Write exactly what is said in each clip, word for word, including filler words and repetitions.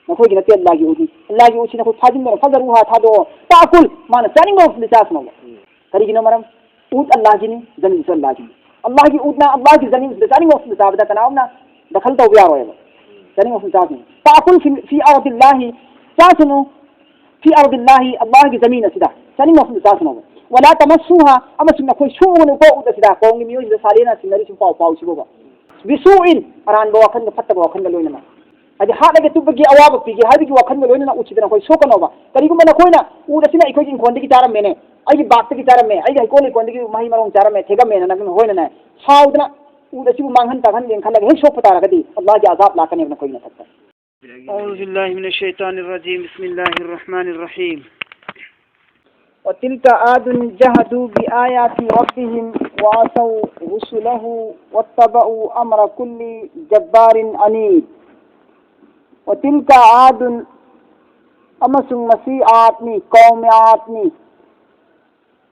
ꯅꯈꯣꯏꯒꯤ ꯅꯠꯇꯦ, ꯑꯜꯂꯥꯍꯒꯤ ꯎꯠꯅꯤ꯫ ꯑꯜꯂꯥꯍꯒꯤ ꯎꯠꯁꯤ ꯅꯈꯣꯏ ꯐꯥꯖꯤꯟꯗꯅ, ꯐꯖꯔꯨꯍꯥ, ꯊꯥꯗꯣꯛꯑꯣ꯫ ꯇꯥꯀꯨꯜ, ꯃꯥꯅ ꯆꯥꯅꯤꯡꯕ ꯃꯐꯝꯗ ꯆꯥꯁꯅꯣꯕ꯫ ꯀꯔꯤꯒꯤꯅꯣ ꯃꯔꯝ? ꯎꯠ ꯑꯜꯂꯥꯍꯒꯤꯅꯤ, ꯖꯃꯤꯟꯁꯨ ꯑꯜꯂꯥꯍꯒꯤꯅꯤ꯫ ꯑꯜꯂꯥꯍꯒꯤ ꯎꯠꯅ ꯑꯜꯂꯥꯍꯒꯤ ꯖꯃꯤꯟꯁꯤꯗ ꯆꯥꯅꯤꯡꯕ ꯃꯐꯝꯗ ꯆꯥꯕꯗ ꯀꯅꯥꯝꯅ ꯗꯈꯜ ꯇꯧꯕ ꯌꯥꯔꯣꯏꯕ꯫ ꯆꯥꯅꯤꯡꯕ ꯃꯐꯝꯗ ꯆꯥꯁꯅꯨ꯫ ꯇꯥꯀꯨꯜ ꯐꯤ, ꯐꯤ ꯑꯔꯗꯤꯜꯂꯥꯍꯤ, ꯆꯥꯁꯅꯨ꯫ ꯐꯤ ꯑꯔꯗꯤꯜꯂꯥꯍꯤ, ꯑꯜꯂꯥꯍꯒꯤ ꯖꯃꯤꯟ ꯑꯁꯤꯗ ꯆꯥꯅꯤꯡꯕ ꯃꯐꯝꯗ ꯆꯥꯁꯅꯣꯕ꯫ ꯋꯥꯂꯥ ꯇꯃꯁꯁꯨꯍꯥ, ꯑꯃꯁꯨꯡ ꯅꯈꯣꯏ ꯁꯣꯛꯎꯅꯨꯀꯣ ꯎꯠ ꯑꯁꯤꯗ꯫ ꯀꯣꯡꯒꯤ ꯃꯤꯑꯣꯏꯁꯤꯡꯗ ꯁꯥꯂꯦꯅ ꯁꯤꯟꯅꯔꯤꯁꯤꯡ ꯄꯥꯎ ꯄꯥꯎꯁꯤꯕꯣꯕ꯫ ꯕꯤꯁꯨꯏꯟ, ꯑꯔꯥꯟꯕ ꯋꯥꯈꯜꯒ ꯐꯠꯇꯕ ꯋꯥꯈꯜꯒ ꯂꯣꯏꯅꯅ꯫ ꯍꯥꯏꯗꯤ ꯍꯥꯠꯂꯒ ꯇꯨꯞꯄꯒꯤ ꯑꯋꯥꯕ ꯄꯤꯒꯦ ꯍꯥꯏꯕꯒꯤ ꯋꯥꯈꯜꯒ ꯂꯣꯏꯅꯅ ꯎꯠꯁꯤꯗ ꯅꯈꯣꯏ ꯁꯣꯛꯀꯅꯣꯕ꯫ ꯀꯔꯤꯒꯨꯝꯕ ꯅꯈꯣꯏꯅ ꯎꯠ ꯑꯁꯤꯅ ꯑꯩꯈꯣꯏꯒꯤ ꯏꯪꯈꯣꯜꯗꯒꯤ ꯆꯥꯔꯝꯃꯦꯅꯦ, ꯑꯩꯒꯤ ꯕꯥꯛꯇꯒꯤ ꯆꯥꯔꯝꯃꯦ, ꯑꯩꯒꯤ ꯍꯩꯀꯣꯜ ꯂꯩꯀꯣꯜꯗꯒꯤ ꯃꯍꯩ ꯃꯔꯣꯡ ꯆꯥꯔꯝꯃꯦ, ꯊꯦꯒꯝꯃꯦꯅ ꯅꯈꯣꯏꯅꯅꯦ ꯁꯥꯎꯗꯅ ꯎꯠ ꯑꯁꯤꯕꯨ ꯃꯥꯡꯍꯟ ꯇꯥꯛꯍꯟꯒꯦꯅ ꯈꯜꯂꯒ ꯍꯦꯛ ꯁꯣꯛꯄ ꯇꯥꯔꯒꯗꯤ ꯑꯜꯂꯥꯍꯒꯤ ꯑꯖꯥꯕ ꯂꯥꯛꯀꯅꯦꯕ ꯅꯈꯣꯏꯒꯤ ꯃꯊꯛꯇ꯫ أعوذ بالله من الشيطان الرجيم. بسم الله الرحمن الرحيم. وتلك عاد جحدوا بآيات ربهم وعصوا رسله واتبعوا أمر كل جبار عنيد. وتلك عاد, ꯑꯃꯁꯨꯡ ꯃꯁꯤ ꯑꯥꯗꯅꯤ, ꯀꯧꯃꯦ ꯑꯥꯗꯅꯤ꯫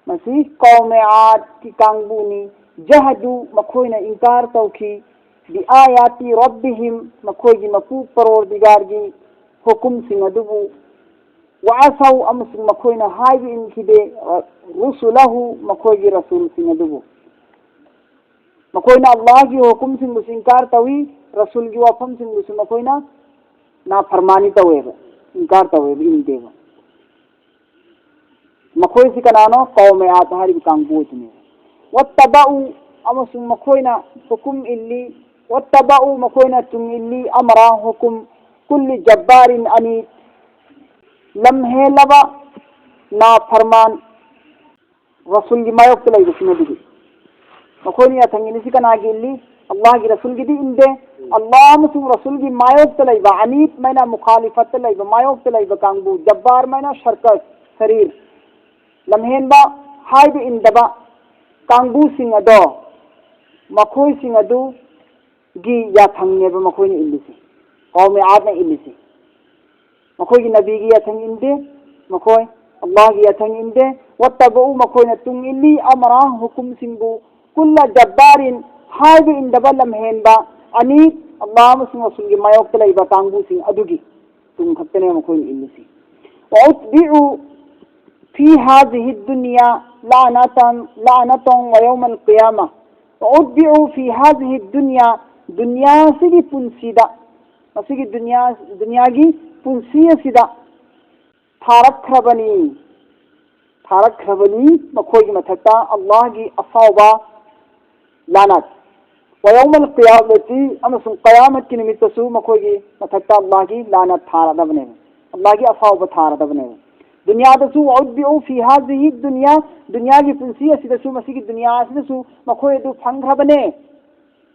ꯃꯁꯤ ꯀꯧꯃꯦ ꯑꯥꯗꯀꯤ ꯀꯥꯡꯕꯨꯅꯤ꯫ ꯖꯍꯗꯨ, ꯃꯈꯣꯏꯅ ꯏꯟꯀꯥꯔ ꯇꯧꯈꯤ꯫ ꯕꯤ ꯑꯥꯌꯥꯇꯤ ꯔꯕꯤꯍꯤꯝ, ꯃꯈꯣꯏꯒꯤ ꯃꯄꯨ ꯄꯔꯣꯔꯗꯤꯒꯥꯔꯒꯤ ꯍꯨꯀꯨꯝꯁꯤꯡ ꯑꯗꯨꯕꯨ꯫ ꯋꯥꯁꯧ, ꯑꯃꯁꯨꯡ ꯃꯈꯣꯏꯅ ꯍꯥꯏꯕ ꯏꯟꯈꯤꯗꯦ꯫ ꯔꯨꯁꯨꯂꯍꯨ, ꯃꯈꯣꯏꯒꯤ ꯔꯁꯨꯜꯁꯤꯡ ꯑꯗꯨꯕꯨ꯫ ꯃꯈꯣꯏꯅ ꯑꯜꯂꯥꯍꯒꯤ ꯍꯨꯀꯨꯝꯁꯤꯡꯕꯨꯁꯨ ꯏꯟꯀꯥꯔ ꯇꯧꯏ, ꯔꯁꯨꯜꯒꯤ ꯋꯥꯐꯝꯁꯤꯡꯕꯨꯁꯨ ꯃꯈꯣꯏꯅ ꯅꯥꯐꯔꯃꯥꯅꯤ ꯇꯧꯋꯦꯕ, ꯏꯟꯀꯥꯔ ꯇꯧꯋꯦꯕ, ꯏꯟꯗꯦꯕ꯫ ꯃꯈꯣꯏꯁꯤ ꯀꯅꯥꯅꯣ? ꯀꯧꯃꯦ ꯑꯥꯗ ꯍꯥꯏꯔꯤꯕ ꯀꯥꯡꯕꯨ ꯑꯗꯨꯅꯤ꯫ ꯋꯠꯇꯕꯎ, ꯑꯃꯁꯨꯡ ꯃꯈꯣꯏꯅ ꯍꯨꯀꯨꯝ ꯏꯜꯂꯤ꯫ ꯋꯠꯇꯕꯎ, ꯃꯈꯣꯏꯅ ꯇꯨꯡ ꯏꯜꯂꯤ꯫ ꯑꯃꯔ, ꯍꯨꯀꯨꯝ, ꯀꯨꯜꯂꯤ ꯖꯕꯥꯔꯤꯟ ꯑꯅꯤ, ꯂꯝ ꯍꯦꯜꯂꯕ ꯅꯥꯐꯔꯃꯥꯟ, ꯔꯁꯨꯜꯒꯤ ꯃꯥꯌꯣꯛꯇ ꯂꯩꯕꯁꯤꯡ ꯑꯗꯨꯗꯤ꯫ ꯃꯈꯣꯏꯅ ꯌꯥꯊꯪ ꯏꯜꯂꯤꯁꯤ ꯀꯅꯥꯒꯤ ꯏꯜꯂꯤ? ꯑꯜꯂꯥꯍꯒꯤ ꯔꯁꯨꯜꯒꯤꯗꯤ ꯏꯟꯗꯦ꯫ ꯑꯜꯂꯥꯍ ꯑꯃꯁꯨꯡ ꯔꯁꯨꯜꯒꯤ ꯃꯥꯌꯣꯛꯇ ꯂꯩꯕ, ꯑꯅꯤꯠ ꯃꯥꯏꯅ ꯃꯨꯈꯥꯂꯤꯐꯠꯇ ꯂꯩꯕ, ꯃꯥꯌꯣꯛꯇ ꯂꯩꯕ ꯀꯥꯡꯕꯨ, ꯖꯕꯥꯔ ꯃꯥꯏꯅ ꯁꯔꯀꯁ, ꯁꯔꯤꯔ, ꯂꯝꯍꯦꯟꯕ, ꯍꯥꯏꯕ ꯏꯟꯗꯕ ꯀꯥꯡꯕꯨꯁꯤꯡ ꯑꯗꯣ, ꯃꯈꯣꯏꯁꯤꯡ ꯑꯗꯨꯒꯤ ꯌꯥꯊꯪꯅꯦꯕ ꯃꯈꯣꯏꯅ ꯏꯜꯂꯤꯁꯤ, ꯀꯧꯃꯦ ꯑꯥꯗꯅ ꯏꯜꯂꯤꯁꯤ꯫ ꯃꯈꯣꯏꯒꯤ ꯅꯕꯤꯒꯤ ꯌꯥꯊꯪ ꯏꯟꯗꯦ, ꯃꯈꯣꯏ ꯑꯜꯂꯥꯍꯒꯤ ꯌꯥꯊꯪ ꯏꯟꯗꯦ꯫ ꯋꯠꯇꯕꯎ, ꯃꯈꯣꯏꯅ ꯇꯨꯡ ꯏꯜꯂꯤ꯫ ꯑꯃꯔ, ꯍꯨꯀꯨꯝꯁꯤꯡꯕꯨ, ꯀꯨꯜꯂ ꯖꯕꯥꯔꯤꯟ, ꯍꯥꯏꯕ ꯏꯟꯗꯕ ꯂꯝꯍꯦꯟꯕ, ꯑꯅꯤ, ꯑꯜꯂꯥꯍ ꯑꯃꯁꯨꯡ ꯔꯁꯨꯜꯒꯤ ꯃꯥꯌꯣꯛꯇ ꯂꯩꯕ ꯀꯥꯡꯕꯨꯁꯤꯡ ꯑꯗꯨꯒꯤ꯫ ꯇꯨꯡ ꯈꯛꯇꯅꯦ ꯃꯈꯣꯏꯅ ꯏꯜꯂꯤꯁꯤ. وأتبعوا في هذه الدنيا لعنة، لعنة ويوم القيامة. وأتبعوا في هذه الدنيا, ꯗꯨꯅꯤꯌꯥꯁꯤꯒꯤ ꯄꯨꯟꯁꯤꯗ, ꯃꯁꯤꯒꯤ ꯗꯨꯅꯤꯌꯥ, ꯗꯨꯅꯤꯌꯥꯒꯤ ꯄꯨꯟꯁꯤ ꯑꯁꯤꯗ ꯊꯥꯔꯛꯈ꯭ꯔꯕꯅꯤ, ꯊꯥꯔꯛꯈ꯭ꯔꯕꯅꯤ ꯃꯈꯣꯏꯒꯤ ꯃꯊꯛꯇ ꯑꯜꯂꯥꯍꯒꯤ ꯑꯁꯥꯎꯕ ꯂꯥꯅꯠ. ويوم القيامة, ꯑꯃꯁꯨꯡ ꯀꯌꯥꯃꯠꯀꯤ ꯅꯨꯃꯤꯠꯇꯁꯨ ꯃꯈꯣꯏꯒꯤ ꯃꯊꯛꯇ ꯑꯜꯂꯥꯍꯒꯤ ꯂꯥꯅꯠ ꯊꯥꯔꯗꯕꯅꯦꯕ, ꯑꯜꯂꯥꯍꯒꯤ ꯑꯁꯥꯎꯕ ꯊꯥꯔꯗꯕꯅꯦꯕ. ꯗꯨꯅꯤꯌꯥꯗꯁꯨ, وأتبعوا في هذه الدنيا, ꯗꯨꯅꯤꯌꯥꯒꯤ ꯄꯨꯟꯁꯤ ꯑꯁꯤꯗꯁꯨ, ꯃꯁꯤꯒꯤ ꯗꯨꯅꯤꯌꯥ ꯑꯁꯤꯗꯁꯨ ꯃꯈꯣꯏ ꯑꯗꯨ ꯐꯪꯈ꯭ꯔꯕꯅꯦ,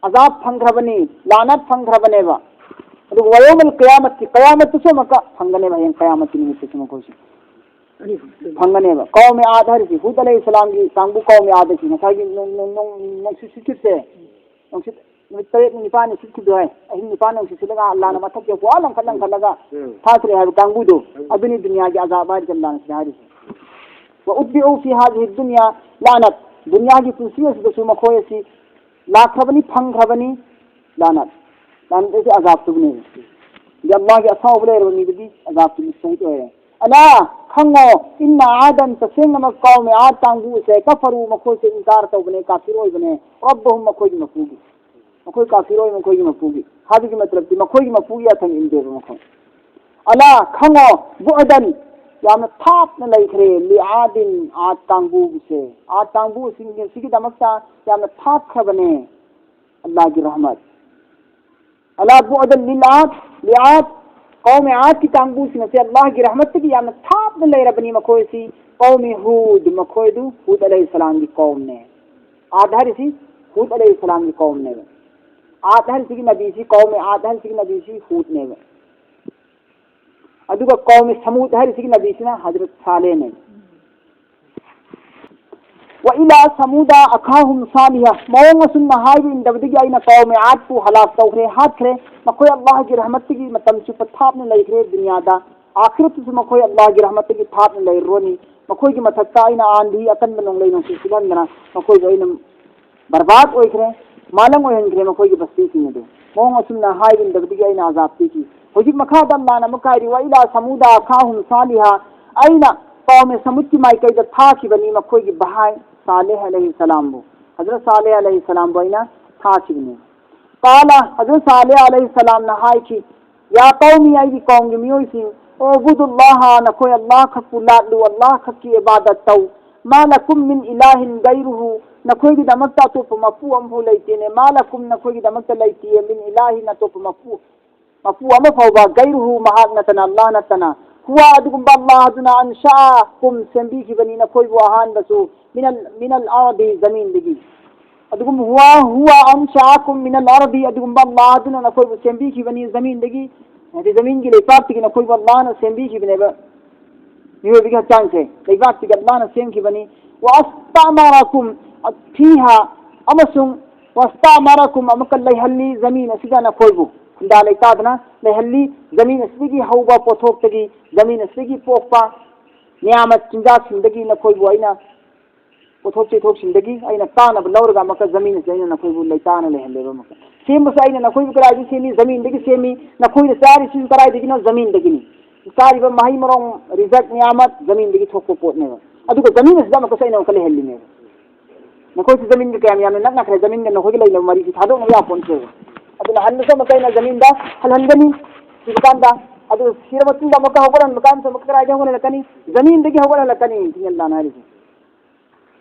ꯑꯖꯥꯕ ꯐꯪꯈ꯭ꯔꯕꯅꯤ, ꯂꯥꯅꯠ ꯐꯪꯈ꯭ꯔꯕꯅꯦꯕ. ꯑꯗꯨꯒ ويوم القيامة, ꯀꯌꯥꯃꯠꯇꯁꯨ ꯑꯃꯨꯛꯀ ꯐꯪꯒꯅꯦꯕ, ꯍꯌꯦꯡ ꯀꯌꯥꯃꯠꯀꯤ ꯅꯨꯃꯤꯠꯇꯁꯨ ꯃꯈꯣꯏꯁꯨ ꯐꯪꯒꯅꯦꯕ. ꯀꯧꯃꯦ ꯑꯥꯗ ꯍꯥꯏꯔꯤꯁꯤ ꯍꯨꯗ ꯑꯂꯩꯍꯤ ꯁꯂꯥꯝꯒꯤ ꯀꯥꯡꯕꯨ ꯀꯧꯃꯦ ꯑꯥꯗꯒꯤ ꯉꯁꯥꯏꯒꯤ ꯅꯣꯡ-, ꯅꯣꯡ-, ꯅꯣꯡ-, ꯅꯣꯡꯁꯤꯠ ꯁꯤꯠꯈꯤꯕꯁꯦ, ꯅꯨꯃꯤꯠ ꯇꯔꯦꯠ ꯅꯤꯄꯥꯜꯅꯤ ꯁꯤꯠꯈꯤꯕꯗꯣ ꯍꯥꯏ, ꯑꯍꯤꯡ ꯅꯤꯄꯥꯜ ꯅꯣꯡꯁꯤꯠ ꯁꯤꯠꯂꯒ ꯂꯥꯟꯅ ꯃꯊꯛ ꯌꯧ ꯄꯨꯔꯥ ꯂꯪꯈꯠ ꯂꯪꯈꯠꯂꯒ ꯎꯝ. ꯊꯥꯈ꯭ꯔꯦ ꯍꯥꯏꯕ ꯀꯥꯡꯕꯨꯗꯣ, ꯎꯝ. ꯑꯗꯨꯅꯤ ꯗꯨꯅꯤꯌꯥꯒꯤ ꯑꯖꯥꯕ ꯍꯥꯏꯔꯤꯁꯦ, ꯂꯥꯟꯅ ꯁꯤꯗ ꯍꯥꯏꯔꯤꯁꯦ. وأتبعوا في هذه الدنيا لعنة, ꯗꯨꯅꯤꯌꯥꯒꯤ ꯄꯨꯟꯁꯤ ꯑꯁꯤꯗꯁꯨ ꯃꯈꯣꯏ ꯑꯁꯤ ꯂꯥꯛꯈ꯭ꯔꯕꯅꯤ, ꯐꯪꯈ꯭ꯔꯕꯅꯤ, ꯂꯥꯅꯠ. ꯂꯥꯅꯠ ꯑꯁꯤ ꯑꯖꯥꯕꯇꯨꯕꯨꯅꯦ. ꯑꯗꯤ ꯑꯜꯂꯥꯍꯒꯤ ꯑꯁꯥꯎꯕ ꯂꯩꯔꯕ ꯃꯤꯗꯨꯗꯤ ꯑꯖꯥꯕꯇꯨ ꯃꯨꯁꯇꯍꯤꯛ ꯑꯣꯏꯔꯦ. ألا, ꯈꯪꯉꯣ, إن عادا, ꯇꯁꯦꯡꯅꯃꯛ ꯀꯧꯃꯦ ꯑꯥꯗ ꯀꯥꯡꯕꯨ ꯑꯁꯦ, كفروا, ꯃꯈꯣꯏꯁꯦ ꯏꯟꯀꯥꯔ ꯇꯧꯕꯅꯦ, ꯀꯥꯐꯤꯔ ꯑꯣꯏꯕꯅꯦ, ربهم, ꯃꯈꯣꯏꯒꯤ ꯃꯄꯨꯒꯤ. ꯃꯈꯣꯏ ꯀꯥꯐꯤꯔ ꯑꯣꯏ ꯃꯈꯣꯏꯒꯤ ꯃꯄꯨꯒꯤ. ꯍꯥꯏꯕꯒꯤ ꯃꯇꯂꯕꯗꯤ ꯃꯈꯣꯏꯒꯤ ꯃꯄꯨꯒꯤ ꯑꯊꯪ ꯏꯟꯗꯦꯕ ꯃꯈꯣꯏ. ألا, ꯈꯪꯉꯣ, بعدا, ꯌꯥꯝꯅ ꯊꯥꯞꯅ ꯂꯩꯈ꯭ꯔꯦ, لعاد, ꯑꯥꯗ ꯀꯥꯡꯕꯨꯁꯦ, ꯑꯥꯗ ꯀꯥꯡꯕꯨꯁꯤꯡ ꯑꯁꯤꯒꯤꯗꯃꯛꯇ ꯌꯥꯝꯅ ꯊꯥꯞꯈ꯭ꯔꯕꯅꯦ ꯑꯜꯂꯥꯍꯒꯤ ꯔꯍꯃꯠ. ألا بعدا لعاد, لعاد, ꯀꯧꯃꯦ ꯑꯥꯗꯀꯤ ꯀꯥꯡꯕꯨꯁꯤꯡ ꯑꯁꯦ ꯑꯜꯂꯥꯍꯒꯤ ꯔꯍꯃꯠꯇꯒꯤ ꯌꯥꯝꯅ ꯊꯥꯞꯅ ꯂꯩꯔꯕꯅꯤ ꯃꯈꯣꯏꯁꯤ. ꯀꯧꯃꯦ ꯍꯨꯗ, ꯃꯈꯣꯏꯗꯨ ꯍꯨꯗ ꯑꯂꯩꯍꯤ ꯁꯂꯥꯝꯒꯤ ꯀꯧꯝꯅꯦ. ꯑꯥꯗ ꯍꯥꯏꯔꯤꯁꯤ ꯍꯨꯗ ꯑꯂꯩꯍꯤ ꯁꯂꯥꯝꯒꯤ ꯀꯧꯝꯅꯦꯕ. ꯑꯥꯗ ꯍꯥꯏꯔꯤꯁꯤꯒꯤ ꯅꯕꯤꯁꯤ, ꯀꯧꯃꯦ ꯑꯥꯗ ꯍꯥꯏꯔꯤꯁꯤꯒꯤ ꯅꯕꯤꯁꯤ ꯍꯨꯗꯅꯦꯕ. ꯑꯗꯨꯒ ꯀꯧꯃꯦ ꯁꯃꯨꯗ ꯍꯥꯏꯔꯤꯁꯤꯒꯤ ꯅꯕꯤꯁꯤꯅ ꯍꯖꯔꯠ ꯁꯥꯂꯦꯍꯅꯦꯕ. وإلى ثمود أخاهم صالحا, ꯃꯑꯣꯡ ꯑꯁꯨꯝꯅ ꯍꯥꯏꯕ ꯏꯟꯗꯕꯗꯒꯤ ꯑꯩꯅ ꯀꯧꯃꯦ ꯑꯥꯗꯄꯨ ꯍꯂꯥꯛ ꯇꯧꯈ꯭ꯔꯦ, ꯍꯥꯠꯈ꯭ꯔꯦ. ꯃꯈꯣꯏ ꯑꯜꯂꯥꯍꯒꯤ ꯔꯍꯃꯠꯇꯒꯤ ꯃꯇꯝ ꯆꯨꯞꯄ ꯊꯥꯞꯅ ꯂꯩꯈ꯭ꯔꯦ ꯗꯨꯅꯤꯌꯥꯗ. ꯑꯥꯈꯤꯔꯠꯇꯁꯨ ꯃꯈꯣꯏ ꯑꯜꯂꯥꯍꯒꯤ ꯔꯍꯃꯠꯇꯒꯤ ꯊꯥꯞꯅ ꯂꯩꯔꯨꯔꯅꯤ. ꯃꯈꯣꯏꯒꯤ ꯃꯊꯛꯇ ꯑꯩꯅ ꯑꯥꯟꯗꯤ ꯑꯀꯟꯕ ꯅꯣꯡꯂꯩ ꯅꯨꯡꯁꯤꯠ ꯁꯤꯠꯍꯟꯗꯅ ꯃꯈꯣꯏꯕꯨ ꯑꯩꯅ ꯕꯔꯕꯥꯗ ꯑꯣꯏꯈ꯭ꯔꯦ, ꯃꯥꯂꯪ ꯑꯣꯏꯍꯟꯈ꯭ꯔꯦ ꯃꯈꯣꯏꯒꯤ ꯕꯁꯇꯤꯁꯤꯡ ꯑꯗꯨ. ꯃꯑꯣꯡ ꯑꯁꯨꯝꯅ ꯍꯥꯏꯕ ꯏꯟꯗꯕꯗꯒꯤ ꯑꯩꯅ ꯑꯖꯥꯕ ꯄꯤꯈꯤ. ꯍꯧꯖꯤꯛ ꯃꯈꯥꯗ ꯑꯜꯂꯥꯍꯅ ꯑꯃꯨꯛ ꯍꯥꯏꯔꯤ, "ꯋꯥ ꯏꯂꯥ ꯁꯃꯨꯗ ꯑꯈꯥꯍꯨꯝ ꯁꯥꯂꯤꯍ", ꯑꯩꯅ ꯀꯧꯃꯦ ꯁꯃꯨꯗꯀꯤ ꯃꯥꯏꯀꯩꯗ ꯊꯥꯈꯤꯕꯅꯤ ꯃꯈꯣꯏꯒꯤ ꯚꯥꯏ ꯁꯥꯂꯦꯍ ꯑꯂꯩꯍꯤ ꯁꯂꯥꯝꯕꯨ꯫ ꯍꯖꯔꯠ ꯁꯥꯂꯦꯍ ꯑꯂꯩꯍꯤ ꯁꯂꯥꯝꯕꯨ ꯑꯩꯅ ꯊꯥꯈꯤꯕꯅꯤ꯫ ꯀꯥꯂ, ꯍꯖꯔꯠ ꯁꯥꯂꯦꯍ ꯑꯂꯩꯍꯤ ꯁꯂꯥꯝꯅ ꯍꯥꯏꯈꯤ, "ꯌꯥ ꯀꯧꯃꯤ, ꯑꯩꯒꯤ ꯀꯧꯝꯒꯤ ꯃꯤꯑꯣꯏꯁꯤꯡ, ꯑꯣꯕꯨꯗꯨꯜꯂꯥꯍ, ꯅꯈꯣꯏ ꯑꯜꯂꯥꯍ ꯈꯛꯄꯨ ꯂꯥꯠꯂꯨ, ꯑꯜꯂꯥꯍ ꯈꯛꯀꯤ ꯏꯕꯥꯗꯠ ꯇꯧ꯫ ꯃꯥ ꯂꯀꯨꯝ ꯃꯤꯟ ꯏꯂꯥꯍꯤꯟ ꯒꯩꯔꯨꯍꯨ, ꯅꯈꯣꯏꯒꯤꯗꯃꯛꯇ ꯑꯇꯣꯞꯄ ꯃꯄꯨ ꯑꯃꯐꯥꯎ ꯂꯩꯇꯦꯅꯦ꯫ ꯃꯥ ꯂꯀꯨꯝ, ꯅꯈꯣꯏꯒꯤꯗꯃꯛꯇ ꯂꯩꯇꯦ, ꯃꯤꯟ ꯏꯂꯥꯍꯤꯟ, ꯑꯇꯣꯞꯄ ꯃꯄꯨ, ꯃꯄꯨ ꯑꯃ ꯐꯥꯎꯕ, ꯒꯩꯔꯨꯍꯨ, ꯃꯍꯥꯛ ꯅꯠꯇꯅ, ꯑꯜꯂꯥꯍ ꯅꯠꯇꯅ꯫ ꯍꯨꯋꯥ, ꯑꯗꯨꯒꯨꯝꯕ ꯑꯜꯂꯥꯍ ꯑꯗꯨꯅ, ꯑꯟꯁꯥꯑꯀꯨꯝ, ꯁꯦꯝꯕꯤꯈꯤꯕꯅꯤ ꯅꯈꯣꯏꯕꯨ ꯑꯍꯥꯟꯕꯁꯨ, ꯃꯤꯅꯜ, ꯃꯤꯅꯜ ꯑꯔꯗꯤ, ꯖꯃꯤꯟꯗꯒꯤ꯫ ꯑꯗꯨꯒꯨꯝꯕ ꯍꯨꯋꯥ, ꯍꯨꯋꯥ ꯑꯟꯁꯥꯑꯀꯨꯝ ꯃꯤꯅꯜ ꯑꯔꯗꯤ, ꯑꯗꯨꯒꯨꯝꯕ ꯑꯜꯂꯥꯍ ꯑꯗꯨꯅ ꯅꯈꯣꯏꯕꯨ ꯁꯦꯝꯕꯤꯈꯤꯕꯅꯤ ꯖꯃꯤꯟꯗꯒꯤ, ꯍꯥꯏꯗꯤ ꯖꯃꯤꯟꯒꯤ ꯂꯩꯄꯥꯛꯇꯒꯤ ꯅꯈꯣꯏꯕꯨ ꯑꯜꯂꯥꯍꯅ ꯁꯦꯝꯕꯤꯈꯤꯕꯅꯦꯕ꯫ ꯃꯤꯑꯣꯏꯕꯒꯤ ꯍꯛꯆꯥꯡꯁꯦ ꯂꯩꯕꯥꯛꯇꯒꯤ ꯑꯜꯂꯥꯍꯅ ꯁꯦꯝꯈꯤꯕꯅꯤ꯫ ꯋꯥꯁꯇꯥꯃꯥꯔꯥꯀꯨꯝ ꯐꯤꯍꯥ, ꯑꯃꯁꯨꯡ ꯋꯥꯁꯇꯥꯃꯥꯔꯥꯀꯨꯝ, ꯑꯃꯨꯛꯀ ꯂꯩꯍꯜꯂꯤ ꯖꯃꯤꯟ ꯑꯁꯤꯗ ꯅꯈꯣꯏꯕꯨ, ꯈꯨꯟꯗꯥ ꯂꯩꯇꯥꯗꯅ ꯂꯩꯍꯜꯂꯤ꯫ ꯖꯃꯤꯟ ꯑꯁꯤꯗꯒꯤ ꯍꯧꯕ ꯄꯣꯠꯊꯣꯛꯇꯒꯤ, ꯖꯃꯤꯟ ꯑꯁꯤꯗꯒꯤ ꯄꯣꯛꯄ ꯅꯤꯌꯥꯃꯠ ꯆꯤꯟꯖꯥꯛꯁꯤꯡꯗꯒꯤ ꯅꯈꯣꯏꯕꯨ ꯑꯩꯅ ꯄꯣꯠꯊꯣꯛ ꯆꯩꯊꯣꯛꯁꯤꯡꯗꯒꯤ ꯑꯩꯅ ꯀꯥꯟꯅꯕ ꯂꯧꯔꯒ ꯑꯃꯨꯛꯀ ꯖꯃꯤꯟ ꯑꯁꯤ ꯑꯩꯅ ꯅꯈꯣꯏꯕꯨ ꯂꯩꯇꯥꯅ ꯂꯩꯍꯜꯂꯦꯕ꯫ ꯑꯃꯨꯛꯀ ꯁꯦꯝꯕꯁꯨ ꯑꯩꯅ ꯅꯈꯣꯏꯕꯨ ꯀꯗꯥꯏꯗꯒꯤ ꯁꯦꯝꯃꯤ? ꯖꯃꯤꯟꯗꯒꯤ ꯁꯦꯝꯃꯤ꯫ ꯅꯈꯣꯏꯅ ꯆꯥꯔꯤꯁꯤꯁꯨ ꯀꯗꯥꯏꯗꯒꯤꯅꯣ? ꯖꯃꯤꯟꯗꯒꯤꯅꯤ꯫ ꯆꯥꯔꯤꯕ ꯃꯍꯩ ꯃꯔꯣꯡ, ꯔꯤꯖꯛ ꯅꯤꯌꯥꯃꯠ, ꯖꯃꯤꯟꯗꯒꯤ ꯊꯣꯛꯄ ꯄꯣꯠꯅꯦꯕ꯫ ꯑꯗꯨꯒ ꯖꯃꯤꯟ ꯑꯁꯤꯗ ꯑꯃꯨꯛꯀꯁꯨ ꯑꯩꯅ ꯑꯃꯨꯛꯀ ꯂꯩꯍꯜꯂꯤꯅꯦꯕ꯫ ꯅꯈꯣꯏꯁꯨ ꯖꯃꯤꯟꯒ ꯀꯌꯥꯝ ꯌꯥꯝꯅ ꯅꯛꯅꯈ꯭ꯔꯦ, ꯖꯃꯤꯟꯒ ꯅꯈꯣꯏꯒ ꯂꯩꯅꯕ ꯃꯔꯤꯁꯤ ꯊꯥꯗꯣꯛꯅꯕ ꯌꯥꯄꯣꯟꯇꯦꯕ꯫ ꯑꯗꯨꯅ ꯍꯟꯕꯁꯨ ꯑꯃꯨꯛꯀ ꯑꯩꯅ ꯖꯃꯤꯟꯗ ꯍꯜꯍꯟꯒꯅꯤ꯫ ꯁꯤꯕ ꯀꯥꯟꯗ, ꯑꯗꯨ ꯁꯤꯔ ꯃꯇꯨꯡꯗ ꯑꯃꯨꯛꯀ ꯍꯧꯒꯠꯍꯟꯕ ꯀꯥꯟꯗꯁꯨ ꯑꯃꯨꯛꯀ ꯀꯗꯥꯏꯗꯒꯤ ꯍꯧꯒꯠꯍꯜꯂꯛꯀꯅꯤ? ꯖꯃꯤꯟꯗꯒꯤ ꯍꯧꯒꯠꯍꯜꯂꯛꯀꯅꯤ꯫ ꯁꯤꯅꯤ ꯑꯜꯂꯥꯍꯅ ꯍꯥꯏꯔꯤꯁꯦ꯫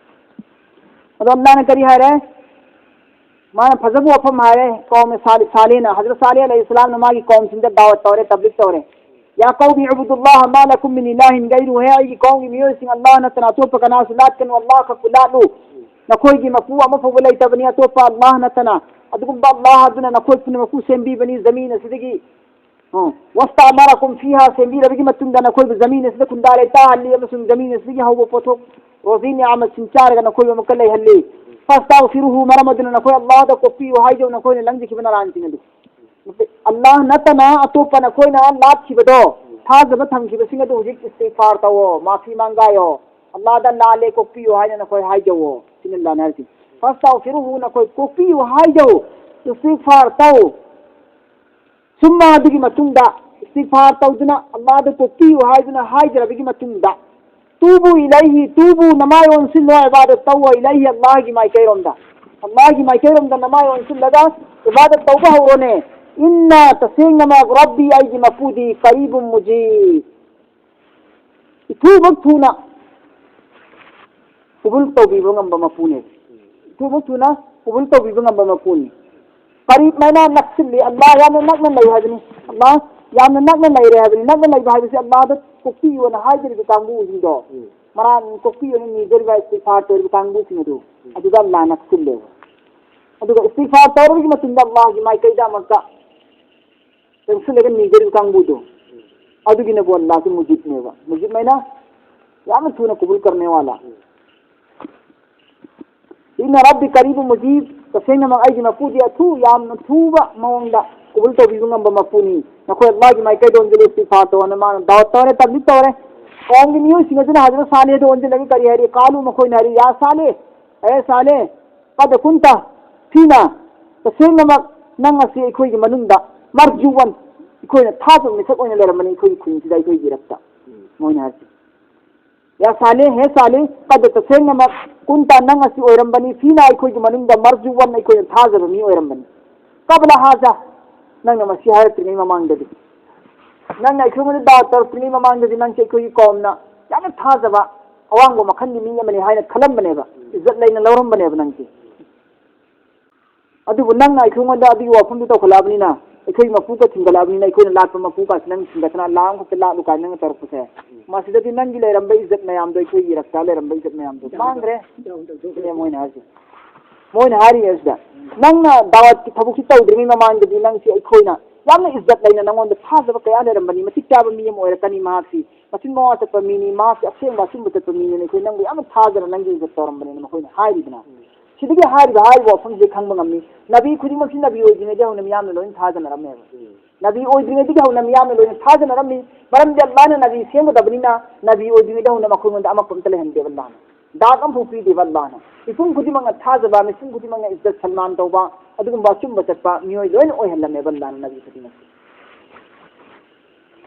ꯑꯗꯣ ꯑꯜꯂꯥꯍꯅ ꯀꯔꯤ ꯍꯥꯏꯔꯦ? ꯃꯥꯅ ꯐꯖꯕ ꯋꯥꯐꯝ ꯍꯥꯏꯔꯦ꯫ ꯀꯧꯃꯦ ꯁꯥꯂꯤ-, ꯁꯥꯂꯦꯅ, ꯍꯖꯔꯠ ꯁꯥꯂꯦ ꯑꯂꯩꯍꯤ ꯁꯂꯥꯝꯅ ꯃꯥꯒꯤ ꯀꯧꯝꯁꯤꯡꯗ ꯗꯥꯋꯠ ꯇꯧꯔꯦ, ꯇꯕ꯭ꯂꯤꯒ ꯇꯧꯔꯦ꯫ "ꯌꯥ ꯀꯧꯃꯤ ꯎꯕꯨꯗꯨꯜꯂꯥꯍ ꯃꯥ ꯂꯀꯨꯝ ꯃꯤꯟ ꯏꯂꯥꯍꯤꯟ ꯒꯩꯔꯨꯍꯨ", ꯍꯦ ꯑꯩꯒꯤ ꯀꯧꯝꯒꯤ ꯃꯤꯑꯣꯏꯁꯤꯡ, ꯑꯜꯂꯥꯍ ꯅꯠꯇꯅ ꯑꯇꯣꯞꯄ ꯀꯅꯥꯁꯨ ꯂꯥꯠꯀꯅꯨ, ꯑꯜꯂꯥꯍ ꯈꯛꯄꯨ ꯂꯥꯠꯂꯨ꯫ ꯅꯈꯣꯏꯒꯤ ꯃꯄꯨ ꯑꯃ ꯐꯥꯎꯕ ꯂꯩꯇꯕꯅꯤ ꯑꯇꯣꯞꯄ ꯑꯜꯂꯥꯍ ꯅꯠꯇꯅ꯫ ꯑꯗꯨꯒꯨꯝꯕ ꯑꯜꯂꯥꯍ ꯑꯗꯨꯅ ꯅꯈꯣꯏ ꯄꯨꯝꯅꯃꯛꯄꯨ ꯁꯦꯝꯕꯤꯕꯅꯤ ꯖꯃꯤꯟ ꯑꯁꯤꯗꯒꯤ꯫ ꯑꯣ, "ꯋꯥꯁꯇꯥꯃꯥꯔꯥꯀꯨꯝ ꯐꯤꯍꯥ", ꯁꯦꯝꯕꯤꯔꯕꯒꯤ ꯃꯇꯨꯡꯗ ꯅꯈꯣꯏꯕꯨ ꯖꯃꯤꯟ ꯑꯁꯤꯗ ꯈꯨꯟꯗꯥ ꯂꯩꯇꯥꯍꯜꯂꯤ ꯑꯃꯁꯨꯡ ꯖꯃꯤꯟ ꯑꯁꯤꯗꯒꯤ ꯍꯧꯕ ꯄꯣꯠꯊꯣꯛ, ꯔꯣꯖꯤ ꯅꯤꯌꯥꯃꯠꯁꯤꯡ ꯆꯥꯔꯒ ꯅꯈꯣꯏꯕꯨ ꯑꯃꯨꯛꯀ ꯂꯩꯍꯜꯂꯤ꯫ "ꯐꯥꯁꯇꯥꯒꯐꯤꯔꯨꯍꯨ", ꯃꯔꯝ ꯑꯗꯨꯅ ꯅꯈꯣꯏ ꯑꯜꯂꯥꯍꯗ ꯀꯣꯛꯄꯤꯌꯨ ꯍꯥꯏꯖꯧ, ꯅꯈꯣꯏꯅ ꯂꯪꯖꯈꯤꯕ ꯅꯔꯥꯟꯁꯤꯡ ꯑꯗꯨ꯫ ꯑꯜꯂꯥꯍ ꯅꯠꯇꯅ ꯑꯇꯣꯞꯄ ꯅꯈꯣꯏꯅ ꯂꯥꯠꯈꯤꯕꯗꯣ, ꯊꯥꯖꯕ ꯊꯝꯈꯤꯕꯁꯤꯡ ꯑꯗꯨ ꯍꯧꯖꯤꯛ ꯏꯁꯇꯤꯒꯐꯥꯔ ꯇꯧꯑꯣ, ꯃꯥꯐꯤ ꯃꯥꯡꯒꯥꯏꯌꯣ, ꯑꯜꯂꯥꯍꯗ ꯂꯥꯜꯂꯦ, ꯀꯣꯛꯄꯤꯌꯨ ꯍꯥꯏꯅ ꯅꯈꯣꯏ ꯍꯥꯏꯖꯧꯑꯣ꯫ ꯁꯤꯅꯤ ꯑꯜꯂꯥꯍꯅ ꯍꯥꯏꯔꯤꯁꯤ꯫ "ꯐꯥꯁꯇꯥꯒꯐꯤꯔꯨꯍꯨ", ꯅꯈꯣꯏ ꯀꯣꯛꯄꯤꯌꯨ ꯍꯥꯏꯖꯧ, ꯏꯁꯇꯤꯒꯐꯥꯔ ꯇꯧ꯫ ꯁꯨꯝꯃ ꯑꯗꯨꯒꯤ ꯃꯇꯨꯡꯗ ꯏꯁꯇꯤꯒꯐꯥꯔ ꯇꯧꯗꯨꯅ ꯑꯜꯂꯥꯍꯗ ꯀꯣꯛꯄꯤꯌꯨ ꯍꯥꯏꯗꯨꯅ ꯍꯥꯏꯖꯔꯕꯒꯤ ꯃꯇꯨꯡꯗ, ꯇꯨꯕꯨ ꯏꯂꯩꯍꯤ, ꯇꯨꯕꯨ, ꯅꯃꯥꯏ ꯑꯣꯟꯁꯤꯜꯂꯣ, ꯏꯕꯥꯗꯠ ꯇꯧꯋꯣ, ꯏꯂꯩꯍꯤ, ꯑꯜꯂꯥꯍꯒꯤ ꯃꯥꯏꯀꯩꯔꯣꯝꯗ, ꯑꯜꯂꯥꯍꯒꯤ ꯃꯥꯏꯀꯩꯔꯣꯝꯗ ꯅꯃꯥꯏ ꯑꯣꯟꯁꯤꯜꯂꯒ ꯏꯕꯥꯗꯠ ꯇꯧꯕ ꯍꯧꯔꯣꯅꯦ꯫ ꯏꯟꯅ, ꯇꯁꯦꯡꯅꯃꯛ, ꯔꯕꯤ, ꯑꯩꯒꯤ ꯃꯄꯨꯗꯤ, ꯀꯔꯤꯕꯨ, ꯃꯨꯖꯤꯕ, ꯏꯊꯨꯃꯛ ꯊꯨꯅ ꯀꯨꯕꯨꯜ ꯇꯧꯕꯤꯕ ꯉꯝꯕ ꯃꯄꯨꯅꯦ꯫ ꯏꯊꯨꯃꯛ ꯊꯨꯅ ꯀꯨꯕꯨꯜ ꯇꯧꯕꯤꯕ ꯉꯝꯕ ꯃꯄꯨꯅꯤ꯫ ꯀꯔꯤꯕ ꯃꯥꯏꯅ ꯅꯛꯁꯤꯜꯂꯤ, ꯑꯜꯂꯥꯍ ꯌꯥꯝꯅ ꯅꯛꯅ ꯂꯩ ꯍꯥꯏꯕꯅꯤ꯫ ꯑꯜꯂꯥꯍ ꯌꯥꯝꯅ ꯅꯛꯅ ꯂꯩꯔꯦ ꯍꯥꯏꯕꯅꯤ꯫ ꯅꯛꯅ ꯂꯩꯕ ꯍꯥꯏꯕꯁꯤ ꯑꯜꯂꯥꯍꯗ ꯀꯣꯛꯄꯤꯌꯣꯅ ꯍꯥꯏꯖꯔꯤꯕ ꯀꯥꯡꯕꯨꯁꯤꯡꯗꯣ, ꯎꯝ꯫ ꯃꯔꯥꯡ ꯀꯣꯛꯄꯤꯌꯣꯅ ꯅꯤꯖꯔꯤꯕ, ꯏꯁꯇꯤꯒꯐꯥꯔ ꯇꯧꯔꯤꯕ ꯀꯥꯡꯕꯨꯁꯤꯡ ꯑꯗꯨ, ꯎꯝ꯫ ꯑꯗꯨꯗ ꯑꯜꯂꯥꯍ ꯅꯛꯁꯤꯜꯂꯦꯕ꯫ ꯑꯗꯨꯒ ꯏꯁꯇꯤꯒꯐꯥꯔ ꯇꯧꯔꯕꯒꯤ ꯃꯇꯨꯡꯗ ꯑꯜꯂꯥꯍꯒꯤ ꯃꯥꯏꯀꯩꯗ ꯑꯃꯨꯛꯀ ꯆꯪꯁꯤꯜꯂꯒ ꯅꯤꯖꯔꯤꯕ ꯀꯥꯡꯕꯨꯗꯣ, ꯑꯗꯨꯒꯤꯅꯕꯨ ꯑꯜꯂꯥꯍꯁꯦ ꯃꯨꯖꯤꯕꯅꯦꯕ꯫ ꯃꯨꯖꯤꯕ ꯍꯥꯏꯅ ꯌꯥꯝꯅ ꯊꯨꯅ ꯀꯨꯕꯨꯜ ꯀꯔꯅꯦ ꯋꯥꯂꯥ꯫ ꯏꯟꯅ ꯔꯕꯤ ꯀꯔꯤꯕꯨ ꯃꯨꯖꯤꯕ, ꯇꯁꯦꯡꯅꯃꯛ ꯑꯩꯒꯤ ꯃꯄꯨꯗꯤ ꯑꯊꯨ, ꯌꯥꯝꯅ ꯊꯨꯕ ꯃꯑꯣꯡꯗ ꯀꯨꯕꯨꯜ ꯇꯧꯕꯤꯕ ꯉꯝꯕ ꯃꯄꯨꯅꯤ꯫ ꯅꯈꯣꯏ ꯑꯜꯂꯥꯍꯒꯤ ꯃꯥꯏꯀꯩꯗ ꯑꯣꯟꯁꯤꯜꯂꯨ, ꯏꯁꯇꯤꯒꯐꯥꯔ ꯇꯧꯑꯣꯅ ꯃꯥꯅ ꯗꯥꯋꯠ ꯇꯧꯔꯦ, ꯇꯕꯂꯤꯒ ꯇꯧꯔꯦ꯫ ꯀꯧꯝꯒꯤ ꯃꯤꯑꯣꯏꯁꯤꯡ ꯑꯗꯨꯅ ꯍꯖꯔꯠ ꯁꯥꯂꯦꯍꯗ ꯑꯣꯟꯁꯤꯜꯂꯒ ꯀꯔꯤ ꯍꯥꯏꯔꯤ? ꯀꯥꯂꯨ, ꯃꯈꯣꯏꯅ ꯍꯥꯏꯔꯤ, ꯌꯥ ꯁꯥꯂꯦꯍ, ꯑꯦ ꯁꯥꯂꯦꯍ, ꯀꯗ ꯀꯨꯟꯇ ꯐꯤꯅ, ꯇꯁꯦꯡꯅꯃꯛ ꯅꯪ ꯑꯁꯤ ꯑꯩꯈꯣꯏꯒꯤ ꯃꯅꯨꯡꯗ ꯃꯔꯖꯨꯋꯟ, ꯑꯩꯈꯣꯏꯅ ꯊꯥꯖꯕ ꯃꯤꯁꯛ ꯑꯣꯏꯅ ꯂꯩꯔꯝꯕꯅꯤ ꯑꯩꯈꯣꯏꯒꯤ ꯈꯨꯟꯁꯤꯗ, ꯑꯩꯈꯣꯏꯒꯤ ꯏꯔꯛꯇ꯫ ꯎꯝ꯫ ꯃꯣꯏꯅ ꯍꯥꯏꯔꯤꯁꯦ, ꯌꯥ ꯁꯥꯂꯦꯍ, ꯍꯦ ꯁꯥꯂꯦꯍ, ꯀꯗ, ꯇꯁꯦꯡꯅꯃꯛ, ꯀꯨꯟꯇ, ꯅꯪ ꯑꯁꯤ ꯑꯣꯏꯔꯝꯕꯅꯤ, ꯐꯤꯅ, ꯑꯩꯈꯣꯏꯒꯤ ꯃꯅꯨꯡꯗ ꯃꯔꯖꯨꯋꯟ, ꯑꯩꯈꯣꯏꯅ ꯊꯥꯖꯕ ꯃꯤ ꯑꯣꯏꯔꯝꯕꯅꯤ꯫ ꯀꯕꯂ ꯍꯥꯖꯥ, ꯅꯪꯅ ꯃꯁꯤ ꯍꯥꯏꯔꯛꯇ꯭ꯔꯤꯉꯩ ꯃꯃꯥꯡꯗꯗꯤ, ꯅꯪꯅ ꯑꯩꯈꯣꯏꯉꯣꯟꯗ ꯗꯥꯋꯠ ꯇꯧꯔꯛꯇ꯭ꯔꯤꯉꯩ ꯃꯃꯥꯡꯗꯗꯤ ꯅꯪꯁꯦ ꯑꯩꯈꯣꯏꯒꯤ ꯀꯧꯝꯅ ꯌꯥꯝꯅ ꯊꯥꯖꯕ, ꯑꯋꯥꯡꯕ ꯃꯈꯜꯒꯤ ꯃꯤ ꯑꯃꯅꯤ ꯍꯥꯏꯅ ꯈꯜꯂꯝꯕꯅꯦꯕ, ꯏꯖꯠ ꯂꯩꯅ ꯂꯧꯔꯝꯕꯅꯦꯕ ꯅꯪꯁꯦ꯫ ꯑꯗꯨꯕꯨ ꯅꯪꯅ ꯑꯩꯈꯣꯏꯉꯣꯟꯗ ꯑꯗꯨꯒꯤ ꯋꯥꯐꯝꯗꯨ ꯇꯧꯈꯠꯂꯛꯑꯕꯅꯤꯅ, ꯑꯩꯈꯣꯏꯒꯤ ꯃꯄꯨꯒ ꯊꯤꯡꯒꯠꯂꯛꯑꯕꯅꯤꯅ, ꯑꯩꯈꯣꯏꯅ ꯂꯥꯠꯄ ꯃꯄꯨꯒꯁꯤ ꯅꯪ ꯊꯤꯡꯒꯠꯇꯅ ꯂꯥ ꯑꯃꯈꯛꯇ ꯂꯥꯠꯂꯨ ꯀꯥꯏꯅ ꯅꯪꯅ ꯇꯧꯔꯛꯄꯁꯦ, ꯃꯁꯤꯗꯗꯤ ꯅꯪꯒꯤ ꯂꯩꯔꯝꯕ ꯏꯖꯠ ꯃꯌꯥꯝꯗꯣ, ꯑꯩꯈꯣꯏꯒꯤ ꯏꯔꯛꯇ ꯂꯩꯔꯝꯕ ꯏꯖꯠ ꯃꯌꯥꯝꯗꯣ ꯃꯥꯡꯈ꯭ꯔꯦ꯫ ꯁꯤꯅꯦ ꯃꯣꯏꯅ ꯍꯥꯏꯁꯦ꯫ ꯃꯣꯏꯅ ꯍꯥꯏꯔꯤꯁꯦ ꯁꯤꯗ, ꯅꯪꯅ ꯗꯥꯋꯠꯀꯤ ꯊꯕꯛꯁꯤ ꯇꯧꯗ꯭ꯔꯤꯉꯩ ꯃꯃꯥꯡꯗꯗꯤ ꯅꯪꯁꯤ ꯑꯩꯈꯣꯏꯅ ꯌꯥꯝꯅ ꯏꯖꯠ ꯂꯩꯅ ꯅꯪꯉꯣꯟꯗ ꯊꯥꯖꯕ ꯀꯌꯥ ꯂꯩꯔꯝꯕꯅꯤ, ꯃꯇꯤꯛ ꯆꯥꯕ ꯃꯤ ꯑꯃ ꯑꯣꯏꯔꯛꯀꯅꯤ, ꯃꯍꯥꯛꯁꯤ ꯃꯆꯤꯟ ꯃꯋꯥ ꯆꯠꯄ ꯃꯤꯅꯤ, ꯃꯍꯥꯛꯁꯤ ꯑꯁꯦꯡꯕ ꯑꯆꯨꯝꯕ ꯆꯠꯄ ꯃꯤꯅꯤ, ꯑꯩꯈꯣꯏ ꯅꯪꯕꯨ ꯌꯥꯝꯅ ꯊꯥꯖꯅ ꯅꯪꯒꯤ ꯏꯖꯠ ꯇꯧꯔꯝꯕꯅꯦꯅ ꯃꯈꯣꯏꯅ ꯍꯥꯏꯔꯤꯗꯅ꯫ ꯁꯤꯗꯒꯤ ꯍꯥꯏꯔꯤꯕ, ꯍꯥꯏꯔꯤꯕ ꯋꯥꯐꯝꯁꯦ ꯈꯪꯕ ꯉꯝꯃꯤ꯫ ꯅꯕꯤ ꯈꯨꯗꯤꯡꯃꯛꯁꯤ ꯅꯕꯤ ꯑꯣꯏꯗ꯭ꯔꯤꯉꯩꯗꯒꯤ ꯍꯧꯅ ꯃꯤꯌꯥꯝꯅ ꯂꯣꯏꯅ ꯊꯥꯖꯅꯔꯝꯃꯦꯕ꯫ ꯎꯝ꯫ ꯅꯕꯤ ꯑꯣꯏꯗ꯭ꯔꯤꯉꯩꯗꯒꯤ ꯍꯧꯅ ꯃꯤꯌꯥꯝꯅ ꯂꯣꯏꯅ ꯊꯥꯖꯅꯔꯝꯃꯤ꯫ ꯃꯔꯝꯗꯤ ꯑꯜꯂꯥꯍꯅ ꯅꯕꯤ ꯁꯦꯝꯒꯗꯕꯅꯤꯅ, ꯅꯕꯤ ꯑꯣꯏꯗ꯭ꯔꯤꯉꯩꯗ ꯍꯧꯅ ꯃꯈꯣꯏꯉꯣꯟꯗ ꯑꯃꯛꯄ ꯑꯝꯇ ꯂꯩꯍꯟꯗꯦꯕ ꯑꯜꯂꯥꯍꯅ꯫ ꯗꯥꯛ ꯑꯃꯐꯥꯎ ꯄꯤꯗꯦꯕ ꯑꯜꯂꯥꯍꯅ꯫ ꯃꯤꯄꯨꯝ ꯈꯨꯗꯤꯡꯃꯛꯅ ꯊꯥꯖꯕ, ꯃꯤꯄꯨꯝ ꯈꯨꯗꯤꯡꯃꯛꯅ ꯏꯖꯠ ꯁꯜꯃꯥꯟ ꯇꯧꯕ, ꯑꯗꯨꯒꯨꯝꯕ ꯑꯆꯨꯝꯕ ꯆꯠꯄ ꯃꯤꯑꯣꯏ ꯂꯣꯏꯅ ꯑꯣꯏꯍꯜꯂꯝꯃꯦꯕ ꯑꯜꯂꯥꯍꯅ ꯅꯕꯤ ꯈꯨꯗꯤꯡꯃꯛꯁꯦ꯫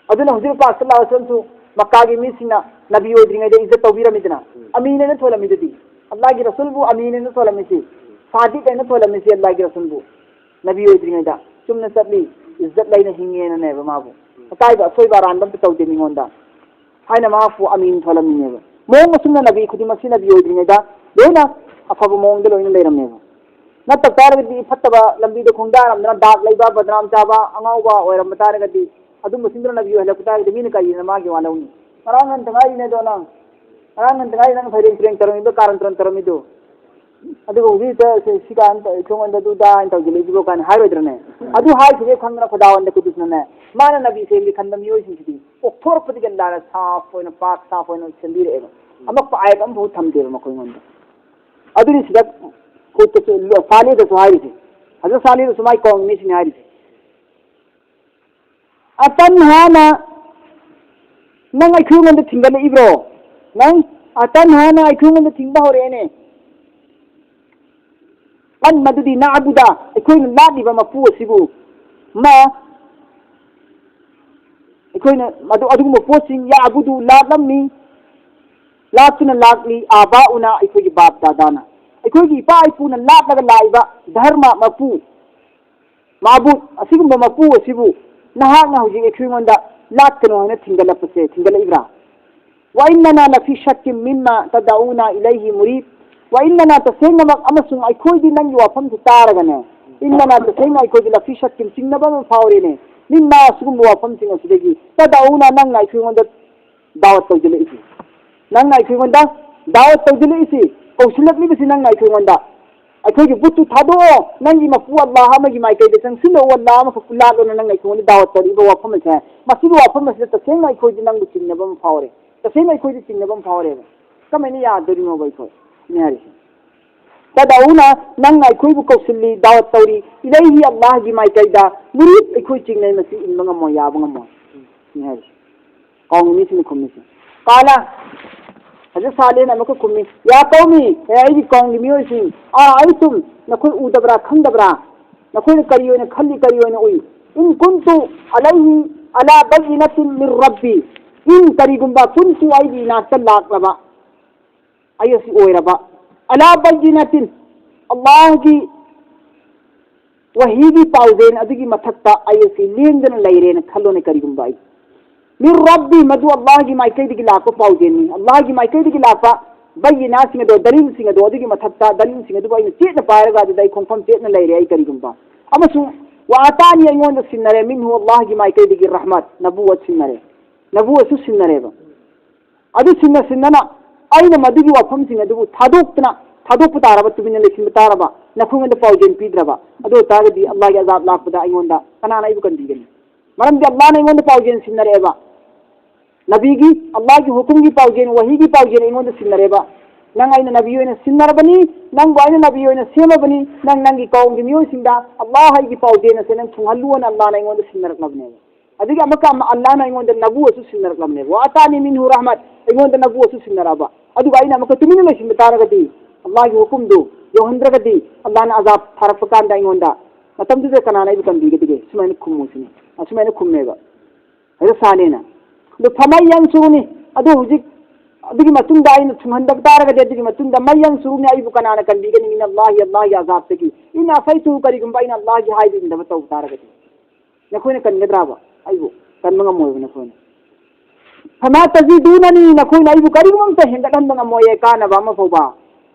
ꯑꯗꯨꯅ ꯍꯧꯖꯤꯛ ꯄꯥꯛ ꯁꯜꯂꯥꯍꯨ ꯑꯂꯩꯍꯤ ꯋꯥꯁꯜꯂꯝꯁꯨ ꯃꯛꯀꯥꯒꯤ ꯃꯤꯁꯤꯡꯅ ꯅꯕꯤ ꯑꯣꯏꯗ꯭ꯔꯤꯉꯩꯗ ꯏꯖꯠ ꯇꯧꯕꯤꯔꯝꯃꯤꯗꯅ, ꯎꯝ꯫ ꯑꯃꯤꯟ ꯍꯥꯏꯅ ꯊꯣꯜꯂꯝꯃꯤꯗꯨꯗꯤ꯫ ꯑꯜꯂꯥꯍꯒꯤ ꯔꯁꯨꯜꯕꯨ ꯑꯃꯤꯟ ꯍꯥꯏꯅ ꯊꯣꯜꯂꯝꯃꯤꯁꯤ, ꯁꯥꯗꯤꯛ ꯍꯥꯏꯅ ꯊꯣꯜꯂꯝꯃꯤꯁꯤ ꯑꯜꯂꯥꯍꯒꯤ ꯔꯁꯨꯜꯕꯨ꯫ ꯅꯕꯤ ꯑꯣꯏꯗ꯭ꯔꯤꯉꯩꯗ ꯆꯨꯝꯅ ꯆꯠꯂꯤ, ꯏꯖꯠ ꯂꯩꯅ ꯍꯤꯡꯉꯦꯅꯅꯦꯕ ꯃꯥꯕꯨ꯫ ꯑꯀꯥꯏꯕ ꯑꯁꯣꯏꯕ ꯑꯔꯥꯟꯕ ꯑꯝꯇ ꯇꯧꯗꯦ ꯃꯤꯉꯣꯟꯗ ꯍꯥꯏꯅ ꯃꯥꯕꯨ ꯑꯃꯤꯟ ꯊꯣꯜꯂꯝꯃꯤꯅꯦꯕ꯫ ꯃꯑꯣꯡ ꯑꯁꯨꯝꯅ ꯅꯕꯤ ꯈꯨꯗꯤꯡꯃꯛꯁꯤ ꯅꯕꯤ ꯑꯣꯏꯗ꯭ꯔꯤꯉꯩꯗ ꯂꯣꯏꯅ ꯑꯐꯕ ꯃꯑꯣꯡꯗ ꯂꯣꯏꯅ ꯂꯩꯔꯝꯃꯦꯕ꯫ ꯅꯠꯇ ꯇꯥꯔꯒꯗꯤ ꯐꯠꯇꯕ ꯂꯝꯕꯤꯗ ꯈꯣꯡꯗꯥꯔꯝꯗꯅ ꯗꯥꯛ ꯂꯩꯕ, ꯕꯗꯅꯥꯝ ꯆꯥꯕ, ꯑꯉꯥꯎꯕ ꯑꯣꯏꯔꯝꯕ ꯇꯥꯔꯒꯗꯤ ꯑꯗꯨꯝꯕꯁꯤꯡꯗꯨꯅ ꯅꯕꯤ ꯑꯣꯏꯍꯜꯂꯛꯄ ꯇꯥꯔꯒꯗꯤ ꯃꯤꯅ ꯀꯔꯤꯅ ꯃꯥꯒꯤ ꯋꯥ ꯂꯧꯅꯤ? ꯉꯔꯥꯡ ꯅꯍꯥꯟꯇ ꯉꯥꯏꯔꯤꯅꯦ ꯑꯗꯣ ꯅꯪ, ꯉꯔꯥꯡ ꯅꯍꯥꯟꯇ ꯉꯥꯏꯔꯤ ꯅꯪ ꯐꯩꯔꯦꯡ ꯇꯨꯔꯦꯡ ꯇꯧꯔꯝꯃꯤꯗꯣ, ꯀꯥꯔꯟ ꯇꯨꯔꯟ ꯇꯧꯔꯝꯃꯤꯗꯣ꯫ ꯑꯗꯨꯒ ꯍꯧꯖꯤꯛꯇ ꯁꯤ, ꯁꯤ ꯀꯥꯟ ꯑꯩꯉꯣꯟꯗ ꯑꯗꯨꯗ ꯍꯥꯏꯅ ꯇꯧꯁꯤꯜꯂꯛꯏꯁꯤꯕꯣ ꯀꯥꯏꯅ ꯍꯥꯏꯔꯣꯏꯗ꯭ꯔꯅꯦ? ꯑꯗꯨ ꯍꯥꯏꯈꯤꯕ ꯈꯪꯗꯅ ꯈꯨꯗꯥꯋꯟꯗ ꯀꯨꯗꯨꯁꯅꯅꯦ, ꯃꯥꯅ ꯅꯕꯤ ꯁꯦꯝꯒꯦ ꯈꯟꯕ ꯃꯤꯑꯣꯏꯁꯤꯡꯁꯤꯗꯤ ꯀꯣꯛꯊꯣꯔꯛꯄꯗꯒꯤ ꯑꯜꯂꯥꯅ ꯁꯥꯐ ꯑꯣꯏꯅ, ꯄꯥꯛ ꯁꯥꯐ ꯑꯣꯏꯅ ꯁꯦꯝꯕꯤꯔꯛꯑꯦꯕ꯫ ꯑꯃꯛꯄ ꯑꯥꯌꯠ ꯑꯃꯐꯥꯎ ꯊꯝꯗꯦꯕ ꯃꯈꯣꯏꯉꯣꯟꯗ꯫ ꯑꯗꯨꯅꯤ ꯁꯤꯗ ꯍꯨꯠꯇꯁꯨ, ꯁꯥꯂꯤꯗꯁꯨ ꯍꯥꯏꯔꯤꯁꯦ, ꯍꯖꯔꯠ ꯁꯥꯂꯤꯗꯁꯨ ꯃꯥꯏ ꯀꯧꯃꯤꯁꯤꯡꯅ ꯍꯥꯏꯔꯤꯁꯦ꯫ ꯑꯇꯟꯍꯥꯅ ꯅꯪ ꯑꯩꯈꯣꯏꯉꯣꯟꯗ ꯊꯤꯡꯒꯠꯂꯛꯏꯕ꯭ꯔꯣ? ꯅꯪ ꯑꯇꯟꯍꯥꯅ ꯑꯩꯈꯣꯏꯉꯣꯟꯗ ꯊꯤꯡꯕ ꯍꯧꯔꯛꯑꯦꯅꯦ꯫ ꯑꯟ ꯃꯗꯨꯗꯤ ꯅꯥꯕꯨꯗ ꯑꯩꯈꯣꯏꯅ ꯂꯥꯠꯂꯤꯕ ꯃꯄꯨ ꯑꯁꯤꯕꯨ ꯃꯥ ꯑꯩꯈꯣꯏꯅ ꯃꯗꯨ, ꯑꯗꯨꯒꯨꯝꯕ ꯄꯣꯠꯁꯤꯡ ꯌꯥꯕꯨꯗꯨ ꯂꯥꯠꯂꯝꯃꯤ, ꯂꯥꯠꯇꯨꯅ ꯂꯥꯛꯂꯤ꯫ ꯑꯥꯕꯥꯎꯅ ꯑꯩꯈꯣꯏꯒꯤ ꯕꯥꯞ ꯗꯥꯗꯥꯅ, ꯑꯩꯈꯣꯏꯒꯤ ꯏꯄꯥ ꯏꯄꯨꯅ ꯂꯥꯠꯂꯒ ꯂꯥꯛꯏꯕ ꯙꯔꯃ ꯃꯄꯨ, ꯃꯥꯕꯨ, ꯑꯁꯤꯒꯨꯝꯕ ꯃꯄꯨ ꯑꯁꯤꯕꯨ ꯅꯍꯥꯛꯅ ꯍꯧꯖꯤꯛ ꯑꯩꯈꯣꯏꯉꯣꯟꯗ ꯂꯥꯠꯀꯅꯨ ꯍꯥꯏꯅ ꯊꯤꯡꯒꯠꯂꯛꯄꯁꯦ, ꯊꯤꯡꯒꯠꯂꯛꯏꯕ꯭ꯔꯥ? "ꯋꯥꯏꯟꯅꯅ ꯂꯐꯤ ꯁꯛꯀꯤꯝ ꯃꯤꯝꯃ ꯇꯗꯥꯎꯅ ꯏꯂꯩꯍꯤ ꯃꯨꯔꯤꯕ", ꯋꯥꯏꯟꯅꯅ ꯇꯁꯦꯡꯅꯃꯛ ꯑꯃꯁꯨꯡ ꯑꯩꯈꯣꯏꯗꯤ ꯅꯪꯒꯤ ꯋꯥꯐꯝꯁꯤ ꯇꯥꯔꯒꯅꯦ, "ꯏꯟꯅꯅ ꯇꯁꯦꯡꯅ ꯑꯩꯈꯣꯏꯗꯤ ꯂꯐꯤ ꯁꯛꯀꯤꯝ ꯆꯤꯡꯅꯕ ꯑꯃ ꯐꯥꯎꯔꯦꯅꯦ, ꯃꯤꯝꯃ ꯑꯁꯤꯒꯨꯝꯕ ꯋꯥꯐꯝꯁꯤꯡ ꯑꯁꯤꯗꯒꯤ ꯇꯗꯥꯎꯅ ꯅꯪꯅ ꯑꯩꯈꯣꯏꯉꯣꯟꯗ ꯗꯥꯋꯠ ꯇꯧꯁꯤꯜꯂꯛꯏꯁꯤ, ꯅꯪꯅ ꯑꯩꯈꯣꯏꯉꯣꯟꯗ ꯗꯥꯋꯠ ꯇꯧꯁꯤꯜꯂꯛꯏꯁꯤ, ꯀꯧꯁꯤꯜꯂꯛꯂꯤꯕꯁꯤ ꯅꯪꯅ ꯑꯩꯈꯣꯏꯉꯣꯟꯗ꯫ ꯑꯩꯈꯣꯏꯒꯤ ꯕꯨꯠꯇꯨ ꯊꯥꯗꯣꯛꯑꯣ, ꯅꯪꯒꯤ ꯃꯄꯨ ꯑꯜꯂꯥꯍ ꯑꯃꯒꯤ ꯃꯥꯏꯀꯩꯗ ꯆꯪꯁꯤꯜꯂꯛꯑꯣ, ꯑꯜꯂꯥꯍ ꯑꯃꯈꯛꯄꯨ ꯂꯥꯠꯂꯣꯅ ꯅꯪꯅ ꯑꯩꯈꯣꯏꯉꯣꯟꯗ ꯗꯥꯋꯠ ꯇꯧꯔꯛꯏꯕ ꯋꯥꯐꯝ ꯑꯁꯦ, ꯃꯁꯤꯒꯤ ꯋꯥꯐꯝ ꯑꯁꯤꯗ ꯇꯁꯦꯡꯅ ꯑꯩꯈꯣꯏꯗꯤ ꯅꯪꯕꯨ ꯆꯤꯡꯅꯕ ꯑꯃ ꯐꯥꯎꯔꯦ, ꯇꯁꯦꯡꯅ ꯑꯩꯈꯣꯏꯗꯤ ꯆꯤꯡꯅꯕ ꯑꯃ ꯐꯥꯎꯔꯦꯕ꯫ ꯀꯃꯥꯏꯅ ꯌꯥꯗꯣꯔꯤꯅꯣꯕ ꯑꯩꯈꯣꯏ? ꯁꯤꯅꯤ ꯍꯥꯏꯔꯤꯁꯦ꯫ ꯇꯗꯥꯎꯅ ꯅꯪꯅ ꯑꯩꯈꯣꯏꯕꯨ ꯀꯧꯁꯤꯜꯂꯤ, ꯗꯥꯋꯠ ꯇꯧꯔꯤ, ꯏꯂꯩꯍꯤ ꯑꯜꯂꯥꯍꯒꯤ ꯃꯥꯏꯀꯩꯗ, ꯃꯨꯔꯤꯕ ꯑꯩꯈꯣꯏ ꯆꯤꯡꯅꯩ, ꯃꯁꯤ ꯏꯟꯕ ꯉꯝꯃꯣꯏ, ꯌꯥꯕ ꯉꯝꯃꯣꯏ꯫ ꯁꯤꯅꯤ ꯍꯥꯏꯔꯤꯁꯦ꯫ ꯀꯥꯎꯃꯤꯁꯤꯡꯅ ꯈꯨꯝꯃꯤꯁꯦ꯫ ꯀꯥꯂ ꯍꯧꯖꯤꯛ ꯁꯥꯂꯦꯅ ꯑꯃꯨꯛꯀ ꯈꯨꯝꯃꯤ, "ꯌꯥ ꯀꯧꯃꯤ, ꯍꯦ ꯑꯩꯒꯤ ꯀꯧꯝꯒꯤ ꯃꯤꯑꯣꯏꯁꯤꯡ, ꯑꯥ ꯑꯩ ꯁꯨꯝ ꯅꯈꯣꯏ ꯎꯗꯕ꯭ꯔꯥ, ꯈꯪꯗꯕ꯭ꯔꯥ? ꯅꯈꯣꯏꯅ ꯀꯔꯤ ꯑꯣꯏꯅ ꯈꯜꯂꯤ, ꯀꯔꯤ ꯑꯣꯏꯅ ꯎꯏ? ꯏꯟ ꯀꯨꯟꯇꯨ ꯑꯂꯩꯍꯤ ꯑꯂꯥ ꯕꯩꯌꯤꯅꯥꯇꯤꯟ ꯃꯤꯟ ꯔꯕꯤ, ꯏꯟ ꯀꯔꯤꯒꯨꯝꯕ ꯀꯨꯟꯇꯨ ꯑꯩꯒꯤ ꯏꯅꯥꯛꯇ ꯂꯥꯛꯂꯕ, ꯑꯩ ꯑꯁꯤ ꯑꯣꯏꯔꯕ, ꯑꯂꯥ ꯕꯩꯌꯤꯅꯥꯇꯤꯟ, ꯑꯜꯂꯥꯍꯒꯤ ꯋꯥꯍꯤꯒꯤ ꯄꯥꯎꯖꯦꯜ ꯑꯗꯨꯒꯤ ꯃꯊꯛꯇ ꯑꯩ ꯑꯁꯤ ꯂꯦꯡꯗꯅ ꯂꯩꯔꯦꯅ ꯈꯜꯂꯣꯅꯦ꯫ ꯀꯔꯤꯒꯨꯝꯕ ꯑꯩ ꯃꯤꯟ ꯔꯕꯤ, ꯃꯗꯨ ꯑꯜꯂꯥꯍꯒꯤ ꯃꯥꯏꯀꯩꯗꯒꯤ ꯂꯥꯛꯄ ꯄꯥꯎꯖꯦꯜꯅꯤ, ꯑꯜꯂꯥꯍꯒꯤ ꯃꯥꯏꯀꯩꯗꯒꯤ ꯂꯥꯛꯄ ꯕꯩꯌꯤꯅꯥꯁꯤꯡ ꯑꯗꯣ, ꯗꯂꯤꯜꯁꯤꯡ ꯑꯗꯣ, ꯑꯗꯨꯒꯤ ꯃꯊꯛꯇ ꯗꯂꯤꯜꯁꯤꯡ ꯑꯗꯨꯕꯨ ꯑꯩꯅ ꯆꯦꯠꯅ ꯄꯥꯏꯔꯒ ꯑꯗꯨꯗ ꯑꯩ ꯈꯣꯡꯐꯝ ꯆꯦꯠꯅ ꯂꯩꯔꯦ ꯑꯩ ꯀꯔꯤꯒꯨꯝꯕ꯫ ꯑꯃꯁꯨꯡ ꯋꯥ ꯑꯇꯥꯅꯤ, ꯑꯩꯉꯣꯟꯗ ꯁꯤꯟꯅꯔꯦ, ꯃꯤꯟꯍꯨ, ꯑꯜꯂꯥꯍꯒꯤ ꯃꯥꯏꯀꯩꯗꯒꯤ ꯔꯍꯃꯠ, ꯅꯕꯨꯋꯠ ꯁꯤꯟꯅꯔꯦ, ꯅꯕꯨꯋꯠꯁꯨ ꯁꯤꯟꯅꯔꯦꯕ꯫ ꯑꯗꯨ ꯁꯤꯟꯅ ꯁꯤꯟꯅꯅ ꯑꯩꯅ ꯃꯗꯨꯒꯤ ꯋꯥꯐꯝꯁꯤꯡ ꯑꯗꯨꯕꯨ ꯊꯥꯗꯣꯛꯇꯅ, ꯊꯥꯗꯣꯛꯄ ꯇꯥꯔꯕ, ꯇꯨꯃꯤꯟꯅ ꯂꯩꯁꯤꯟꯕ ꯇꯥꯔꯕ, ꯅꯈꯣꯏꯉꯣꯟꯗ ꯄꯥꯎꯖꯦꯜ ꯄꯤꯗ꯭ꯔꯕ, ꯑꯗꯨ ꯑꯣꯏꯇꯥꯔꯒꯗꯤ ꯑꯜꯂꯥꯍꯒꯤ ꯑꯖꯥꯕ ꯂꯥꯛꯄꯗ ꯑꯩꯉꯣꯟꯗ ꯀꯅꯥꯅ ꯑꯩꯕꯨ ꯀꯟꯕꯤꯒꯅꯤ? ꯃꯔꯝꯗꯤ ꯑꯜꯂꯥꯍꯅ ꯑꯩꯉꯣꯟꯗ ꯄꯥꯎꯖꯦꯜ ꯁꯤꯟꯅꯔꯛꯑꯦꯕ, ꯅꯕꯤꯒꯤ, ꯑꯜꯂꯥꯍꯒꯤ ꯍꯨꯀꯨꯝꯒꯤ ꯄꯥꯎꯖꯦꯜ, ꯋꯥꯍꯤꯒꯤ ꯄꯥꯎꯖꯦꯜ ꯑꯩꯉꯣꯟꯗ ꯁꯤꯟꯅꯔꯦꯕ꯫ ꯅꯪ ꯑꯩꯅ ꯅꯕꯤ ꯑꯣꯏꯅ ꯁꯤꯟꯅꯔꯕꯅꯤ, ꯅꯪꯕꯨ ꯑꯩꯅ ꯅꯕꯤ ꯑꯣꯏꯅ ꯁꯦꯝꯃꯕꯅꯤ, ꯅꯪ ꯅꯪꯒꯤ ꯀꯧꯝꯒꯤ ꯃꯤꯑꯣꯏꯁꯤꯡꯗ ꯑꯜꯂꯥꯍ ꯑꯩꯒꯤ ꯄꯥꯎꯖꯦꯜ ꯑꯁꯦ ꯅꯪ ꯊꯨꯡꯍꯜꯂꯨꯑꯅ ꯑꯜꯂꯥꯍꯅ ꯑꯩꯉꯣꯟꯗ ꯁꯤꯟꯅꯔꯛꯂꯕꯅꯦꯕ꯫ ꯑꯗꯨꯒꯤ ꯑꯃꯨꯛꯀ ꯑꯃ ꯑꯜꯂꯥꯍꯅ ꯑꯩꯉꯣꯟꯗ ꯅꯕꯨꯋꯠꯁꯨ ꯁꯤꯟꯅꯔꯛꯂꯕꯅꯦꯕ꯫ "ꯋꯥ ꯑꯇꯥꯅꯤ ꯃꯤꯟꯍꯨ ꯔꯍꯃꯠ", ꯑꯩꯉꯣꯟꯗ ꯅꯕꯨꯋꯠꯁꯨ ꯁꯤꯟꯅꯔꯛꯑꯕ꯫ ꯑꯗꯨꯒ ꯑꯩꯅ ꯑꯃꯨꯛꯀ ꯇꯨꯃꯤꯟꯅ ꯂꯩꯁꯤꯟꯕ ꯇꯥꯔꯒꯗꯤ, ꯑꯜꯂꯥꯍꯒꯤ ꯍꯨꯀꯨꯝꯗꯨ ꯌꯧꯍꯟꯗ꯭ꯔꯒꯗꯤ, ꯑꯜꯂꯥꯍꯅ ꯑꯖꯥꯕ ꯊꯥꯔꯛꯄ ꯀꯥꯟꯗ ꯑꯩꯉꯣꯟꯗ, ꯃꯇꯝꯗꯨꯗ ꯀꯅꯥꯅ ꯑꯩꯕꯨ ꯀꯟꯕꯤꯒꯗꯒꯦ? ꯁꯨꯃꯥꯏꯅ ꯈꯨꯝꯃꯨ ꯁꯤꯅꯤ꯫ ꯑꯁꯨꯃꯥꯏꯅ ꯈꯨꯝꯃꯦꯕ꯫ ꯑꯗꯨ ꯁꯥꯂꯦꯅ, ꯑꯗꯨ ꯐꯃꯥꯏ ꯌꯥꯡ ꯁꯨꯔꯨꯅꯤ꯫ ꯑꯗꯨ ꯍꯧꯖꯤꯛ, ꯑꯗꯨꯒꯤ ꯃꯇꯨꯡꯗ ꯑꯩꯅ ꯊꯨꯡꯍꯟꯗꯕ ꯇꯥꯔꯒꯗꯤ, ꯑꯗꯨꯒꯤ ꯃꯇꯨꯡꯗ ꯃꯩ ꯌꯥꯡ ꯁꯨꯔꯨꯅꯤ, ꯑꯩꯕꯨ ꯀꯅꯥꯅ ꯀꯟꯕꯤꯒꯅꯤ? ꯃꯤꯟ ꯑꯜꯂꯥꯍꯤ, ꯑꯜꯂꯥꯍꯒꯤ ꯑꯖꯥꯕꯇꯒꯤ꯫ ꯏꯟ ꯑꯁꯩꯇꯨ, ꯀꯔꯤꯒꯨꯝꯕ ꯑꯩꯅ ꯑꯜꯂꯥꯍꯒꯤ ꯍꯥꯏꯕ ꯏꯟꯗꯕ ꯇꯧꯕ ꯇꯥꯔꯒꯗꯤ, ꯅꯈꯣꯏꯅ ꯀꯟꯒꯗ꯭ꯔꯥꯕ? ꯑꯩꯕꯨ ꯀꯟꯕ ꯉꯝꯃꯣꯏꯕ ꯅꯈꯣꯏꯅ꯫ ꯐꯃꯥ ꯇꯖꯤꯗꯨꯅꯅꯤ, ꯅꯈꯣꯏꯅ ꯑꯩꯕꯨ ꯀꯔꯤꯒꯨꯝꯕ ꯑꯝꯇ ꯍꯦꯟꯒꯠꯍꯟꯕ ꯉꯝꯃꯣꯏꯌꯦ, ꯀꯥꯟꯅꯕ ꯑꯃ ꯐꯥꯎꯕ꯫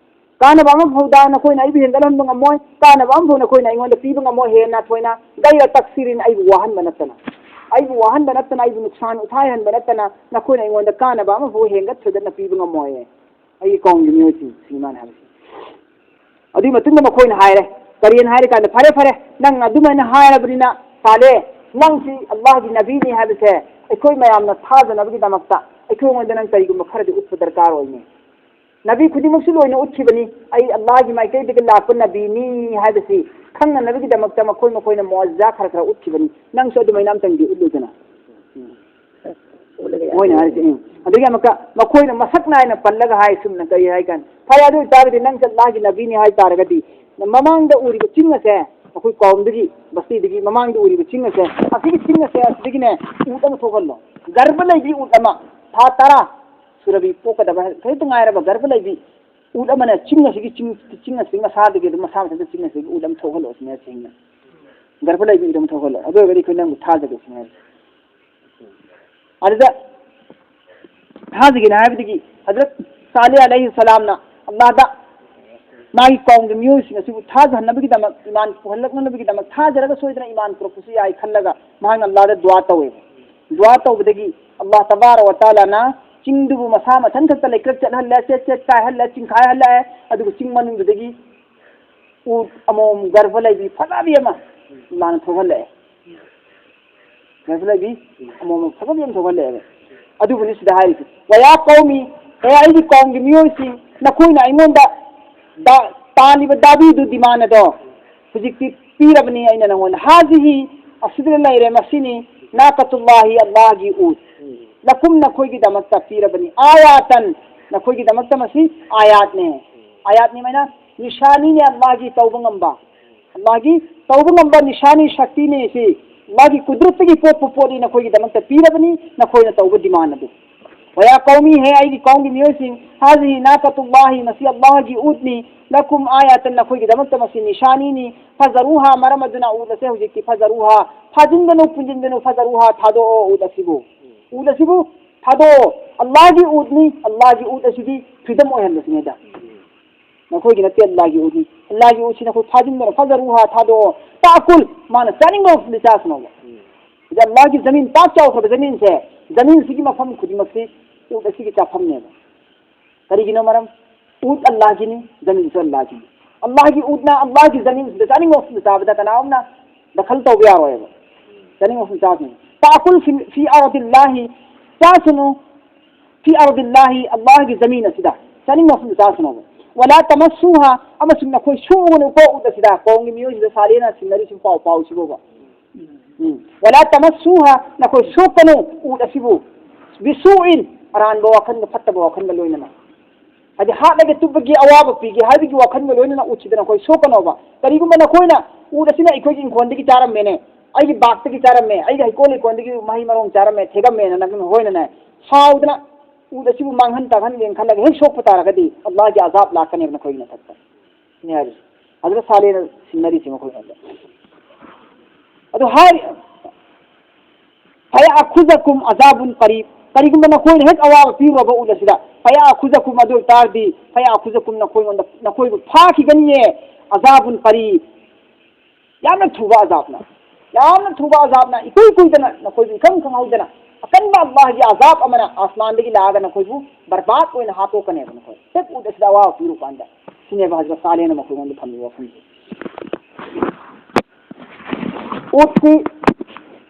ꯀꯥꯟꯅꯕ ꯑꯃ ꯐꯥꯎꯗ ꯅꯈꯣꯏꯅ ꯑꯩꯕꯨ ꯍꯦꯟꯒꯠꯍꯟꯕ ꯉꯝꯃꯣꯏ, ꯀꯥꯟꯅꯕ ꯑꯃ ꯐꯥꯎ ꯅꯈꯣꯏꯅ ꯑꯩꯉꯣꯟꯗ ꯄꯤꯕ ꯉꯝꯃꯣꯏ꯫ ꯍꯦꯟꯅ ꯊꯣꯏꯅ ꯒꯩꯔ ꯇꯛꯁꯤꯔꯤꯟ, ꯑꯩꯕꯨ ꯋꯥꯍꯟꯕ ꯅꯠꯇꯅ, ꯑꯩꯕꯨ ꯋꯥꯍꯟꯕ ꯅꯠꯇꯅ, ꯑꯩꯕꯨ ꯅꯨꯛꯁꯥꯟ ꯎꯊꯥꯏꯍꯟꯕ ꯅꯠꯇꯅ ꯅꯈꯣꯏꯅ ꯑꯩꯉꯣꯟꯗ ꯀꯥꯟꯅꯕ ꯑꯃ ꯐꯥꯎ ꯍꯦꯟꯒꯠ ꯊꯣꯏꯗꯠꯅ ꯄꯤꯕ ꯉꯝꯃꯣꯏꯌꯦ꯫ ꯑꯩꯒꯤ ꯀꯧꯝꯒꯤ ꯃꯤꯑꯣꯏꯁꯤꯡ, ꯁꯤꯅꯤ ꯃꯥꯅ ꯍꯥꯏꯔꯤꯁꯦ꯫ ꯑꯗꯨꯒꯤ ꯃꯇꯨꯡꯗ ꯃꯈꯣꯏꯅ ꯍꯥꯏꯔꯦ, ꯀꯔꯤꯅ ꯍꯥꯏꯔ ꯀꯥꯟꯗ, "ꯐꯔꯦ, ꯐꯔꯦ, ꯅꯪ ꯑꯗꯨꯃꯥꯏꯅ ꯍꯥꯏꯔꯕꯅꯤꯅ, ꯁꯥꯂꯦ, ꯅꯪꯁꯤ ꯑꯜꯂꯥꯍꯒꯤ ꯅꯕꯤꯅꯤ ꯍꯥꯏꯕꯁꯦ ꯑꯩꯈꯣꯏ ꯃꯌꯥꯝꯅ ꯊꯥꯖꯅꯕꯒꯤꯗꯃꯛꯇ ꯑꯩꯈꯣꯏꯉꯣꯟꯗ ꯅꯪ ꯀꯔꯤꯒꯨꯝꯕ ꯈꯔꯗꯤ ꯎꯠꯄ ꯗꯔꯀꯥꯔ ꯑꯣꯏꯅꯦ꯫ ꯅꯕꯤ ꯈꯨꯗꯤꯡꯃꯛꯁꯨ ꯂꯣꯏꯅ ꯎꯠꯈꯤꯕꯅꯤ, ꯑꯩ ꯑꯜꯂꯥꯍꯒꯤ ꯃꯥꯏꯀꯩꯗꯒꯤ ꯂꯥꯛꯄ ꯅꯕꯤꯅꯤ ꯍꯥꯏꯕꯁꯤ ꯈꯪꯅꯅꯕꯒꯤꯗꯃꯛꯇ ꯃꯈꯣꯏ ꯃꯈꯣꯏꯅ ꯃꯣꯖꯤꯖꯥ ꯈꯔ ꯈꯔ ꯎꯠꯈꯤꯕꯅꯤ, ꯅꯪꯁꯨ ꯑꯗꯨꯃꯥꯏꯅ ꯑꯝꯇꯪꯗꯤ ꯎꯠꯂꯨꯗꯅ"꯫ ꯃꯣꯏꯅ ꯍꯥꯏꯔꯤꯁꯦ, "ꯎꯝ, ꯑꯗꯒꯤ ꯑꯃꯨꯛꯀ ꯃꯈꯣꯏꯅ ꯃꯁꯛ ꯅꯥꯏꯅ ꯄꯜꯂꯒ ꯍꯥꯏ, ꯁꯨꯝꯅ ꯀꯔꯤ ꯍꯥꯏ ꯀꯥꯟꯗ, ꯐꯔꯦ, ꯑꯗꯨ ꯑꯣꯏꯇꯥꯔꯒꯗꯤ ꯅꯪꯁꯦ ꯑꯜꯂꯥꯍꯒꯤ ꯅꯕꯤꯅꯤ ꯍꯥꯏ ꯇꯥꯔꯒꯗꯤ, ꯃꯃꯥꯡꯗ ꯎꯔꯤꯕ ꯆꯤꯡ ꯑꯁꯦ, ꯑꯩꯈꯣꯏ ꯀꯥꯎꯝꯗꯒꯤ, ꯕꯁꯇꯤꯗꯒꯤ ꯃꯃꯥꯡꯗ ꯎꯔꯤꯕ ꯆꯤꯡ ꯑꯁꯦ, ꯑꯁꯤꯒꯤ ꯆꯤꯡ ꯑꯁꯦ, ꯑꯁꯤꯗꯒꯤꯅꯦ ꯎꯠ ꯑꯃ ꯊꯣꯛꯍꯜꯂꯣ꯫ ꯒꯔꯚ ꯂꯩꯕꯤ ꯎꯠ ꯑꯃ, ꯊꯥ ꯇꯔꯥ ꯁꯨꯔꯕꯤ ꯄꯣꯛꯀꯗꯕ ꯈꯖꯤꯛꯇ ꯉꯥꯏꯔꯕ ꯒꯔꯚ ꯂꯩꯕꯤ ꯎꯠ ꯑꯃꯅ ꯆꯤꯡ ꯑꯁꯤꯒꯤ ꯆꯤꯡ, ꯆꯤꯡ ꯑꯁꯤꯒꯤ ꯃꯁꯥꯗꯒꯤ ꯑꯗꯨꯝ ꯃꯁꯥ ꯃꯊꯟꯇ ꯆꯤꯡ ꯑꯁꯤꯒꯤ ꯎꯠ ꯑꯃ ꯊꯣꯛꯍꯜꯂꯣ ꯁꯤꯅꯦ ꯆꯤꯡꯅ꯫ ꯒꯔꯚ ꯂꯩꯕꯤ ꯎꯠ ꯑꯃ ꯊꯣꯛꯍꯜꯂꯣ꯫ ꯑꯗꯨ ꯑꯣꯏꯔꯒꯗꯤ ꯑꯩꯈꯣꯏ ꯅꯪꯕꯨ ꯊꯥꯖꯒꯦ ꯁꯤꯅꯦ꯫ ꯑꯗꯨꯗ ꯊꯥꯖꯒꯦꯅ ꯍꯥꯏꯕꯗꯒꯤ ꯍꯖꯔꯠ ꯁꯥꯂꯦ ꯑꯂꯩꯍꯤ ꯁꯂꯥꯝꯅ ꯑꯜꯂꯥꯍꯗ ꯃꯥꯒꯤ ꯀꯧꯝꯒꯤ ꯃꯤꯑꯣꯏꯁꯤꯡ ꯑꯁꯤꯕꯨ ꯊꯥꯖꯍꯟꯅꯕꯒꯤꯗꯃꯛ, ꯏꯃꯥꯟ ꯄꯨꯍꯜꯂꯛꯅꯅꯕꯒꯤꯗꯃꯛ, ꯊꯥꯖꯔꯒ ꯁꯣꯏꯗꯅ ꯏꯃꯥꯟ ꯄꯨꯔꯛꯄꯁꯨ ꯌꯥꯏ ꯈꯜꯂꯒ ꯃꯍꯥꯛꯅ ꯑꯜꯂꯥꯍꯗ ꯗꯨꯋꯥ ꯇꯧꯋꯦꯕ꯫ ꯗꯨꯋꯥ ꯇꯧꯕꯗꯒꯤ ꯑꯜꯂꯥꯍ ꯇꯕꯥꯔꯛ ꯋ ꯇꯥꯂꯥꯅ ꯆꯤꯡꯗꯨꯕꯨ ꯃꯁꯥ ꯃꯊꯟ ꯈꯛꯇ ꯂꯩꯀ꯭ꯔꯛ ꯆꯠꯍꯜꯂꯦ, ꯆꯦꯠ ꯆꯦꯠ ꯀꯥꯏꯍꯜꯂꯦ, ꯆꯤꯡꯈꯥꯏꯍꯜꯂꯦ꯫ ꯑꯗꯨꯒ ꯆꯤꯡ ꯃꯅꯨꯡꯗꯨꯗꯒꯤ ꯎꯠ ꯑꯃꯣꯝ ꯒꯔꯚ ꯂꯩꯕꯤ ꯐꯖꯕꯤ ꯑꯃ ꯏꯃꯥꯅ ꯊꯣꯛꯍꯜꯂꯛꯑꯦ꯫ ꯒꯔꯚ ꯂꯩꯕꯤ ꯑꯃꯣꯝ ꯐꯖꯕꯤ ꯑꯃ ꯊꯣꯛꯍꯜꯂꯛꯑꯦꯕ꯫ ꯑꯗꯨꯕꯨꯅꯤ ꯁꯤꯗ ꯍꯥꯏꯔꯤꯁꯦ, "ꯋꯌꯥ ꯀꯧꯃꯤ, ꯑꯦ ꯑꯩꯒꯤ ꯀꯧꯝꯒꯤ ꯃꯤꯑꯣꯏꯁꯤꯡ, ꯅꯈꯣꯏꯅ ꯑꯩꯉꯣꯟꯗ ꯗꯥ-, ꯇꯥꯜꯂꯤꯕ ꯗꯥꯕꯤꯗꯨ, ꯗꯤꯃꯥꯟ ꯑꯗꯣ ꯍꯧꯖꯤꯛꯇꯤ ꯄꯤꯔꯕꯅꯤ ꯑꯩꯅ ꯅꯪꯉꯣꯟꯗ꯫ ꯍꯥꯖꯤꯍꯤ, ꯑꯁꯤꯗ ꯂꯩꯔꯦ, ꯃꯁꯤꯅꯤ, ꯅꯥꯀꯇꯨꯜꯂꯥꯍꯤ, ꯑꯜꯂꯥꯍꯒꯤ ꯎꯠ꯫ ꯂꯀꯨꯝ, ꯅꯈꯣꯏꯒꯤꯗꯃꯛꯇ ꯄꯤꯔꯕꯅꯤ꯫ ꯑꯥꯌꯥꯇꯟ, ꯅꯈꯣꯏꯒꯤꯗꯃꯛꯇ ꯃꯁꯤ ꯑꯥꯌꯥꯠꯅꯦ꯫" ꯑꯥꯌꯥꯠꯅꯤ ꯃꯥꯏꯅ ꯅꯤꯁꯥꯅꯤꯅꯦ, ꯑꯜꯂꯥꯍꯒꯤ ꯇꯧꯕ ꯉꯝꯕ꯫ ꯑꯜꯂꯥꯍꯒꯤ ꯇꯧꯕ ꯉꯝꯕ ꯅꯤꯁꯥꯅꯤ, ꯁꯛꯇꯤꯅꯤ ꯁꯤ꯫ ꯑꯜꯂꯥꯍꯒꯤ ꯀꯨꯗꯔꯠꯇꯒꯤ ꯄꯣꯛꯄ ꯄꯣꯠꯅꯤ, ꯅꯈꯣꯏꯒꯤꯗꯃꯛꯇ ꯄꯤꯔꯕꯅꯤ, ꯅꯈꯣꯏꯅ ꯇꯧꯕ ꯗꯤꯃꯥꯟ ꯑꯗꯨ꯫ "ꯋꯌꯥ ꯀꯧꯃꯤ, ꯍꯦ ꯑꯩꯒꯤ ꯀꯧꯝꯒꯤ ꯃꯤꯑꯣꯏꯁꯤꯡ, ꯍꯥꯖꯤꯍꯤ ꯅꯥꯀꯇꯨꯜꯂꯥꯍꯤ, ꯃꯁꯤ ꯑꯜꯂꯥꯍꯒꯤ ꯎꯠꯅꯤ, ꯂꯀꯨꯝ ꯑꯥꯌꯥꯇꯟ, ꯅꯈꯣꯏꯒꯤꯗꯃꯛꯇ ꯃꯁꯤ ꯅꯤꯁꯥꯅꯤꯅꯤ, ꯐꯖꯔꯨꯍꯥ, ꯃꯔꯝ ꯑꯗꯨꯅ ꯎꯠ ꯑꯁꯦ ꯍꯧꯖꯤꯛꯇꯤ ꯐꯖꯔꯨꯍꯥ, ꯐꯥꯖꯤꯟꯒꯅꯨ, ꯄꯨꯟꯁꯤꯟꯒꯅꯨ, ꯐꯖꯔꯨꯍꯥ, ꯊꯥꯗꯣꯛꯑꯣ ꯎꯠ ꯑꯁꯤꯕꯨ꯫ ꯎꯠ ꯑꯁꯤꯕꯨ ꯊꯥꯗꯣꯛꯑꯣ, ꯑꯜꯂꯥꯍꯒꯤ ꯎꯠꯅꯤ, ꯑꯜꯂꯥꯍꯒꯤ ꯎꯠ ꯑꯁꯤꯗꯤ ꯐ꯭ꯔꯤꯗꯝ ꯑꯣꯏꯍꯜꯂꯁꯤꯅꯦꯗ꯫ ꯅꯈꯣꯏꯒꯤ ꯅꯠꯇꯦ, ꯑꯜꯂꯥꯍꯒꯤ ꯎꯠꯅꯤ꯫ ꯑꯜꯂꯥꯍꯒꯤ ꯎꯠꯁꯤ ꯅꯈꯣꯏ ꯐꯥꯖꯤꯟꯗꯅ ꯐꯖꯔꯨꯍꯥ, ꯊꯥꯗꯣꯛꯑꯣ꯫ ꯇꯥꯀꯨꯜ, ꯃꯥꯅ ꯆꯥꯅꯤꯡꯕ ꯃꯐꯝꯗ ꯆꯥꯁꯅꯣꯕ꯫ ꯎꯝ꯫ ꯑꯗ ꯑꯜꯂꯥꯍꯒꯤ ꯖꯃꯤꯟ ꯄꯥꯛ ꯆꯥꯎꯈ꯭ꯔꯕ ꯖꯃꯤꯟꯁꯦ, ꯖꯃꯤꯟꯁꯤꯒꯤ ꯃꯐꯝ ꯈꯨꯗꯤꯡꯃꯛꯁꯤ ꯎꯠ ꯑꯁꯤꯒꯤ ꯆꯥꯐꯝꯅꯦꯕ꯫ ꯀꯔꯤꯒꯤꯅꯣ ꯃꯔꯝ? ꯎꯠ ꯑꯜꯂꯥꯍꯒꯤꯅꯤ, ꯖꯃꯤꯟꯁꯨ ꯑꯜꯂꯥꯍꯒꯤꯅꯤ꯫ ꯑꯜꯂꯥꯍꯒꯤ ꯎꯠꯅ ꯑꯜꯂꯥꯍꯒꯤ ꯖꯃꯤꯟꯁꯤꯗ ꯆꯥꯅꯤꯡꯕ ꯃꯐꯝꯗ ꯆꯥꯕꯗ ꯀꯅꯥꯒꯨꯝꯅ ꯗꯈꯜ ꯇꯧꯕ ꯌꯥꯔꯣꯏꯕ꯫ ꯆꯥꯅꯤꯡꯕ ꯃꯐꯝꯗ ꯆꯥꯁꯅꯨ꯫ ꯇꯥꯀꯨꯜ ꯐꯤ, ꯐꯤ ꯑꯔꯗꯤꯜꯂꯥꯍꯤ, ꯆꯥꯁꯅꯨ꯫ ꯐꯤ ꯑꯔꯗꯤꯜꯂꯥꯍꯤ, ꯑꯜꯂꯥꯍꯒꯤ ꯖꯃꯤꯟ ꯑꯁꯤꯗ ꯆꯥꯅꯤꯡꯕ ꯃꯐꯝꯗ ꯆꯥꯁꯅꯣꯕ꯫ ꯋꯂꯥ ꯇꯃꯁꯁꯨꯍꯥ, ꯑꯃꯁꯨꯡ ꯅꯈꯣꯏ ꯁꯣꯛꯎꯒꯅꯨꯀꯣ ꯎꯠ ꯑꯁꯤꯗ꯫ ꯀꯧꯝꯒꯤ ꯃꯤꯑꯣꯏꯁꯤꯡꯗ ꯁꯥꯂꯦꯅ ꯁꯤꯟꯅꯔꯤꯁꯤ ꯄꯥꯎ, ꯄꯥꯎꯁꯤꯕꯣꯕ꯫ ꯎꯝ꯫ ꯋꯂꯥ ꯇꯃꯁꯁꯨꯍꯥ, ꯅꯈꯣꯏ ꯁꯣꯛꯀꯅꯨ ꯎꯠ ꯑꯁꯤꯕꯨ꯫ ꯕꯤꯁꯨꯏꯟ, ꯑꯔꯥꯟꯕ ꯋꯥꯈꯜꯒ ꯐꯠꯇꯕ ꯋꯥꯈꯜꯒ ꯂꯣꯏꯅꯅ꯫ ꯍꯥꯏꯗꯤ ꯍꯥꯠꯂꯒ ꯇꯨꯞꯄꯒꯤ ꯑꯋꯥꯕ ꯄꯤꯒꯦ ꯍꯥꯏꯕꯒꯤ ꯋꯥꯈꯜꯒ ꯂꯣꯏꯅꯅ ꯎꯠꯁꯤꯗ ꯅꯈꯣꯏ ꯁꯣꯛꯀꯅꯣꯕ꯫ ꯀꯔꯤꯒꯨꯝꯕ ꯅꯈꯣꯏꯅ ꯎꯠ ꯑꯁꯤꯅ ꯑꯩꯈꯣꯏꯒꯤ ꯏꯪꯈꯣꯜꯗꯒꯤ ꯆꯥꯔꯝꯃꯦꯅꯦ, ꯑꯩꯒꯤ ꯕꯥꯛꯇꯒꯤ ꯆꯥꯔꯝꯃꯦ, ꯑꯩꯒꯤ ꯍꯩꯀꯣꯜ ꯂꯩꯀꯣꯜꯗꯒꯤ ꯃꯍꯩ ꯃꯔꯣꯡ ꯆꯥꯔꯝꯃꯦ, ꯊꯦꯛꯑꯝꯃꯦꯅ ꯅꯈꯣꯏꯅ ꯁꯥꯎꯗꯅ ꯎꯠ ꯑꯁꯤꯕꯨ ꯃꯥꯡꯍꯟ ꯇꯥꯛꯍꯟꯒꯦꯅ ꯈꯜꯂꯒ ꯍꯦꯛ ꯁꯣꯛꯄ ꯇꯥꯔꯒꯗꯤ ꯑꯜꯂꯥꯍꯒꯤ ꯑꯖꯥꯕ ꯂꯥꯛꯀꯅꯦꯕ ꯅꯈꯣꯏꯒꯤ ꯃꯊꯛꯇ꯫ ꯁꯤꯅꯤ ꯍꯥꯏꯔꯤꯁꯦ꯫ ꯍꯖꯔꯠ ꯁꯥꯂꯦꯅ ꯁꯤꯡꯅꯔꯤꯁꯦ ꯃꯈꯣꯏꯉꯣꯟꯗ꯫ ꯑꯗꯨ ꯍꯥꯏꯔꯤ, "ꯐꯌꯥꯈꯨꯖꯀꯨꯝ ꯑꯖꯥꯕꯨꯟ ꯀꯔꯤꯕ"꯫ ꯀꯔꯤꯒꯨꯝꯕ ꯅꯈꯣꯏꯅ ꯍꯦꯛ ꯑꯋꯥꯕ ꯄꯤꯔꯨꯔꯕ ꯎꯠ ꯑꯁꯤꯗ, "ꯐꯌꯥꯈꯨꯖꯀꯨꯝ", ꯑꯗꯨ ꯑꯣꯏꯇꯥꯔꯗꯤ, "ꯐꯌꯥꯈꯨꯖꯀꯨꯝ", ꯅꯈꯣꯏꯉꯣꯟꯗ, ꯅꯈꯣꯏꯕꯨ ꯐꯥꯈꯤꯒꯅꯤꯌꯦ, "ꯑꯖꯥꯕꯨꯟ ꯀꯔꯤꯕ", ꯌꯥꯝꯅ ꯊꯨꯕ ꯑꯖꯥꯕꯅ, ꯌꯥꯝꯅ ꯊꯨꯕ ꯑꯖꯥꯕꯅ, ꯏꯀꯨꯏ ꯀꯨꯏꯗꯅ, ꯅꯈꯣꯏꯕꯨ ꯏꯈꯪ ꯈꯪꯍꯧꯗꯅ ꯑꯀꯟꯕ ꯑꯜꯂꯥꯍꯒꯤ ꯑꯖꯥꯕ ꯑꯃꯅ ꯑꯁꯃꯥꯟꯗꯒꯤ ꯂꯥꯛꯑꯒ ꯅꯈꯣꯏꯕꯨ ꯕꯔꯕꯥꯗ ꯑꯣꯏꯅ ꯍꯥꯠꯇꯣꯛꯀꯅꯦꯕ ꯅꯈꯣꯏ꯫ ꯍꯦꯛ ꯎꯠ ꯑꯁꯤꯗ ꯑꯋꯥꯕ ꯄꯤꯔꯨ ꯀꯥꯟꯗ꯫ ꯁꯤꯅꯦꯕ ꯍꯖꯔꯠ ꯁꯥꯂꯦꯅ ꯃꯈꯣꯏꯉꯣꯟꯗ ꯊꯝꯃꯤꯕ ꯋꯥꯐꯝꯁꯦ꯫ ꯎꯠꯁꯤ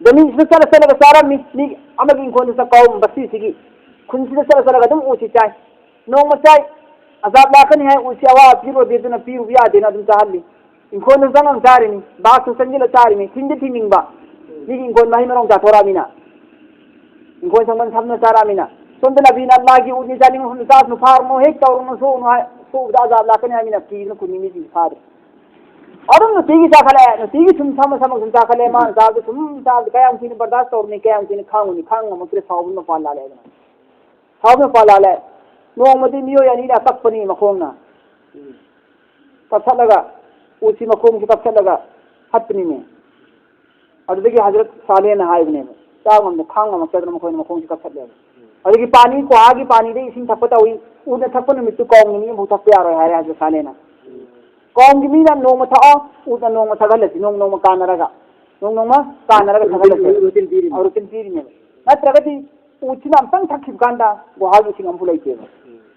ꯖꯃꯤꯟꯁꯤꯗ ꯆꯠꯂ ꯆꯠꯂꯒ ꯆꯥꯔꯝꯃꯤ꯫ ꯃꯤ ꯑꯃꯒꯤ ꯏꯪꯈꯣꯜꯗ ꯆꯠ-, ꯀꯥꯎ-, ꯕꯁꯇꯤꯁꯤꯒꯤ ꯈꯨꯟꯁꯤꯗ ꯆꯠꯂ ꯆꯠꯂꯒ ꯑꯗꯨꯝ ꯎꯠꯁꯤ ꯆꯥꯏ꯫ ꯅꯣꯡꯃ ꯆꯥꯏ, ꯑꯖꯥꯕ ꯂꯥꯛꯀꯅꯤ ꯍꯥꯏ, ꯎꯠꯁꯤ ꯑꯋꯥꯕ ꯄꯤꯔꯨꯔꯗꯤ ꯑꯗꯨꯅ ꯄꯤꯔꯨꯕ ꯌꯥꯗꯦꯅ ꯑꯗꯨꯝ ꯆꯥꯍꯜꯂꯤ꯫ ꯏꯪꯈꯣꯜꯗ ꯆꯪꯉꯒ ꯆꯥꯔꯤꯅꯤ, ꯕꯥꯛꯇ ꯆꯪꯁꯤꯜꯂ ꯆꯥꯔꯤꯅꯤ, ꯊꯤꯡꯗꯤ ꯊꯤꯡꯅꯤꯡꯕ꯫ ꯃꯤꯒꯤ ꯏꯪꯈꯣꯜ ꯃꯍꯩ ꯃꯔꯣꯡ ꯆꯥꯊꯣꯔꯛꯑꯃꯤꯅ, ꯏꯪꯈꯣꯜ ꯁꯪꯕꯟ ꯁꯝꯅ ꯆꯥꯔꯛꯑꯃꯤꯅ꯫ ꯁꯣꯝꯗ ꯅꯕꯤꯅ ꯑꯜꯂꯥꯍꯒꯤ ꯎꯠꯅꯤ, ꯆꯥꯅꯤꯡꯕ ꯃꯐꯝꯗ ꯆꯥꯁꯅꯨ, ꯐꯥꯔꯨꯅꯨ, ꯍꯦꯛ ꯇꯧꯔꯨꯅꯨ, ꯁꯣꯛꯎꯅꯨ ꯍꯥꯏ, ꯁꯣꯛꯎꯕꯗ ꯑꯖꯥꯕ ꯂꯥꯛꯀꯅꯤ ꯍꯥꯏꯃꯤꯅ ꯀꯤꯗꯅ ꯈꯨꯟꯒꯤ ꯃꯤꯁꯤꯡ ꯐꯥꯗ꯭ꯔꯦ꯫ ꯑꯗꯨꯝ ꯅꯨꯡꯇꯤꯒꯤ ꯆꯥꯈꯠꯂꯛꯑꯦ, ꯅꯨꯡꯇꯤꯒꯤ ꯁꯨꯝ ꯁꯝꯃ ꯁꯝꯃ ꯁꯨꯝ ꯆꯥꯈꯠꯂꯛꯑꯦ, ꯃꯥꯅ ꯆꯥꯕꯗ ꯁꯨꯝ ꯆꯥꯕꯗ ꯀꯌꯥꯝ ꯀꯨꯏꯅ ꯕꯔꯗꯥꯁ ꯇꯧꯔꯨꯅꯤ, ꯀꯌꯥꯝ ꯀꯨꯏꯅ ꯈꯥꯡꯉꯨꯅꯤ, ꯈꯥꯡ ꯉꯝꯃꯛꯇ꯭ꯔꯦ, ꯁꯥꯎꯕꯅ ꯃꯄꯥꯟ ꯂꯥꯜꯂꯛꯑꯦꯗꯅ꯫ ꯁꯥꯎꯕꯅ ꯃꯄꯥꯟ ꯂꯥꯜꯂꯦ꯫ ꯅꯣꯡꯃꯗꯤ ꯃꯤꯑꯣꯏ ꯑꯅꯤꯅ ꯀꯛꯄꯅꯤ ꯃꯈꯣꯡꯅ꯫ ꯀꯛꯊꯠꯂꯒ, ꯎꯁꯤ ꯃꯈꯣꯡꯁꯤ ꯀꯛꯊꯠꯂꯒ ꯍꯥꯠꯄꯅꯤꯅꯦ꯫ ꯑꯗꯨꯗꯒꯤ ꯍꯖꯔꯠ ꯁꯥꯂꯦꯅ ꯍꯥꯏꯕꯅꯦꯕ, ꯆꯥꯕ ꯉꯝꯗ, ꯈꯥꯡ ꯉꯝꯃꯛꯇꯗꯅ ꯃꯈꯣꯏꯅ ꯃꯈꯣꯡꯁꯤ ꯀꯛꯊꯠꯂꯦꯕ꯫ ꯑꯗꯒꯤ ꯄꯥꯅꯤ, ꯀ꯭ꯋꯥꯒꯤ ꯄꯥꯅꯤꯗ ꯏꯁꯤꯡ ꯊꯛꯄ ꯇꯧꯏ, ꯎꯠꯅ ꯊꯛꯄ ꯅꯨꯃꯤꯠꯇꯨ ꯀꯥꯎ ꯅꯤꯅꯤ ꯑꯃꯐꯥꯎ ꯊꯛꯄ ꯌꯥꯔꯣꯏ ꯍꯥꯏꯔꯦ ꯍꯖꯔꯠ ꯁꯥꯂꯦꯅ꯫ ꯀꯥꯎꯒꯤ ꯃꯤꯅ ꯅꯣꯡꯃ ꯊꯛꯑꯣ, ꯎꯠꯅ ꯅꯣꯡꯃ ꯊꯛꯍꯜꯂꯁꯤ, ꯅꯣꯡ ꯅꯣꯡꯃ ꯀꯥꯟꯅꯔꯒ, ꯅꯣꯡ ꯅꯣꯡꯃ ꯀꯥꯟꯅꯔꯒ ꯊꯛꯍꯜꯂꯁꯤ꯫ ꯔꯨꯇꯤꯟ ꯄꯤꯔꯤꯅꯦꯕ꯫ ꯑ, ꯔꯨꯇꯤꯟ ꯄꯤꯔꯤꯅꯦꯕ꯫ ꯅꯠꯇ꯭ꯔꯒꯗꯤ ꯎꯠꯁꯤꯅ ꯑꯝꯇꯪ ꯊꯛꯈꯤꯕ ꯀꯥꯟꯗ ꯒꯨꯍꯥꯒꯤ ꯏꯁꯤꯡ ꯑꯃꯐꯥꯎ ꯂꯩꯇꯦꯕ꯫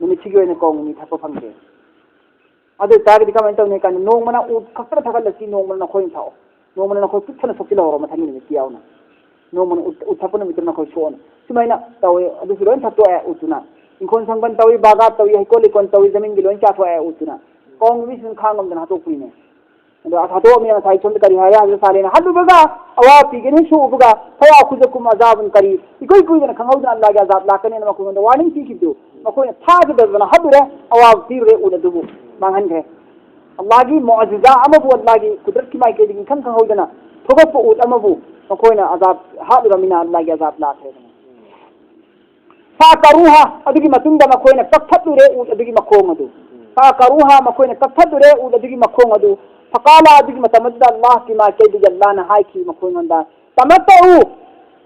ꯅꯨꯃꯤꯠꯁꯤꯒꯤ ꯑꯣꯏꯅ ꯀꯥꯎ ꯅꯤꯅꯤ ꯊꯛꯄ ꯐꯪꯗꯦ꯫ ꯑꯗꯨ ꯑꯣꯏꯇꯥꯔꯒꯗꯤ ꯀꯃꯥꯏꯅ ꯇꯧꯅꯤ ꯍꯥꯏ ꯀꯥꯟꯗ, ꯅꯣꯡꯃꯅ ꯎꯠ ꯈꯛꯇꯅ ꯊꯛꯍꯜꯂꯁꯤ, ꯅꯣꯡꯃꯅ ꯅꯈꯣꯏꯅ ꯊꯛꯑꯣ, ꯅꯣꯡꯃꯅ ꯅꯈꯣꯏ ꯄꯤꯛ ꯊꯟꯅ ꯁꯣꯛꯆꯤꯜꯍꯧꯔꯣ ꯃꯊꯪꯒꯤ ꯅꯨꯃꯤꯠꯀꯤ ꯌꯥꯎꯅ, ꯅꯣꯡꯃꯅ ꯎꯠ, ꯎꯠ ꯊꯛꯄ ꯅꯨꯃꯤꯠꯇ ꯅꯈꯣꯏ ꯁꯣꯛꯑꯅꯤ꯫ ꯁꯨꯃꯥꯏꯅ ꯇꯧꯋꯦ, ꯑꯗꯨꯁꯨ ꯂꯣꯏ ꯊꯛꯇꯣꯛꯑꯦ ꯎꯠꯇꯨꯅ꯫ ꯏꯪꯈꯣꯜ ꯁꯪꯕꯟ ꯇꯧꯏ, ꯕꯥꯒꯥꯠ ꯇꯧꯏ, ꯍꯩꯀꯣꯜ ꯂꯩꯀꯣꯜ ꯇꯧꯏ, ꯖꯃꯤꯟꯒꯤ ꯂꯣꯏ ꯆꯥꯊꯣꯛꯑꯦ ꯎꯠꯇꯨꯅ꯫ ꯀꯥꯎꯒꯤ ꯃꯤꯁꯤꯡ ꯈꯥꯡ ꯉꯝꯗꯅ ꯍꯥꯠꯇꯣꯛꯄꯅꯤꯅꯦ꯫ ꯑꯗꯣ ꯍꯥꯠꯇꯣꯛꯑꯝꯃꯦ꯫ ꯉꯁꯥꯏ ꯁꯣꯝꯗ ꯀꯔꯤ ꯍꯥꯏꯔꯦ? ꯍꯖꯔꯠ ꯁꯥꯂꯦꯍꯅ ꯍꯜꯂꯨꯕꯒ ꯑꯋꯥꯕ ꯄꯤꯒꯅꯤ, ꯁꯣꯛꯎꯕꯒ "ꯐꯌꯥ ꯈꯨꯖꯀꯨꯝ ꯑꯖꯥꯕꯨꯟ ꯀꯔꯤ", ꯏꯀꯨꯏ ꯀꯨꯏꯗꯅ ꯈꯪꯍꯧꯗꯅ ꯑꯜꯂꯥꯍꯒꯤ ꯑꯖꯥꯕ ꯂꯥꯛꯀꯅꯦꯅ ꯃꯈꯣꯏꯉꯣꯟꯗ ꯋꯥꯔꯅꯤꯡ ꯄꯤꯈꯤꯕꯗꯨ ꯃꯈꯣꯏꯅ ꯊꯥꯖꯗꯗꯅ ꯍꯜꯂꯨꯔꯦ꯫ ꯑꯋꯥꯕ ꯄꯤꯔꯨꯔꯦ꯫ ꯎꯠ ꯑꯗꯨꯕꯨ ꯃꯥꯡꯍꯟꯈ꯭ꯔꯦ꯫ ꯑꯜꯂꯥꯍꯒꯤ ꯃꯨꯑꯖꯤꯖꯥ ꯑꯃꯕꯨ, ꯑꯜꯂꯥꯍꯒꯤ ꯀꯨꯗꯔꯠꯀꯤ ꯃꯥꯏꯀꯩꯗꯒꯤ ꯏꯈꯪ ꯈꯪꯍꯧꯗꯅ ꯊꯣꯛꯂꯛꯄ ꯎꯠ ꯑꯃꯕꯨ ꯃꯈꯣꯏꯅ ꯑꯖꯥꯕ ꯍꯥꯠꯂꯨꯔꯃꯤꯅ ꯑꯜꯂꯥꯍꯒꯤ ꯑꯖꯥꯕ ꯂꯥꯛꯈ꯭ꯔꯦꯗꯅ꯫ ꯐꯥꯀꯔꯨꯍꯥ, ꯑꯗꯨꯒꯤ ꯃꯇꯨꯡꯗ ꯃꯈꯣꯏꯅ ꯀꯛꯊꯠꯂꯨꯔꯦ ꯎꯠ ꯑꯗꯨꯒꯤ ꯃꯈꯣꯡ ꯑꯗꯨ꯫ ꯐꯥꯀꯔꯨꯍꯥ, ꯃꯈꯣꯏꯅ ꯀꯛꯊꯠꯂꯨꯔꯦ ꯎꯠ ꯑꯗꯨꯒꯤ ꯃꯈꯣꯡ ꯑꯗꯨ꯫ ꯐꯀꯥꯂꯥ, ꯑꯗꯨꯒꯤ ꯃꯇꯝ ꯑꯗꯨꯗ ꯑꯜꯂꯥꯍꯀꯤ ꯃꯥꯏꯀꯩꯗꯒꯤ ꯑꯜꯂꯥꯍꯅ ꯍꯥꯏꯈꯤ ꯃꯈꯣꯏꯉꯣꯟꯗ, "ꯇꯃꯠꯇꯎ,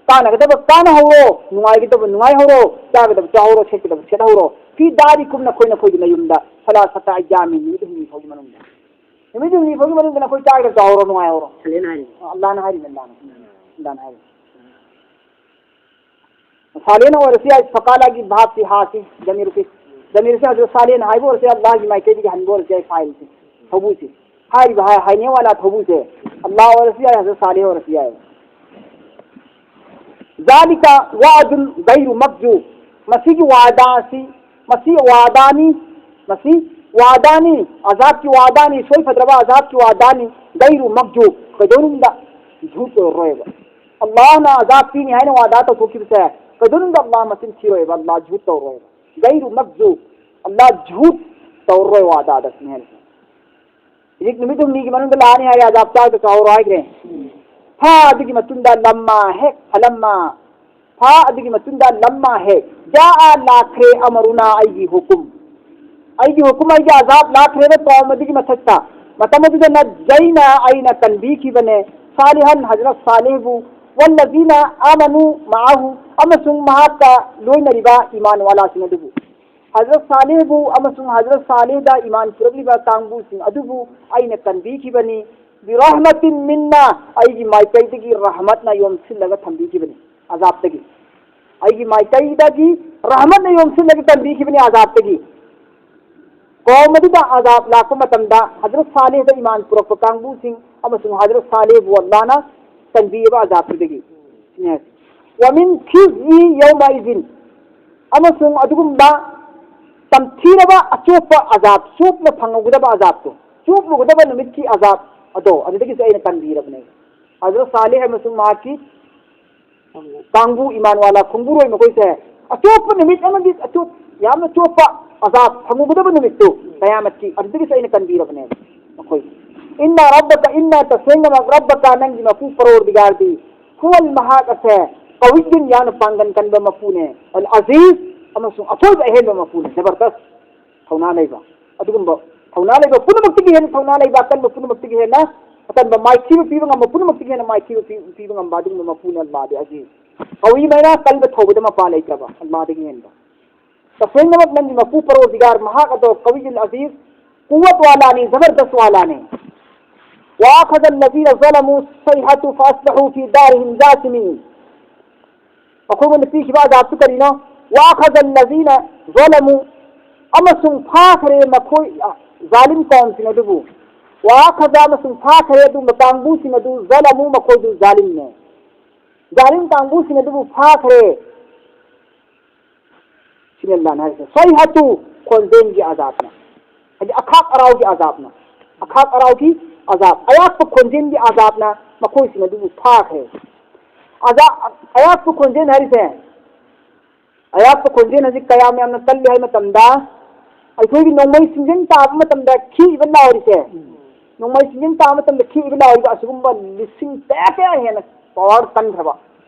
ꯀꯥꯟꯅꯒꯗꯕ ꯀꯥꯟꯅꯍꯧꯔꯣ, ꯅꯨꯡꯉꯥꯏꯒꯗꯕ ꯅꯨꯡꯉꯥꯏꯍꯧꯔꯣ, ꯆꯥꯒꯗꯕ ꯆꯥꯍꯧꯔꯣ, ꯁꯦꯠꯀꯗꯕ ꯁꯦꯠꯍꯧꯔꯣ꯫ ꯐꯤ ꯗꯥꯔꯤꯀꯨꯝ, ꯅꯈꯣꯏ ꯅꯈꯣꯏꯒꯤ ꯅꯌꯨꯝꯗ, ꯁꯂꯥꯁꯥꯇ ꯑꯌꯥꯃꯤꯟ, ꯅꯨꯃꯤꯠ ꯍꯨꯝꯅꯤ ꯐꯥꯎꯒꯤ ꯃꯅꯨꯡꯗ, ꯅꯨꯃꯤꯠ ꯍꯨꯝꯅꯤ ꯐꯥꯎꯒꯤ ꯃꯅꯨꯡꯗ ꯅꯈꯣꯏ ꯆꯥꯒꯗꯕ ꯆꯥꯍꯧꯔꯣ, ꯅꯨꯡꯉꯥꯏꯍꯧꯔꯣ"꯫ ꯁꯥꯂꯦꯍꯅ ꯍꯥꯏꯔꯤꯅꯦ꯫ ꯑꯜꯂꯥꯍꯅ ꯍꯥꯏꯔꯤꯅꯦ, ꯑꯜꯂꯥꯍꯅ꯫ ꯑꯜꯂꯥꯍꯅ ꯍꯥꯏꯔꯤꯅꯦ꯫ ꯁꯥꯂꯦꯍꯅ ꯑꯣꯏꯔꯁꯨ ꯌꯥꯏ, ꯐꯀꯥꯂꯥꯒꯤ ꯚꯥꯕꯁꯤ ꯍꯥꯁꯤ, ꯖꯃꯤꯔꯁꯤ꯫ ꯖꯃꯤꯔꯁꯤ ꯍꯖꯔꯠ ꯁꯥꯂꯦꯍꯅ ꯍꯥꯏꯕ ꯑꯣꯏꯔꯁꯨ ꯌꯥꯏ, ꯑꯜꯂꯥꯍꯒꯤ ꯃꯥꯏꯀꯩꯗꯒꯤ ꯍꯟꯕ ꯑꯣꯏꯔꯁꯨ ꯌꯥꯏ, ꯐꯥꯏꯜꯁꯤ, ꯊꯧꯕꯨꯁꯤ꯫ ꯍꯥꯏꯔꯤꯕ ꯍꯥꯏ-, ꯍꯥꯏꯅꯦ ꯋꯥꯂꯥ ꯊꯧꯕꯨꯁꯦ ꯑꯜꯂꯥꯍ ꯑꯣꯏꯔꯁꯨ ꯌꯥꯏ, ꯍꯖꯔꯠ ꯁꯥꯂꯦꯍ ꯑꯣꯏꯔꯁꯨ ꯌꯥꯏ꯫ ذلك وعد غير مكذوب꯫ ꯃꯁꯤꯒꯤ ꯋꯥꯗꯥ ꯑꯁꯤ, ꯃꯁꯤ ꯋꯥꯗꯥꯅꯤ, ꯃꯁꯤ ꯋꯥꯗꯥꯅꯤ, ꯑꯖꯥꯕꯀꯤ ꯋꯥꯗꯥꯅꯤ, ꯁꯣꯏꯐꯗ꯭ꯔꯕ ꯑꯖꯥꯕꯀꯤ ꯋꯥꯗꯥꯅꯤ꯫ غير مكذوب، ꯀꯩꯗꯧꯅꯨꯡꯗ ꯖꯨꯠ ꯑꯣꯏꯔꯣꯏꯕ꯫ ꯑꯜꯂꯥꯍꯅ ꯑꯖꯥꯕ ꯄꯤꯅꯤ ꯍꯥꯏꯅ ꯋꯥꯗꯥ ꯇꯧꯊꯣꯛꯈꯤꯕꯁꯦ ꯀꯩꯗꯧꯅꯨꯡꯗ ꯑꯜꯂꯥꯍ ꯃꯆꯤꯟ ꯊꯤꯔꯣꯏꯕ, ꯑꯜꯂꯥꯍ ꯖꯨꯠ ꯇꯧꯔꯣꯏꯕ꯫ غير مكذوب، ꯑꯜꯂꯥꯍ ꯖꯨꯠ ꯇꯧꯔꯣꯏ ꯋꯥꯗꯥꯗ ꯁꯤꯅꯤ ꯍꯥꯏꯔꯤꯁꯦ꯫ ꯍꯧꯖꯤꯛ ꯅꯨꯃꯤꯠ ꯍꯨꯝꯅꯤꯒꯤ ꯃꯅꯨꯡꯗ ꯂꯥꯛꯑꯅꯤ ꯍꯥꯏꯔꯦ, ꯑꯖꯥꯕ ꯆꯥꯒꯗꯕ ꯆꯥꯍꯧꯔꯣ ꯍꯥꯏꯈ꯭ꯔꯦ꯫ ꯐꯥ ꯑꯗꯨꯒꯤ ꯃꯇꯨꯡꯗ ꯂꯝꯃꯥ ꯍꯦꯛ ꯐꯂꯝꯃꯥ ꯐꯥ ꯑꯗꯨꯒꯤ ꯃꯇꯨꯡꯗ ꯂꯝꯃꯥ ꯍꯦꯛ ꯖꯥꯑ ꯂꯥꯛꯈ꯭ꯔꯦ ꯑꯃꯔꯨꯅꯥ ꯑꯩꯒꯤ ꯍꯨꯀꯨꯝ꯫ ꯑꯩꯒꯤ ꯍꯨꯀꯨꯝ, ꯑꯩꯒꯤ ꯑꯖꯥꯕ ꯂꯥꯛꯈ꯭ꯔꯦꯕ ꯀꯧꯝ ꯑꯗꯨꯒꯤ ꯃꯊꯛꯇ꯫ ꯃꯇꯝ ꯑꯗꯨꯗ ꯅꯖꯖꯩꯅꯥ ꯑꯩꯅ ꯀꯟꯕꯤꯈꯤꯕꯅꯦ ꯁꯥꯂꯤꯍꯟ ꯍꯖꯔꯠ ꯁꯥꯂꯤꯍꯕꯨ ꯋꯜꯂꯖꯤꯅ ꯑꯥꯃꯅꯨ ꯃꯥꯑꯍꯨ ꯑꯃꯁꯨꯡ ꯃꯍꯥꯛꯀ ꯂꯣꯏꯅꯔꯤꯕ ꯏꯃꯥꯟ ꯋꯥꯂꯥꯁꯤꯡ ꯑꯗꯨꯕꯨ꯫ ꯍꯖꯔꯠ ꯁꯥꯂꯤꯍꯕꯨ ꯑꯃꯁꯨꯡ ꯍꯖꯔꯠ ꯁꯥꯂꯤꯍꯗ ꯏꯃꯥꯟ ꯄꯨꯔꯛꯂꯤꯕ ꯀꯥꯡꯕꯨꯁꯤꯡ ꯑꯗꯨꯕꯨ ꯑꯩꯅ ꯀꯟꯕꯤꯈꯤꯕꯅꯤ꯫ ꯕꯤꯔꯍꯃꯇꯤꯟ ꯃꯤꯟꯅꯥ ꯑꯩꯒꯤ ꯃꯥꯏꯀꯩꯗꯒꯤ ꯔꯍꯃꯠꯅ ꯌꯣꯝꯁꯤꯜꯂꯒ ꯊꯝꯕꯤꯈꯤꯕꯅꯤ ꯑꯖꯥꯕꯇꯒꯤ꯫ ꯑꯩꯒꯤ ꯃꯥꯏꯀꯩꯗꯒꯤ ꯔꯍꯃꯠꯅ ꯌꯣꯝꯁꯤꯜꯂꯒ ꯀꯟꯕꯤꯈꯤꯕꯅꯤ ꯑꯖꯥꯕꯇꯒꯤ꯫ ꯀꯧꯝ ꯑꯗꯨꯗ ꯑꯖꯥꯕ ꯂꯥꯛꯄ ꯃꯇꯝꯗ ꯍꯖꯔꯠ ꯁꯥꯂꯤꯍꯗ ꯏꯃꯥꯟ ꯄꯨꯔꯛꯄ ꯀꯥꯡꯕꯨꯁꯤꯡ ꯑꯃꯁꯨꯡ ꯍꯖꯔꯠ ꯁꯥꯂꯤꯍꯕꯨ ꯑꯜꯂꯥꯍꯅ ꯀꯟꯕꯤꯌꯦꯕ ꯑꯖꯥꯕꯇꯨꯗꯒꯤ꯫ ꯁꯤꯅꯤ ꯍꯥꯏꯁꯦ꯫ ꯋꯥꯃꯤꯟ ꯈꯤꯖꯤ ꯌꯧꯃ ꯏꯖꯤꯟ꯫ ꯑꯃꯁꯨꯡ ꯑꯗꯨꯒꯨꯝꯕ ꯇꯝꯊꯤꯔꯕ ꯑꯆꯣꯞꯄ ꯑꯖꯥꯕ, ꯆꯣꯞꯅ ꯐꯪꯍꯧꯒꯗꯕ ꯑꯖꯥꯕꯇꯣ, ꯆꯣꯞꯂꯨꯒꯗꯕ ꯅꯨꯃꯤꯠꯀꯤ ꯑꯖꯥꯕ ꯑꯗꯣ ꯑꯗꯨꯗꯒꯤꯁꯨ ꯑꯩꯅ ꯀꯟꯕꯤꯔꯕꯅꯦ꯫ ꯍꯖꯔꯠ ꯁꯥꯂꯤꯍ ꯑꯃꯁꯨꯡ ꯃꯍꯥꯛꯀꯤ ꯀꯥꯡꯕꯨ, ꯏꯃꯥꯟ ꯋꯥꯂꯥ ꯈꯣꯡꯕꯨꯔꯣꯏ ꯃꯈꯣꯏꯁꯦ ꯑꯆꯣꯞꯄ ꯅꯨꯃꯤꯠ ꯑꯃꯗꯤ ꯑꯆꯣꯞ-, ꯌꯥꯝꯅ ꯆꯣꯞꯄ ꯑꯖꯥꯕ ꯐꯪꯉꯨꯒꯗꯕ ꯅꯨꯃꯤꯠꯇꯨ, ꯀꯌꯥꯃꯠꯀꯤ, ꯑꯗꯨꯗꯒꯤꯁꯨ ꯑꯩꯅ ꯀꯟꯕꯤꯔꯕꯅꯦ ꯃꯈꯣꯏ꯫ ꯏꯟꯅ ꯔꯕꯀ, ꯏꯟꯅ, ꯇꯁꯦꯡꯅꯃꯛ, ꯔꯕꯀ, ꯅꯪꯒꯤ ꯃꯄꯨ ꯄꯔꯣꯔꯗꯤꯒꯥꯔꯗꯤ, ꯍꯨꯋꯜ, ꯃꯍꯥꯛ ꯑꯁꯦ, ꯀꯋꯤꯌꯨꯟ, ꯌꯥꯝꯅ ꯄꯥꯡꯒꯟ ꯀꯟꯕ ꯃꯄꯨꯅꯦ, ꯑꯜ ꯑꯖꯤꯖ, ꯑꯃꯁꯨꯡ ꯑꯊꯣꯏꯕ ꯑꯍꯦꯟꯕ ꯃꯄꯨꯅꯦ, ꯖꯕꯔꯗꯁ꯫ ꯊꯧꯅꯥ ꯂꯩꯕ, ꯑꯗꯨꯒꯨꯝꯕ ꯊꯧꯅꯥ ꯂꯩꯕ ꯄꯨꯝꯅꯃꯛꯇꯒꯤ ꯍꯦꯟꯅ, ꯊꯧꯅꯥ ꯂꯩꯕ ꯑꯀꯟꯕ ꯄꯨꯝꯅꯃꯛꯇꯒꯤ ꯍꯦꯟꯅ, ꯑꯀꯟꯕ ꯃꯥꯏꯊꯤꯕ ꯄꯤꯕ ꯉꯝꯕ ꯄꯨꯝꯅꯃꯛꯇꯒꯤ ꯍꯦꯟꯅ ꯃꯥꯏꯊꯤꯕ ꯄꯤ-, ꯄꯤꯕ ꯉꯝꯕ ꯑꯗꯨꯒꯨꯝꯕ ꯃꯄꯨꯅ ꯑꯜꯂꯥꯗꯤ ꯑꯖꯤꯖ꯫ ꯀꯧꯏ ꯃꯩꯔꯥ ꯀꯟꯕ ꯊꯧꯕꯗ ꯃꯄꯥ ꯂꯩꯇ꯭ꯔꯕ ꯑꯜꯂꯥꯗꯒꯤ ꯍꯦꯟꯕ꯫ ꯇꯁꯦꯡꯅꯃꯛ ꯅꯪꯒꯤ ꯃꯄꯨ ꯄꯔꯣꯔꯗꯤꯒꯥꯔ ꯃꯍꯥꯛ ꯑꯗꯣ ꯀꯧꯏ ꯑꯜ ꯑꯖꯤꯖ, ꯀꯨꯋꯠ ꯋꯥꯂꯥꯅꯤ, ꯖꯕꯔꯗꯁ ꯋꯥꯂꯥꯅꯤ꯫ وأخذ الذين ظلموا الصيحة فأصبحوا في دارهم جاثمين꯫ ꯃꯈꯣꯏꯉꯣꯟꯗ ꯄꯤꯈꯤꯕ ꯑꯖꯥꯕꯇꯨ ꯀꯔꯤꯅꯣ? وأخذ الذين ظلموا، ꯑꯃꯁꯨꯡ ꯐꯥꯈ꯭ꯔꯦ ꯃꯈꯣꯏ, ꯑ, ꯖꯥꯂꯤꯝ ꯀꯧꯝꯁꯤꯡ ꯑꯗꯨꯕꯨ꯫ وأخذ، ꯑꯃꯁꯨꯡ ꯐꯥꯈ꯭ꯔꯦ ꯑꯗꯨꯒꯨꯝꯕ ꯀꯥꯡꯕꯨꯁꯤꯡ ꯑꯗꯨ, ظلموا، ꯃꯈꯣꯏꯗꯨ ꯖꯥꯂꯤꯝꯅꯦ꯫ ꯖꯥꯂꯤꯝ ꯀꯥꯡꯕꯨꯁꯤꯡ ꯑꯗꯨꯕꯨ ꯐꯥꯈ꯭ꯔꯦ꯫ ꯁꯤꯅꯤ ꯑꯜꯂꯥꯍꯅ ꯍꯥꯏꯔꯤꯁꯦ꯫ ꯁꯣꯏꯍꯇꯨ, ꯈꯣꯟꯖꯦꯜꯒꯤ ꯑꯖꯥꯕꯅ꯫ ꯍꯥꯏꯗꯤ ꯑꯈꯥꯛ ꯑꯔꯥꯎꯒꯤ ꯑꯖꯥꯕꯅ꯫ ꯑꯈꯥꯛ ꯑꯔꯥꯎꯒꯤ ꯑꯖꯥꯕ꯫ ꯑꯌꯥꯛꯄ ꯈꯣꯟꯖꯦꯜꯒꯤ ꯑꯖꯥꯕꯅ ꯃꯈꯣꯏꯁꯤꯡ ꯑꯗꯨꯕꯨ ꯐꯥꯈ꯭ꯔꯦ꯫ ꯑꯖꯥ-, ꯑꯌꯥꯛꯄ ꯈꯣꯟꯖꯦꯜ ꯍꯥꯏꯔꯤꯁꯦ, ꯑꯌꯥꯛꯄ ꯈꯣꯟꯖꯦꯜ ꯑꯁꯤ ꯀꯌꯥꯝ ꯌꯥꯝꯅ ꯀꯜꯂꯤ ꯍꯥꯏꯕ ꯃꯇꯝꯗ, ꯑꯩꯈꯣꯏꯒꯤ ꯅꯣꯡꯃꯩ ꯆꯤꯡꯖꯦꯜ ꯇꯥꯕ ꯃꯇꯝꯗ ꯈꯤꯛꯏꯕ ꯂꯥꯎꯔꯤꯁꯦ, ꯅꯣꯡꯃꯩ ꯆꯤꯡꯖꯦꯜ ꯇꯥꯕ ꯃꯇꯝꯗ ꯈꯤꯛꯏꯕ ꯂꯥꯎꯔꯤꯕ ꯑꯁꯤꯒꯨꯝꯕ ꯂꯤꯁꯤꯡ ꯀꯌꯥ ꯀꯌꯥ ꯍꯦꯟꯅ ꯄꯋꯥꯔ ꯀꯟꯈ꯭ꯔꯕ,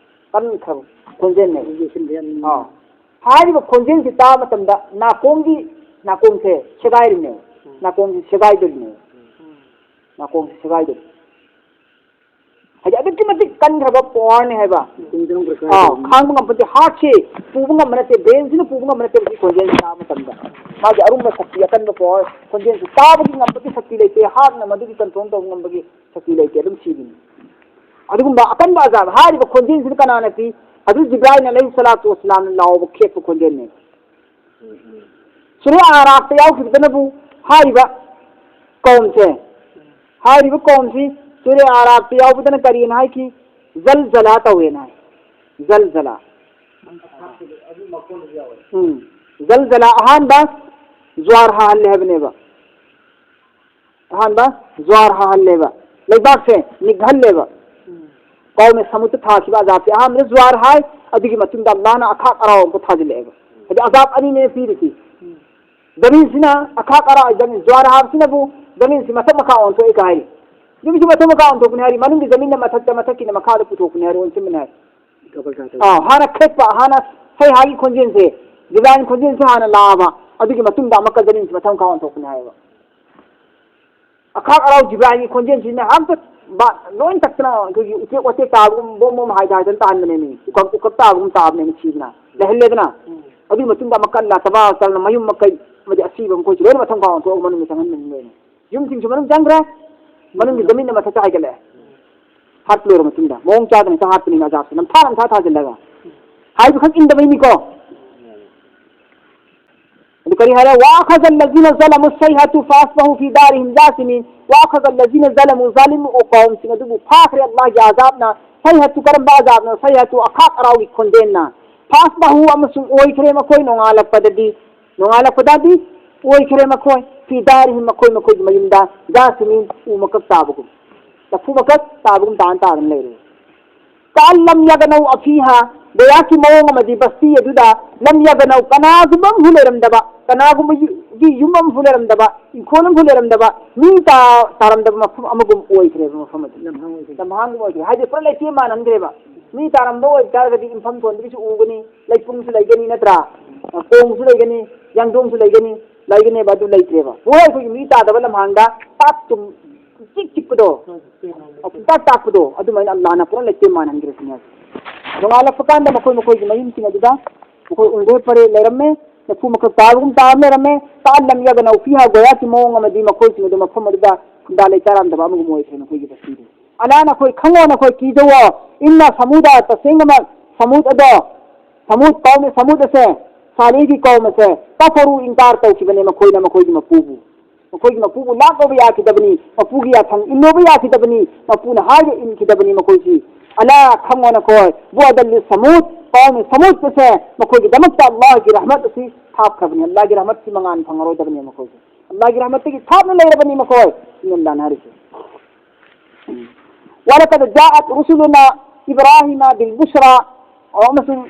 ꯀꯟꯈ꯭ꯔꯕ ꯈꯣꯟꯖꯦꯜꯅꯦ꯫ ꯑꯥ꯫ ꯍꯥꯏꯔꯤꯕ ꯈꯣꯟꯖꯦꯜꯁꯤ ꯇꯥꯕ ꯃꯇꯝꯗ ꯅꯥꯀꯣꯡꯒꯤ, ꯅꯥꯀꯣꯡꯁꯦ ꯁꯦꯒꯥꯏꯔꯤꯅꯦ꯫ ꯅꯥꯀꯣꯡꯁꯤ ꯁꯦꯒꯥꯏꯗꯣꯔꯤꯅꯦ꯫ ꯅꯥꯀꯣꯡꯁꯤ ꯁꯦꯒꯥꯏꯗꯣꯔꯤ꯫ ꯍꯥꯏꯗꯤ ꯑꯗꯨꯛꯀꯤ ꯃꯇꯤꯛ ꯀꯟꯈ꯭ꯔꯕ ꯄꯋꯥꯔꯅꯤ ꯍꯥꯏꯕ꯫ ꯑꯥ, ꯈꯥꯡꯕ ꯉꯝꯕ ꯅꯠꯇꯦ, ꯍꯥꯔꯠꯁꯤ ꯄꯨꯕ ꯉꯝꯕ ꯅꯠꯇꯦ, ꯕ꯭ꯔꯦꯟꯁꯤꯅ ꯄꯨꯕ ꯉꯝꯕ ꯅꯠꯇꯦ ꯁꯤ ꯈꯣꯟꯖꯦꯜꯁꯤ ꯇꯥꯕ ꯃꯇꯝꯗ꯫ ꯃꯥꯒꯤ ꯑꯔꯨꯝꯕ ꯁꯛꯇꯤ, ꯑꯀꯟꯕ ꯄꯋꯥꯔ, ꯈꯣꯟꯖꯦꯜꯁꯤ ꯇꯥꯕꯒꯤ ꯉꯝꯕꯒꯤ ꯁꯛꯇꯤ ꯂꯩꯇꯦ, ꯍꯥꯔꯠꯅ ꯃꯗꯨꯒꯤ ꯀꯟꯇ꯭ꯔꯣꯜ ꯇꯧꯕ ꯉꯝꯕꯒꯤ ꯁꯛꯇꯤ ꯂꯩꯇꯦ, ꯑꯗꯨꯝ ꯁꯤꯔꯤꯅꯤ꯫ ꯑꯗꯨꯒꯨꯝꯕ ꯑꯀꯟꯕ ꯑꯖꯥꯕ ꯍꯥꯏꯔꯤꯕ ꯈꯣꯟꯖꯦꯜꯁꯤꯅ ꯀꯅꯥꯅ ꯄꯤ? ꯍꯧꯖꯤꯛ ꯖꯤꯕ꯭ꯔꯥꯏꯜ ꯑꯂꯩꯍꯤ ꯁꯂꯥꯇꯨ ꯋꯁꯂꯥꯝꯅ ꯂꯥꯎꯕ ꯈꯦꯠꯄ ꯈꯣꯟꯖꯦꯜꯅꯤ꯫ ꯁꯨꯔꯦ ꯑꯥꯔꯥꯐꯇ ꯌꯥꯎꯈꯤꯕꯗꯅꯕꯨ ꯍꯥꯏꯔꯤꯕ ꯀꯧꯝꯁꯦ, ꯍꯥꯏꯔꯤꯕ ꯀꯧꯝꯁꯤ ꯁꯨꯔꯦ ꯑꯥꯔꯥꯐꯇ ꯌꯥꯎꯕꯗꯅ ꯀꯔꯤꯅ ꯍꯥꯏꯈꯤ? ꯖꯜ ꯖꯂꯥ ꯇꯧꯋꯦꯅ ꯍꯥꯏ꯫ ꯖꯜ ꯖꯂꯥ꯫ ꯎꯝ꯫ ꯖꯜ ꯖꯂꯥ ꯑꯍꯥꯟꯕ ꯖ꯭ꯋꯥꯔ ꯍꯥꯍꯜꯂꯦ ꯍꯥꯏꯕꯅꯦꯕ꯫ ꯑꯍꯥꯟꯕ ꯖ꯭ꯋꯥꯔ ꯍꯥꯍꯜꯂꯦꯕ, ꯂꯩꯕꯥꯛꯁꯦ ꯅꯤꯛꯍꯜꯂꯦꯕ꯫ ꯎꯝ꯫ ꯀꯧꯃꯦ ꯁꯃꯨꯗ꯭ꯔ ꯊꯥꯈꯤꯕ ꯑꯖꯥꯕꯁꯦ ꯑꯍꯥꯟꯕꯗ ꯖ꯭ꯋꯥꯔ ꯍꯥꯏ, ꯑꯗꯨꯒꯤ ꯃꯇꯨꯡꯗ ꯑꯜꯂꯥꯍꯅ ꯑꯈꯥꯛ ꯑꯔꯥꯎ ꯑꯃꯨꯛꯀ ꯊꯥꯖꯤꯜꯂꯛꯑꯦꯕ꯫ ꯍꯥꯏꯗꯤ ꯑꯖꯥꯕ ꯑꯅꯤꯅꯦ ꯄꯤꯔꯤꯁꯤ꯫ ꯎꯝ꯫ ꯖꯃꯤꯟꯁꯤꯅ ꯑꯈꯥꯛ ꯑꯔꯥꯎ, ꯖꯃꯤꯟ, ꯖ꯭ꯋꯥꯔ ꯍꯥꯏꯕꯁꯤꯅꯕꯨ ꯖꯃꯤꯟꯁꯤ ꯃꯊꯛ ꯃꯈꯥ ꯑꯣꯟꯊꯣꯛꯑꯦ ꯀꯥꯏ ꯍꯥꯏꯔꯤ꯫ ꯌꯨꯝꯁꯤ ꯃꯊꯛ ꯃꯈꯥ ꯑꯣꯟꯊꯣꯛꯄꯅꯤ ꯍꯥꯏꯔꯤ, ꯃꯅꯨꯡꯒꯤ ꯖꯃꯤꯟꯅ ꯃꯊꯛꯇ, ꯃꯊꯛꯀꯤꯅ ꯃꯈꯥꯗ ꯄꯨꯊꯣꯛꯄꯅꯤ ꯍꯥꯏꯔꯤ, ꯑꯣꯟꯁꯤꯟꯕꯅꯤ ꯍꯥꯏꯔꯤ꯫ ꯑꯥ, ꯍꯥꯟꯅ ꯈꯦꯠꯄ, ꯍꯥꯟꯅ ꯁꯩꯍꯥꯒꯤ ꯈꯣꯟꯖꯦꯜꯁꯦ, ꯗꯤꯚꯥꯏꯟ ꯈꯣꯟꯖꯦꯜꯁꯦ ꯍꯥꯟꯅ ꯂꯥꯛꯑꯕ, ꯑꯗꯨꯒꯤ ꯃꯇꯨꯡꯗ ꯑꯃꯨꯛꯀ ꯖꯃꯤꯟꯁꯤ ꯃꯊꯛ ꯃꯈꯥ ꯑꯣꯟꯊꯣꯛꯄꯅꯤ ꯍꯥꯏꯌꯦꯕ꯫ ꯑꯈꯥꯛ ꯑꯔꯥꯎ ꯖꯤꯕ꯭ꯔꯥꯏꯜꯒꯤ ꯈꯣꯟꯖꯦꯜꯁꯤꯅ ꯑꯝꯇ ꯕꯥ-, ꯂꯣꯏ ꯇꯠꯇꯅ ꯑꯩꯈꯣꯏꯒꯤ ꯎꯆꯦꯛ ꯋꯥꯆꯦꯛ ꯇꯥꯕꯒꯨꯝ, ꯕꯣꯝ ꯕꯣꯝ ꯍꯥꯏꯗ ꯍꯥꯏꯗꯅ ꯇꯥꯍꯟꯕꯅꯦꯃꯤ꯫ ꯎꯀꯛ, ꯎꯀꯛ ꯇꯥꯕꯒꯨꯝ ꯇꯥꯕꯅꯦꯃꯤ ꯁꯤꯗꯅ꯫ ꯂꯩꯍꯜꯂꯦꯗꯅ꯫ ꯎꯝ꯫ ꯑꯗꯨꯒꯤ ꯃꯇꯨꯡꯗ ꯑꯃꯨꯛꯀ ꯑꯜꯂꯥ ꯇꯕꯥꯔꯛ ꯇꯥꯂꯥꯅ ꯃꯌꯨꯝ ꯃꯀꯩ ꯑꯃꯗꯤ ꯑꯁꯤꯕ ꯃꯈꯣꯏꯁꯨ ꯂꯣꯏꯅ ꯃꯊꯪ ꯐꯥꯎ ꯑꯣꯟꯊꯣꯛꯑꯒ ꯃꯅꯨꯡꯗ ꯆꯪꯍꯟꯕꯅꯤ ꯂꯣꯏꯅ꯫ ꯌꯨꯝꯁꯤꯡꯁꯨ ꯃꯅꯨꯡ ꯆꯪꯈ꯭ꯔꯦ, ꯃꯅꯨꯡꯒꯤ ꯖꯃꯤꯟꯅ ꯃꯊꯛꯇ ꯍꯥꯏꯒꯠꯂꯛꯑꯦ꯫ ꯍꯥꯠꯄ ꯂꯣꯏꯔ ꯃꯇꯨꯡꯗ ꯃꯑꯣꯡ ꯆꯥꯗꯅ ꯍꯦꯛꯇ ꯍꯥꯠꯄꯅꯤ ꯑꯖꯥꯕꯁꯦ, ꯅꯝꯊꯥ ꯅꯝꯊꯥ ꯊꯥꯖꯤꯜꯂꯒ꯫ ꯍꯥꯏꯕ ꯈꯛ ꯏꯟꯗꯕꯩꯅꯤꯀꯣ꯫ ꯑꯗꯨ ꯀꯔꯤ ꯍꯥꯏꯔꯦ? "وأخذ الذين ظلموا الصيحة فأصبحوا في دارهم جاثمين"꯫ "وأخذ الذين ظلموا"، ꯖꯥꯂꯤꯝ ꯀꯧꯝꯁꯤꯡ ꯑꯗꯨꯕꯨ ꯐꯥꯈ꯭ꯔꯦ ꯑꯜꯂꯥꯍꯒꯤ ꯑꯖꯥꯕꯅ꯫ ꯁꯩꯍꯠꯇꯨ ꯀꯔꯝꯕ ꯑꯖꯥꯕꯅꯣ? ꯁꯩꯍꯠꯇꯨ ꯑꯈꯥꯛ ꯑꯔꯥꯎꯒꯤ ꯈꯣꯟꯖꯦꯜꯅ꯫ "فأصبحوا"، ꯑꯃꯁꯨꯡ ꯑꯣꯏꯈ꯭ꯔꯦ ꯃꯈꯣꯏ ꯅꯣꯡꯉꯥꯜꯂꯛꯄꯗꯗꯤ꯫ ꯅꯣꯡꯉꯥꯜꯂꯛꯄꯗꯗꯤ ꯑꯣꯏꯈ꯭ꯔꯦ ꯃꯈꯣꯏ꯫ "في دارهم"، ꯃꯈꯣꯏ ꯃꯈꯣꯏꯒꯤ ꯃꯌꯨꯝꯗ꯫ "جاثمين"، ꯎ ꯃꯀꯛ ꯇꯥꯕꯒꯨꯝ꯫ ꯂꯐꯨ ꯃꯀꯛ ꯇꯥꯕꯒꯨꯝ ꯇꯥꯅ ꯇꯥꯗꯅ ꯂꯩꯔꯦ꯫ "كأن لم يغنوا فيها"꯫ ꯒꯣꯌꯥꯀꯤ ꯃꯑꯣꯡ ꯑꯃꯗꯤ ꯕꯁꯇꯤ ꯑꯗꯨꯗ "لم يغنوا"، ꯀꯅꯥꯒꯨꯝꯕ ꯑꯃꯁꯨ ꯂꯩꯔꯝꯗꯕ, ꯀꯅꯥꯒꯨꯝꯕꯒꯤ ꯌꯨꯝ ꯑꯃꯁꯨ ꯂꯩꯔꯝꯗꯕ, ꯏꯪꯈꯣꯜ ꯑꯃꯁꯨ ꯂꯩꯔꯝꯗꯕ, ꯃꯤ ꯇꯥ-, ꯇꯥꯔꯝꯗꯕ ꯃꯐꯝ ꯑꯃꯒꯨꯝ ꯑꯣꯏꯈ꯭ꯔꯦꯕ ꯃꯐꯝ ꯑꯗꯨ꯫ ꯂꯝꯍꯥꯡ ꯑꯣꯏꯈ꯭ꯔꯦ꯫ ꯂꯝꯍꯥꯡꯒꯨꯝ ꯑꯣꯏꯈ꯭ꯔꯦ꯫ ꯍꯥꯏꯗꯤ ꯄꯨꯔꯥ ꯂꯩꯇꯦꯝ ꯃꯥꯟꯍꯟꯈ꯭ꯔꯦꯕ꯫ ꯃꯤ ꯇꯥꯔꯝꯕ ꯑꯣꯏꯕ ꯇꯥꯔꯒꯗꯤ ꯏꯪꯐꯝ ꯊꯣꯟꯕꯒꯤꯁꯨ ꯎꯒꯅꯤ, ꯂꯩꯄꯨꯡꯁꯨ ꯂꯩꯒꯅꯤ ꯅꯠꯇ꯭ꯔꯥ? ꯀꯣꯡꯁꯨ ꯂꯩꯒꯅꯤ, ꯌꯥꯡꯗꯣꯡꯁꯨ ꯂꯩꯒꯅꯤ, ꯂꯩꯒꯅꯦꯕ, ꯑꯗꯨ ꯂꯩꯇ꯭ꯔꯦꯕ꯫ ꯄꯨꯔꯥ ꯑꯩꯈꯣꯏꯒꯤ ꯃꯤ ꯇꯥꯗꯕ ꯂꯝꯍꯥꯡꯗ ꯄꯥꯛ ꯇꯨꯝ ꯆꯤꯛ ꯆꯤꯛꯄꯗꯣ, ꯄꯨꯡꯇꯥꯛ ꯇꯥꯛꯄꯗꯣ, ꯑꯗꯨꯃꯥꯏꯅ ꯑꯜꯂꯥꯍꯅ ꯄꯨꯔꯥ ꯂꯩꯇꯦꯝ ꯃꯥꯟꯍꯟꯈ꯭ꯔꯦ ꯁꯤꯅꯦ꯫ ꯅꯣꯡꯉꯥꯜꯂꯛꯄ ꯀꯥꯟꯗ ꯃꯈꯣꯏ ꯃꯈꯣꯏꯒꯤ ꯃꯌꯨꯝꯁꯤꯡ ꯑꯗꯨꯗ ꯃꯈꯣꯏ ꯎꯪꯒꯣꯏ ꯄꯔꯦ ꯂꯩꯔꯝꯃꯦ, ꯂꯐꯨ ꯃꯀꯛ ꯇꯥꯕꯒꯨꯝ ꯇꯥꯕ ꯂꯩꯔꯝꯃꯦ꯫ "كأن لم يغنوا فيها"꯫ ꯒꯣꯌꯥꯀꯤ ꯃꯑꯣꯡ ꯑꯃꯗꯤ ꯃꯈꯣꯏꯁꯤꯡ ꯑꯗꯨ ꯃꯐꯝ ꯑꯗꯨꯗ ꯈꯨꯟꯗꯥ ꯂꯩꯇꯥꯔꯝꯗꯕ ꯑꯃꯒꯨꯝ ꯑꯣꯏꯈ꯭ꯔꯦ ꯃꯈꯣꯏꯒꯤ ꯕꯁꯇꯤꯗꯨ꯫ "ألا"꯫ ꯅꯈꯣꯏ ꯈꯪꯉꯣ, ꯅꯈꯣꯏ ꯀꯤꯖꯧꯋꯣ꯫ "إن ثمود"꯫ ꯇꯁꯦꯡꯅꯃꯛ ꯁꯃꯨꯗ ꯑꯗꯣ, ꯁꯃꯨꯗ ꯀꯧꯃꯦ ꯁꯃꯨꯗ ꯑꯁꯦ, ꯁꯥꯂꯤꯍꯒꯤ ꯀꯧꯝ ꯑꯁꯦ, "كفروا"꯫ ꯏꯟꯀꯥꯔ ꯇꯧꯈꯤꯕꯅꯦ ꯃꯈꯣꯏꯅ ꯃꯈꯣꯏꯒꯤ ꯃꯄꯨꯕꯨ꯫ ꯃꯈꯣꯏꯒꯤ ꯃꯄꯨꯕꯨ ꯂꯥꯠꯂꯨꯕ ꯌꯥꯈꯤꯗꯕꯅꯤ, ꯃꯄꯨꯒꯤ ꯌꯥꯊꯪ ꯏꯜꯂꯨꯕ ꯌꯥꯈꯤꯗꯕꯅꯤ, ꯃꯄꯨꯅ ꯍꯥꯏꯕ ꯏꯟꯈꯤꯗꯕꯅꯤ ꯃꯈꯣꯏꯁꯤ꯫ "ألا"꯫ ꯈꯪꯉꯣ ꯅꯈꯣꯏ, "بعدا لثمود"꯫ ꯀꯧꯃꯦ ꯁꯃꯨꯗ ꯑꯁꯦ ꯃꯈꯣꯏꯒꯤꯗꯃꯛꯇ ꯑꯜꯂꯥꯍꯒꯤ ꯔꯍꯃꯠ ꯑꯁꯤ ꯊꯥꯞꯈ꯭ꯔꯕꯅꯤ, ꯑꯜꯂꯥꯍꯒꯤ ꯔꯍꯃꯠꯀꯤ ꯃꯉꯥꯜ ꯐꯪꯉꯔꯣꯏꯗꯕꯅꯤ ꯃꯈꯣꯏꯁꯦ꯫ ꯑꯜꯂꯥꯍꯒꯤ ꯔꯍꯃꯠꯇꯒꯤ ꯊꯥꯞꯅ ꯂꯩꯔꯕꯅꯤ ꯃꯈꯣꯏ꯫ ꯁꯤꯅꯤ ꯑꯜꯂꯥꯍꯅ ꯍꯥꯏꯔꯤꯁꯦ꯫ ꯎꯝ꯫ "ولقد جاءت رسلنا إبراهيم بالبشرى"꯫ ꯑꯃꯁꯨꯡ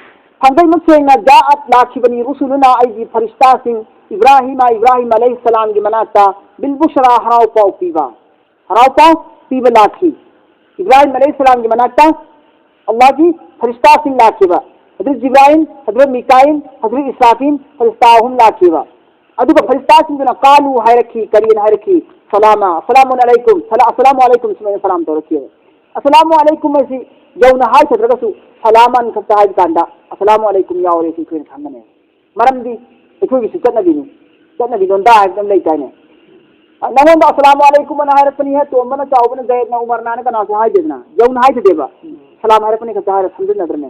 ꯊꯥꯡꯒꯩꯃꯛ ꯁꯦꯡꯅ "جاءت" ꯂꯥꯛꯈꯤꯕꯅꯤ "رسلنا" ꯑꯩꯒꯤ ꯐꯔꯤꯁꯇꯥꯁꯤꯡ "إبراهيم" ꯏꯕ꯭ꯔꯥꯍꯤꯝ ꯑꯂꯩꯍꯤꯁꯁꯥꯂꯥꯝꯒꯤ ꯃꯅꯥꯛꯇ "بالبشرى" ꯍꯔꯥꯎ ꯄꯥꯎ ꯄꯤꯕ꯫ ꯍꯔꯥꯎ ꯄꯥꯎ ꯄꯤꯕ ꯂꯥꯛꯈꯤ꯫ ꯏꯕ꯭ꯔꯥꯍꯤꯝ ꯑꯂꯩꯍꯤꯁꯁꯥꯂꯥꯝꯒꯤ ꯃꯅꯥꯛꯇ ꯑꯜꯂꯥꯍꯒꯤ ꯐꯔꯤꯁꯇꯥꯁꯤꯡ ꯂꯥꯛꯈꯤꯕ꯫ ꯍꯖꯔꯠ ꯖꯤꯕ꯭ꯔꯥꯏꯜ, ꯍꯖꯔꯠ ꯃꯤꯀꯥꯏꯜ, ꯍꯖꯔꯠ ꯏꯁꯔꯥꯐꯤꯜ, ꯐꯔꯤꯁꯇꯥ ꯑꯍꯨꯝ ꯂꯥꯛꯈꯤꯕ꯫ ꯑꯗꯨꯒ ꯐꯔꯤꯁꯇꯥꯁꯤꯡꯗꯨꯅ "قالوا" ꯍꯥꯏꯔꯛꯈꯤ, ꯀꯔꯤꯅ ꯍꯥꯏꯔꯛꯈꯤ? "سلاما"꯫ "السلام عليكم"꯫ "السلام عليكم" ꯁꯨꯃꯥꯏꯅ ꯁꯂꯥꯝ ꯇꯧꯔꯛꯈꯤꯕ꯫ "السلام عليكم" ꯍꯥꯏꯁꯤ ꯌꯧꯅ ꯍꯥꯏꯊꯗ꯭ꯔꯒꯁꯨ "سلاما" ꯈꯛꯇ ꯍꯥꯏꯕ ꯀꯥꯟꯗ "السلام عليكم" ꯌꯥꯎꯔꯦ ꯁꯤ ꯑꯩꯈꯣꯏꯅ ꯈꯪꯒꯅꯦꯕ꯫ ꯃꯔꯝꯗꯤ ꯑꯩꯈꯣꯏꯒꯤꯁꯨ ꯆꯠꯅꯕꯤꯅꯤ꯫ ꯆꯠꯅꯕꯤ ꯂꯣꯟꯗꯥ ꯍꯥꯏꯕ ꯑꯃ ꯂꯩꯗꯥꯏꯅꯦ? ꯅꯉꯣꯟꯗ "السلام عليكم" ꯑꯅ ꯍꯥꯏꯔꯛꯄꯅꯤ ꯍꯦ, ꯇꯣꯝꯕꯅ, ꯆꯥꯎꯕꯅ, ꯖꯌꯦꯠꯅ, ꯎꯃꯔꯅꯥꯅ ꯀꯅꯥꯁꯨ ꯍꯥꯏꯗꯦꯗꯅ, ꯌꯧꯅ ꯍꯥꯏꯗꯦꯕ꯫ "سꯂꯥꯝ" ꯍꯥꯏꯔꯛꯄꯅꯤ ꯈꯛꯇ ꯍꯥꯏꯔ ꯁꯝꯖꯤꯟꯅꯗ꯭ꯔꯅꯦ?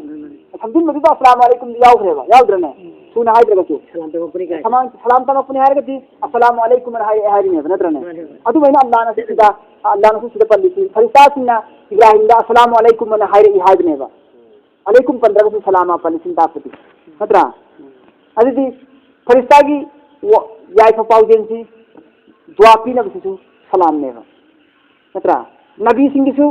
ꯁꯝꯖꯤꯟꯕꯗꯨꯗ "السلام عليكم" ꯗꯤ ꯌꯥꯎꯈ꯭ꯔꯦꯕ, ꯌꯥꯎꯗ꯭ꯔꯅꯦ? ꯊꯨꯅ ꯍꯥꯏꯗ꯭ꯔꯒꯁꯨ꯫ "سلام ꯇꯝꯃꯛꯄꯅꯤ" ꯀꯥꯏ꯫ "سلام, سلام ꯇꯝꯃꯛꯄꯅꯤ" ꯍꯥꯏꯔꯒꯗꯤ "السلام عليكم" ꯑꯅ ꯍꯥꯏꯔꯛꯑꯦ ꯍꯥꯏꯔꯤꯅꯦꯕ, ꯅꯠꯇ꯭ꯔꯅꯦ? ꯃꯥꯅꯦ, ꯃꯥꯅꯦ꯫ ꯑꯗꯨꯃꯥꯏꯅ ꯑꯜꯂꯥꯍꯅꯁꯨ ꯁꯤꯗ, ꯑꯜꯂꯥꯍꯅꯁꯨ ꯁꯤꯗ ꯄꯜꯂꯤꯁꯤ, ꯐꯔꯤꯁꯇꯥꯁꯤꯡꯅ ꯏꯕ꯭ꯔꯥꯍꯤꯝꯗ "السلام عليكم" ꯑꯅ ꯍꯥꯏꯔꯛꯏ ꯍꯥꯏꯕꯅꯦꯕ꯫ "عليكم" ꯄꯟꯗ꯭ꯔꯒꯁꯨ "سلام" ꯄꯜꯂꯤꯁꯤꯅ ꯇꯥꯛꯄꯗꯤ, ꯅꯠꯇ꯭ꯔꯥ? ꯑꯗꯨꯗꯤ ꯐꯔꯤꯁꯇꯥꯒꯤ ꯋꯥ-, ꯌꯥꯏꯐ ꯄꯥꯎꯖꯦꯜꯁꯤ, ꯗꯨꯋꯥ ꯄꯤꯅꯕꯁꯤꯁꯨ ꯁꯂꯥꯝꯅꯦꯕ, ꯅꯠꯇ꯭ꯔꯥ? ꯅꯕꯤꯁꯤꯡꯒꯤꯁꯨ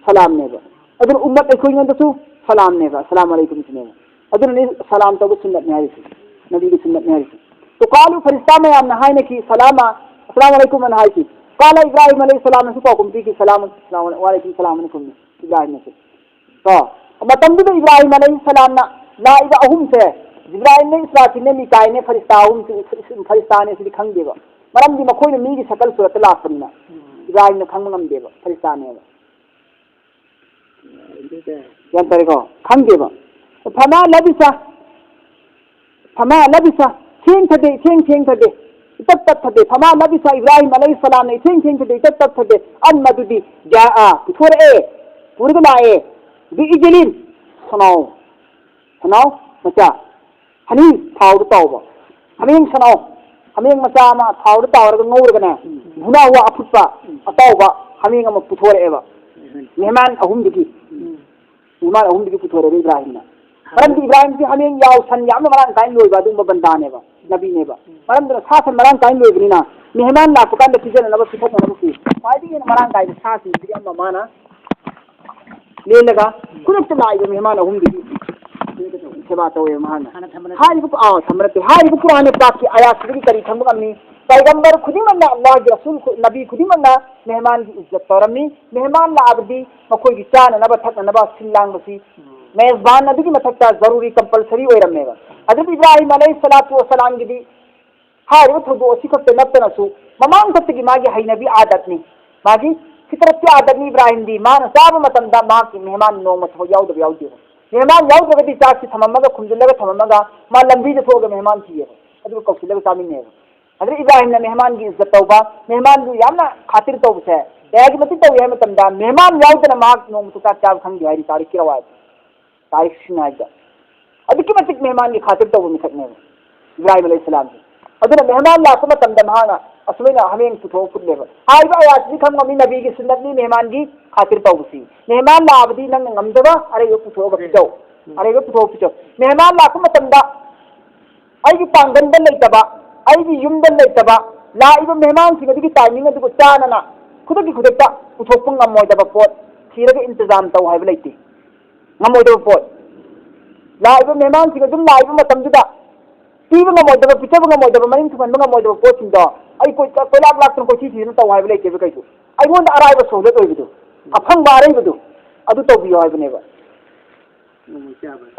ꯁꯂꯥꯝꯅꯦꯕ꯫ ꯑꯗꯨꯅ ꯎꯝꯃꯠ ꯑꯩꯈꯣꯏꯉꯣꯟꯗꯁꯨ ꯁꯂꯥꯝꯅꯦꯕ, "السلام عليكم" ꯁꯤꯅꯦꯕ꯫ ꯑꯗꯨꯅꯅꯤ ꯁꯂꯥꯝ ꯇꯧꯕ ꯁꯨꯟꯅꯠꯅꯤ ꯍꯥꯏꯔꯤꯁꯦ, ꯅꯕꯤꯒꯤ ꯁꯨꯟꯅꯠꯅꯤ ꯍꯥꯏꯔꯤꯁꯦ꯫ "وقالوا" ꯐꯔꯤꯁꯇꯥ ꯃꯌꯥꯝꯅ ꯍꯥꯏꯅꯈꯤ, "سلاما"꯫ "السلام عليكم" ꯑꯅ ꯍꯥꯏꯈꯤ꯫ "قال إبراهيم" ꯏꯕ꯭ꯔꯥꯍꯤꯝ ꯑꯂꯩꯍꯤꯁꯁꯥꯂꯥꯝꯅꯁꯨ ꯄꯥꯎꯈꯨꯝ ꯄꯤꯈꯤ, "سلام"꯫ "وعليكم السلام" ꯑꯅ ꯈꯨꯝꯃꯤ ꯏꯕ꯭ꯔꯥꯍꯤꯝꯅꯁꯨ꯫ ꯀꯣ? ꯃꯇꯝꯗꯨꯗ ꯏꯕ꯭ꯔꯥꯍꯤꯝ ꯑꯂꯩꯍꯤꯁꯁꯥꯂꯥꯝꯅ ꯂꯥꯛꯏꯕ ꯑꯍꯨꯝꯁꯦ, ꯖꯤꯕ꯭ꯔꯥꯏꯜꯅꯦ, ꯏꯁꯔꯥꯐꯤꯜꯅꯦ, ꯃꯤꯀꯥꯏꯜꯅꯦ, ꯐꯔꯤꯁꯇꯥ ꯑꯍꯨꯝꯁꯤ, ꯐꯔꯤꯁꯇꯥꯅꯦ ꯁꯤꯗꯤ ꯈꯪꯗꯦꯕ꯫ ꯃꯔꯝꯗꯤ ꯃꯈꯣꯏꯅ ꯃꯤꯒꯤ ꯁꯀꯜ ꯁꯨꯔꯠꯇ ꯂꯥꯛꯄꯅꯤꯅ ꯏꯕ꯭ꯔꯥꯍꯤꯝꯅ ꯈꯪꯕ ꯉꯝꯗꯦꯕ, ꯐꯔꯤꯁꯇꯥꯅꯦꯕ꯫ ꯒ꯭ꯌꯥꯟ ꯇꯥꯔꯦꯀꯣ? ꯈꯪꯗꯦꯕ꯫ "فما لبث", "فما لبث", ꯊꯦꯡꯊꯗꯦ, ꯏꯊꯦꯡ ꯊꯦꯡꯊꯗꯦ, ꯏꯇꯠ ꯇꯠꯊꯗꯦ꯫ "فما لبث" ꯏꯕ꯭ꯔꯥꯍꯤꯝ ꯑꯂꯩꯍꯤꯁꯁꯥꯂꯥꯝꯅ ꯏꯊꯦꯡ ꯊꯦꯡꯊꯗꯦ, ꯏꯇꯠ ꯇꯠꯊꯗꯦ꯫ "أن" ꯃꯗꯨꯗꯤ "جاء" ꯄꯨꯊꯣꯔꯛꯑꯦ, ꯄꯨꯔꯒ ꯂꯥꯛꯑꯦ, "بعجل" ꯁꯅꯥꯎ, ꯁꯅꯥꯎ ꯃꯆꯥ, ꯍꯅꯤ, ꯊꯥꯎꯗ ꯇꯥꯎꯕ ꯍꯥꯃꯦꯡ ꯁꯅꯥꯎ, ꯍꯥꯃꯦꯡ ꯃꯆꯥ ꯑꯃ ꯊꯥꯎꯗ ꯇꯥꯎꯔꯒ ꯉꯧꯔꯒꯅꯦ, ꯎꯝ꯫ ꯚꯨꯅꯥ ꯍꯨꯋꯥ ꯑꯐꯨꯠꯄ, ꯎꯝ꯫ ꯑꯇꯥꯎꯕ ꯍꯥꯃꯦꯡ ꯑꯃ ꯄꯨꯊꯣꯔꯛꯑꯦꯕ꯫ ꯎꯝ꯫ ꯃꯦꯍꯃꯥꯟ ꯑꯍꯨꯝꯗꯨꯒꯤ꯫ ꯎꯝ꯫ ꯃꯦꯍꯃꯥꯟ ꯑꯍꯨꯝꯗꯨꯒꯤ ꯄꯨꯊꯣꯔꯛꯑꯦꯕ ꯏꯕ꯭ꯔꯥꯍꯤꯝꯅ꯫ ꯃꯔꯝꯗꯤ ꯏꯕ꯭ꯔꯥꯍꯤꯝꯁꯤ ꯍꯥꯃꯦꯡ, ꯌꯥꯎ, ꯁꯟ ꯌꯥꯝꯅ ꯃꯔꯥꯡ ꯀꯥꯏꯅ ꯂꯣꯏꯕ ꯑꯗꯨꯒꯨꯝꯕ ꯕꯟꯗꯥꯅꯦꯕ, ꯅꯕꯤꯅꯦꯕ꯫ ꯃꯔꯝꯗꯨꯅ ꯁꯥ ꯁꯟ ꯃꯔꯥꯡ ꯀꯥꯏꯅ ꯂꯣꯏꯕꯅꯤꯅ ꯃꯦꯍꯃꯥꯟ ꯂꯥꯛꯄ ꯀꯥꯟꯗ ꯄꯤꯖꯅꯅꯕ, ꯄꯤꯊꯛꯅꯅꯕꯁꯤ ꯈ꯭ꯋꯥꯏꯗꯒꯤ ꯍꯦꯟꯅ ꯃꯔꯥꯡ ꯀꯥꯏꯕ ꯁꯥꯁꯤꯡꯁꯤꯗꯒꯤ ꯑꯃ ꯃꯥꯅ ꯂꯦꯜꯂꯒ ꯈꯨꯗꯛꯇ ꯂꯥꯛꯏꯕ ꯃꯦꯍꯃꯥꯟ ꯑꯍꯨꯝꯗꯨꯒꯤ ꯁꯦꯕꯥ ꯇꯧꯋꯦꯕ ꯃꯍꯥꯛꯅ꯫ ꯍꯥꯟꯅ ꯊꯝꯕ ꯅꯠꯇꯦ꯫ ꯍꯥꯏꯔꯤꯕ, ꯑꯥ, ꯊꯝꯕ ꯅꯠꯇꯦ꯫ ꯍꯥꯏꯔꯤꯕ ꯀꯨꯔꯥꯟ ꯄꯥꯛꯀꯤ ꯑꯥꯌꯥꯠꯁꯤꯗꯒꯤ ꯀꯔꯤ ꯈꯪꯕ ꯉꯝꯃꯤ? ꯄꯥꯏꯒꯝꯕꯔ ꯈꯨꯗꯤꯡꯃꯛꯅ, ꯑꯜꯂꯥꯍꯒꯤ ꯔꯁꯨꯜ ꯈꯨ-, ꯅꯕꯤ ꯈꯨꯗꯤꯡꯃꯛꯅ ꯃꯦꯍꯃꯥꯟꯒꯤ ꯏꯖꯠ ꯇꯧꯔꯝꯃꯤ꯫ ꯃꯦꯍꯃꯥꯟ ꯂꯥꯛꯑꯕꯗꯤ ꯃꯈꯣꯏꯒꯤ ꯆꯥꯅꯅꯕ ꯊꯛꯅꯅꯕ ꯁꯤꯜ ꯂꯥꯡꯕꯁꯤ ꯃꯦꯖꯕꯥꯟ ꯑꯗꯨꯒꯤ ꯃꯊꯛꯇ ꯖꯔꯨꯔꯤ, ꯀꯝꯄꯜꯁꯔꯤ ꯑꯣꯏꯔꯝꯃꯦꯕ꯫ ꯍꯖꯔꯠ ꯏꯕ꯭ꯔꯥꯍꯤꯝ ꯑꯂꯩꯍꯤ ꯁꯂꯥꯇꯨ ꯋꯁꯁꯂꯥꯝꯒꯤꯗꯤ ꯍꯥꯏꯔꯤꯕ ꯊꯧꯗꯣꯛ ꯑꯁꯤ ꯈꯛꯇ ꯅꯠꯇꯅꯁꯨ ꯃꯃꯥꯡꯊꯛꯇꯒꯤ ꯃꯥꯒꯤ ꯍꯩꯅꯕꯤ ꯑꯥꯗꯠꯅꯤ, ꯃꯥꯒꯤ ꯐꯤꯇꯔꯠꯀꯤ ꯑꯥꯗꯠꯅꯤ꯫ ꯏꯕ꯭ꯔꯥꯍꯤꯝꯗꯤ ꯃꯥꯅ ꯆꯥꯕ ꯃꯇꯝꯗ ꯃꯍꯥꯛꯀꯤ ꯃꯦꯍꯃꯥꯟ ꯅꯣꯡꯃ ꯊꯕꯛ ꯌꯥꯎꯗꯕ ꯌꯥꯎꯗꯦꯕ꯫ ꯃꯦꯍꯃꯥꯟ ꯌꯥꯎꯗ꯭ꯔꯒꯗꯤ ꯆꯥꯛꯁꯤ ꯊꯝꯃꯝꯃꯒ, ꯈꯨꯝꯖꯤꯜꯂꯒ ꯊꯝꯃꯝꯃꯒ ꯃꯥ ꯂꯝꯕꯤꯗ ꯊꯣꯛꯑꯒ ꯃꯦꯍꯃꯥꯟ ꯊꯤꯌꯦꯕ, ꯑꯗꯨꯒ ꯀꯧꯁꯤꯜꯂꯒ ꯆꯥꯃꯤꯟꯅꯩꯕ꯫ ꯍꯖꯔꯠ ꯏꯕ꯭ꯔꯥꯍꯤꯝꯅ ꯃꯦꯍꯃꯥꯟꯒꯤ ꯏꯖꯠ ꯇꯧꯕ, ꯃꯦꯍꯃꯥꯟꯕꯨ ꯌꯥꯝꯅ ꯈꯥꯇꯤꯔ ꯇꯧꯕꯁꯦ ꯀꯌꯥꯒꯤ ꯃꯇꯤꯛ ꯇꯧꯏ ꯍꯥꯏꯕ ꯃꯇꯝꯗ, ꯃꯦꯍꯃꯥꯟ ꯌꯥꯎꯗꯅ ꯃꯍꯥꯛ ꯅꯣꯡꯃꯇ ꯆꯥꯛ ꯆꯥꯕ ꯈꯪꯗꯦ ꯍꯥꯏꯔꯤ ꯇꯥꯔꯤꯛꯀꯤ ꯔꯋꯥꯌꯠ, ꯇꯥꯔꯤꯛ ꯁꯤꯡ ꯍꯥꯏꯕꯗ꯫ ꯑꯗꯨꯛꯀꯤ ꯃꯇꯤꯛ ꯃꯦꯍꯃꯥꯟꯒꯤ ꯈꯥꯇꯤꯔ ꯇꯧꯕ ꯃꯤꯁꯛꯅꯦꯕ ꯏꯕ꯭ꯔꯥꯍꯤꯝ ꯑꯂꯩꯍꯤ ꯁꯂꯥꯝꯁꯦ꯫ ꯑꯗꯨꯅ ꯃꯦꯍꯃꯥꯟ ꯂꯥꯛꯄ ꯃꯇꯝꯗ ꯃꯍꯥꯛꯅ ꯑꯁꯨꯃꯥꯏꯅ ꯍꯥꯃꯦꯡ ꯄꯨꯊꯣꯛꯑ ꯐꯨꯠꯂꯦꯕ꯫ ꯍꯥꯏꯔꯤꯕ ꯑꯌꯥꯠꯁꯤꯗꯤ ꯈꯪꯕ ꯉꯝꯃꯤ, ꯅꯕꯤꯒꯤ ꯁꯨꯟꯅꯠꯅꯤ ꯃꯦꯍꯃꯥꯟꯒꯤ ꯈꯥꯇꯤꯔ ꯇꯧꯕꯁꯤ꯫ ꯃꯦꯍꯃꯥꯟ ꯂꯥꯛꯑꯕꯗꯤ ꯅꯪꯅ ꯉꯝꯖꯕ ꯑꯔꯩꯕ ꯄꯨꯊꯣꯛꯑꯒ ꯄꯤꯖꯧ, ꯑꯔꯩꯕ ꯄꯨꯊꯣꯛꯑ ꯄꯤꯖꯧ꯫ ꯃꯦꯍꯃꯥꯟ ꯂꯥꯛꯄ ꯃꯇꯝꯗ ꯑꯩꯒꯤ ꯄꯥꯡꯒꯟꯗ ꯂꯩꯇꯕ, ꯑꯩꯒꯤ ꯌꯨꯝꯗ ꯂꯩꯇꯕ, ꯂꯥꯛꯏꯕ ꯃꯦꯍꯃꯥꯟꯁꯤꯡ ꯑꯗꯨꯒꯤ ꯇꯥꯏꯃꯤꯡ ꯑꯗꯨꯒ ꯆꯥꯅꯅ ꯈꯨꯗꯛꯀꯤ ꯈꯨꯗꯛꯇ ꯄꯨꯊꯣꯛꯄ ꯉꯝꯃꯣꯏꯗꯕ ꯄꯣꯠ ꯊꯤꯔꯒ ꯏꯟꯇꯖꯥꯝ ꯇꯧ ꯍꯥꯏꯕ ꯂꯩꯇꯦ꯫ ꯉꯝꯃꯣꯏꯗꯕ ꯄꯣꯠ, ꯂꯥꯛꯏꯕ ꯃꯦꯍꯃꯥꯟꯁꯤꯡ ꯑꯗꯨꯝ ꯂꯥꯛꯏꯕ ꯃꯇꯝꯗꯨꯗ ꯄꯤꯕ ꯉꯝꯃꯣꯏꯗꯕ, ꯄꯤꯖꯕ ꯉꯝꯃꯣꯏꯗꯕ, ꯃꯅꯤꯡ ꯊꯨꯡꯍꯟꯕ ꯉꯝꯃꯣꯏꯗꯕ ꯄꯣꯠꯁꯤꯡꯗꯣ ꯑꯩ ꯀꯣꯏ-, ꯀꯣꯏꯂꯥꯛ ꯂꯥꯛꯇꯅ ꯀꯣꯏꯊꯤ ꯊꯤꯗꯅ ꯇꯧ ꯍꯥꯏꯕ ꯂꯩꯇꯦꯕ ꯀꯩꯁꯨ꯫ ꯑꯩꯉꯣꯟꯗ ꯑꯔꯥꯏꯕ ꯁꯣꯍꯂꯠ ꯑꯣꯏꯕꯗꯣ, ꯑꯐꯪꯕ ꯑꯔꯩꯕꯗꯣ, ꯑꯗꯨ ꯇꯧꯕꯤꯌꯣ ꯍꯥꯏꯕꯅꯦꯕ꯫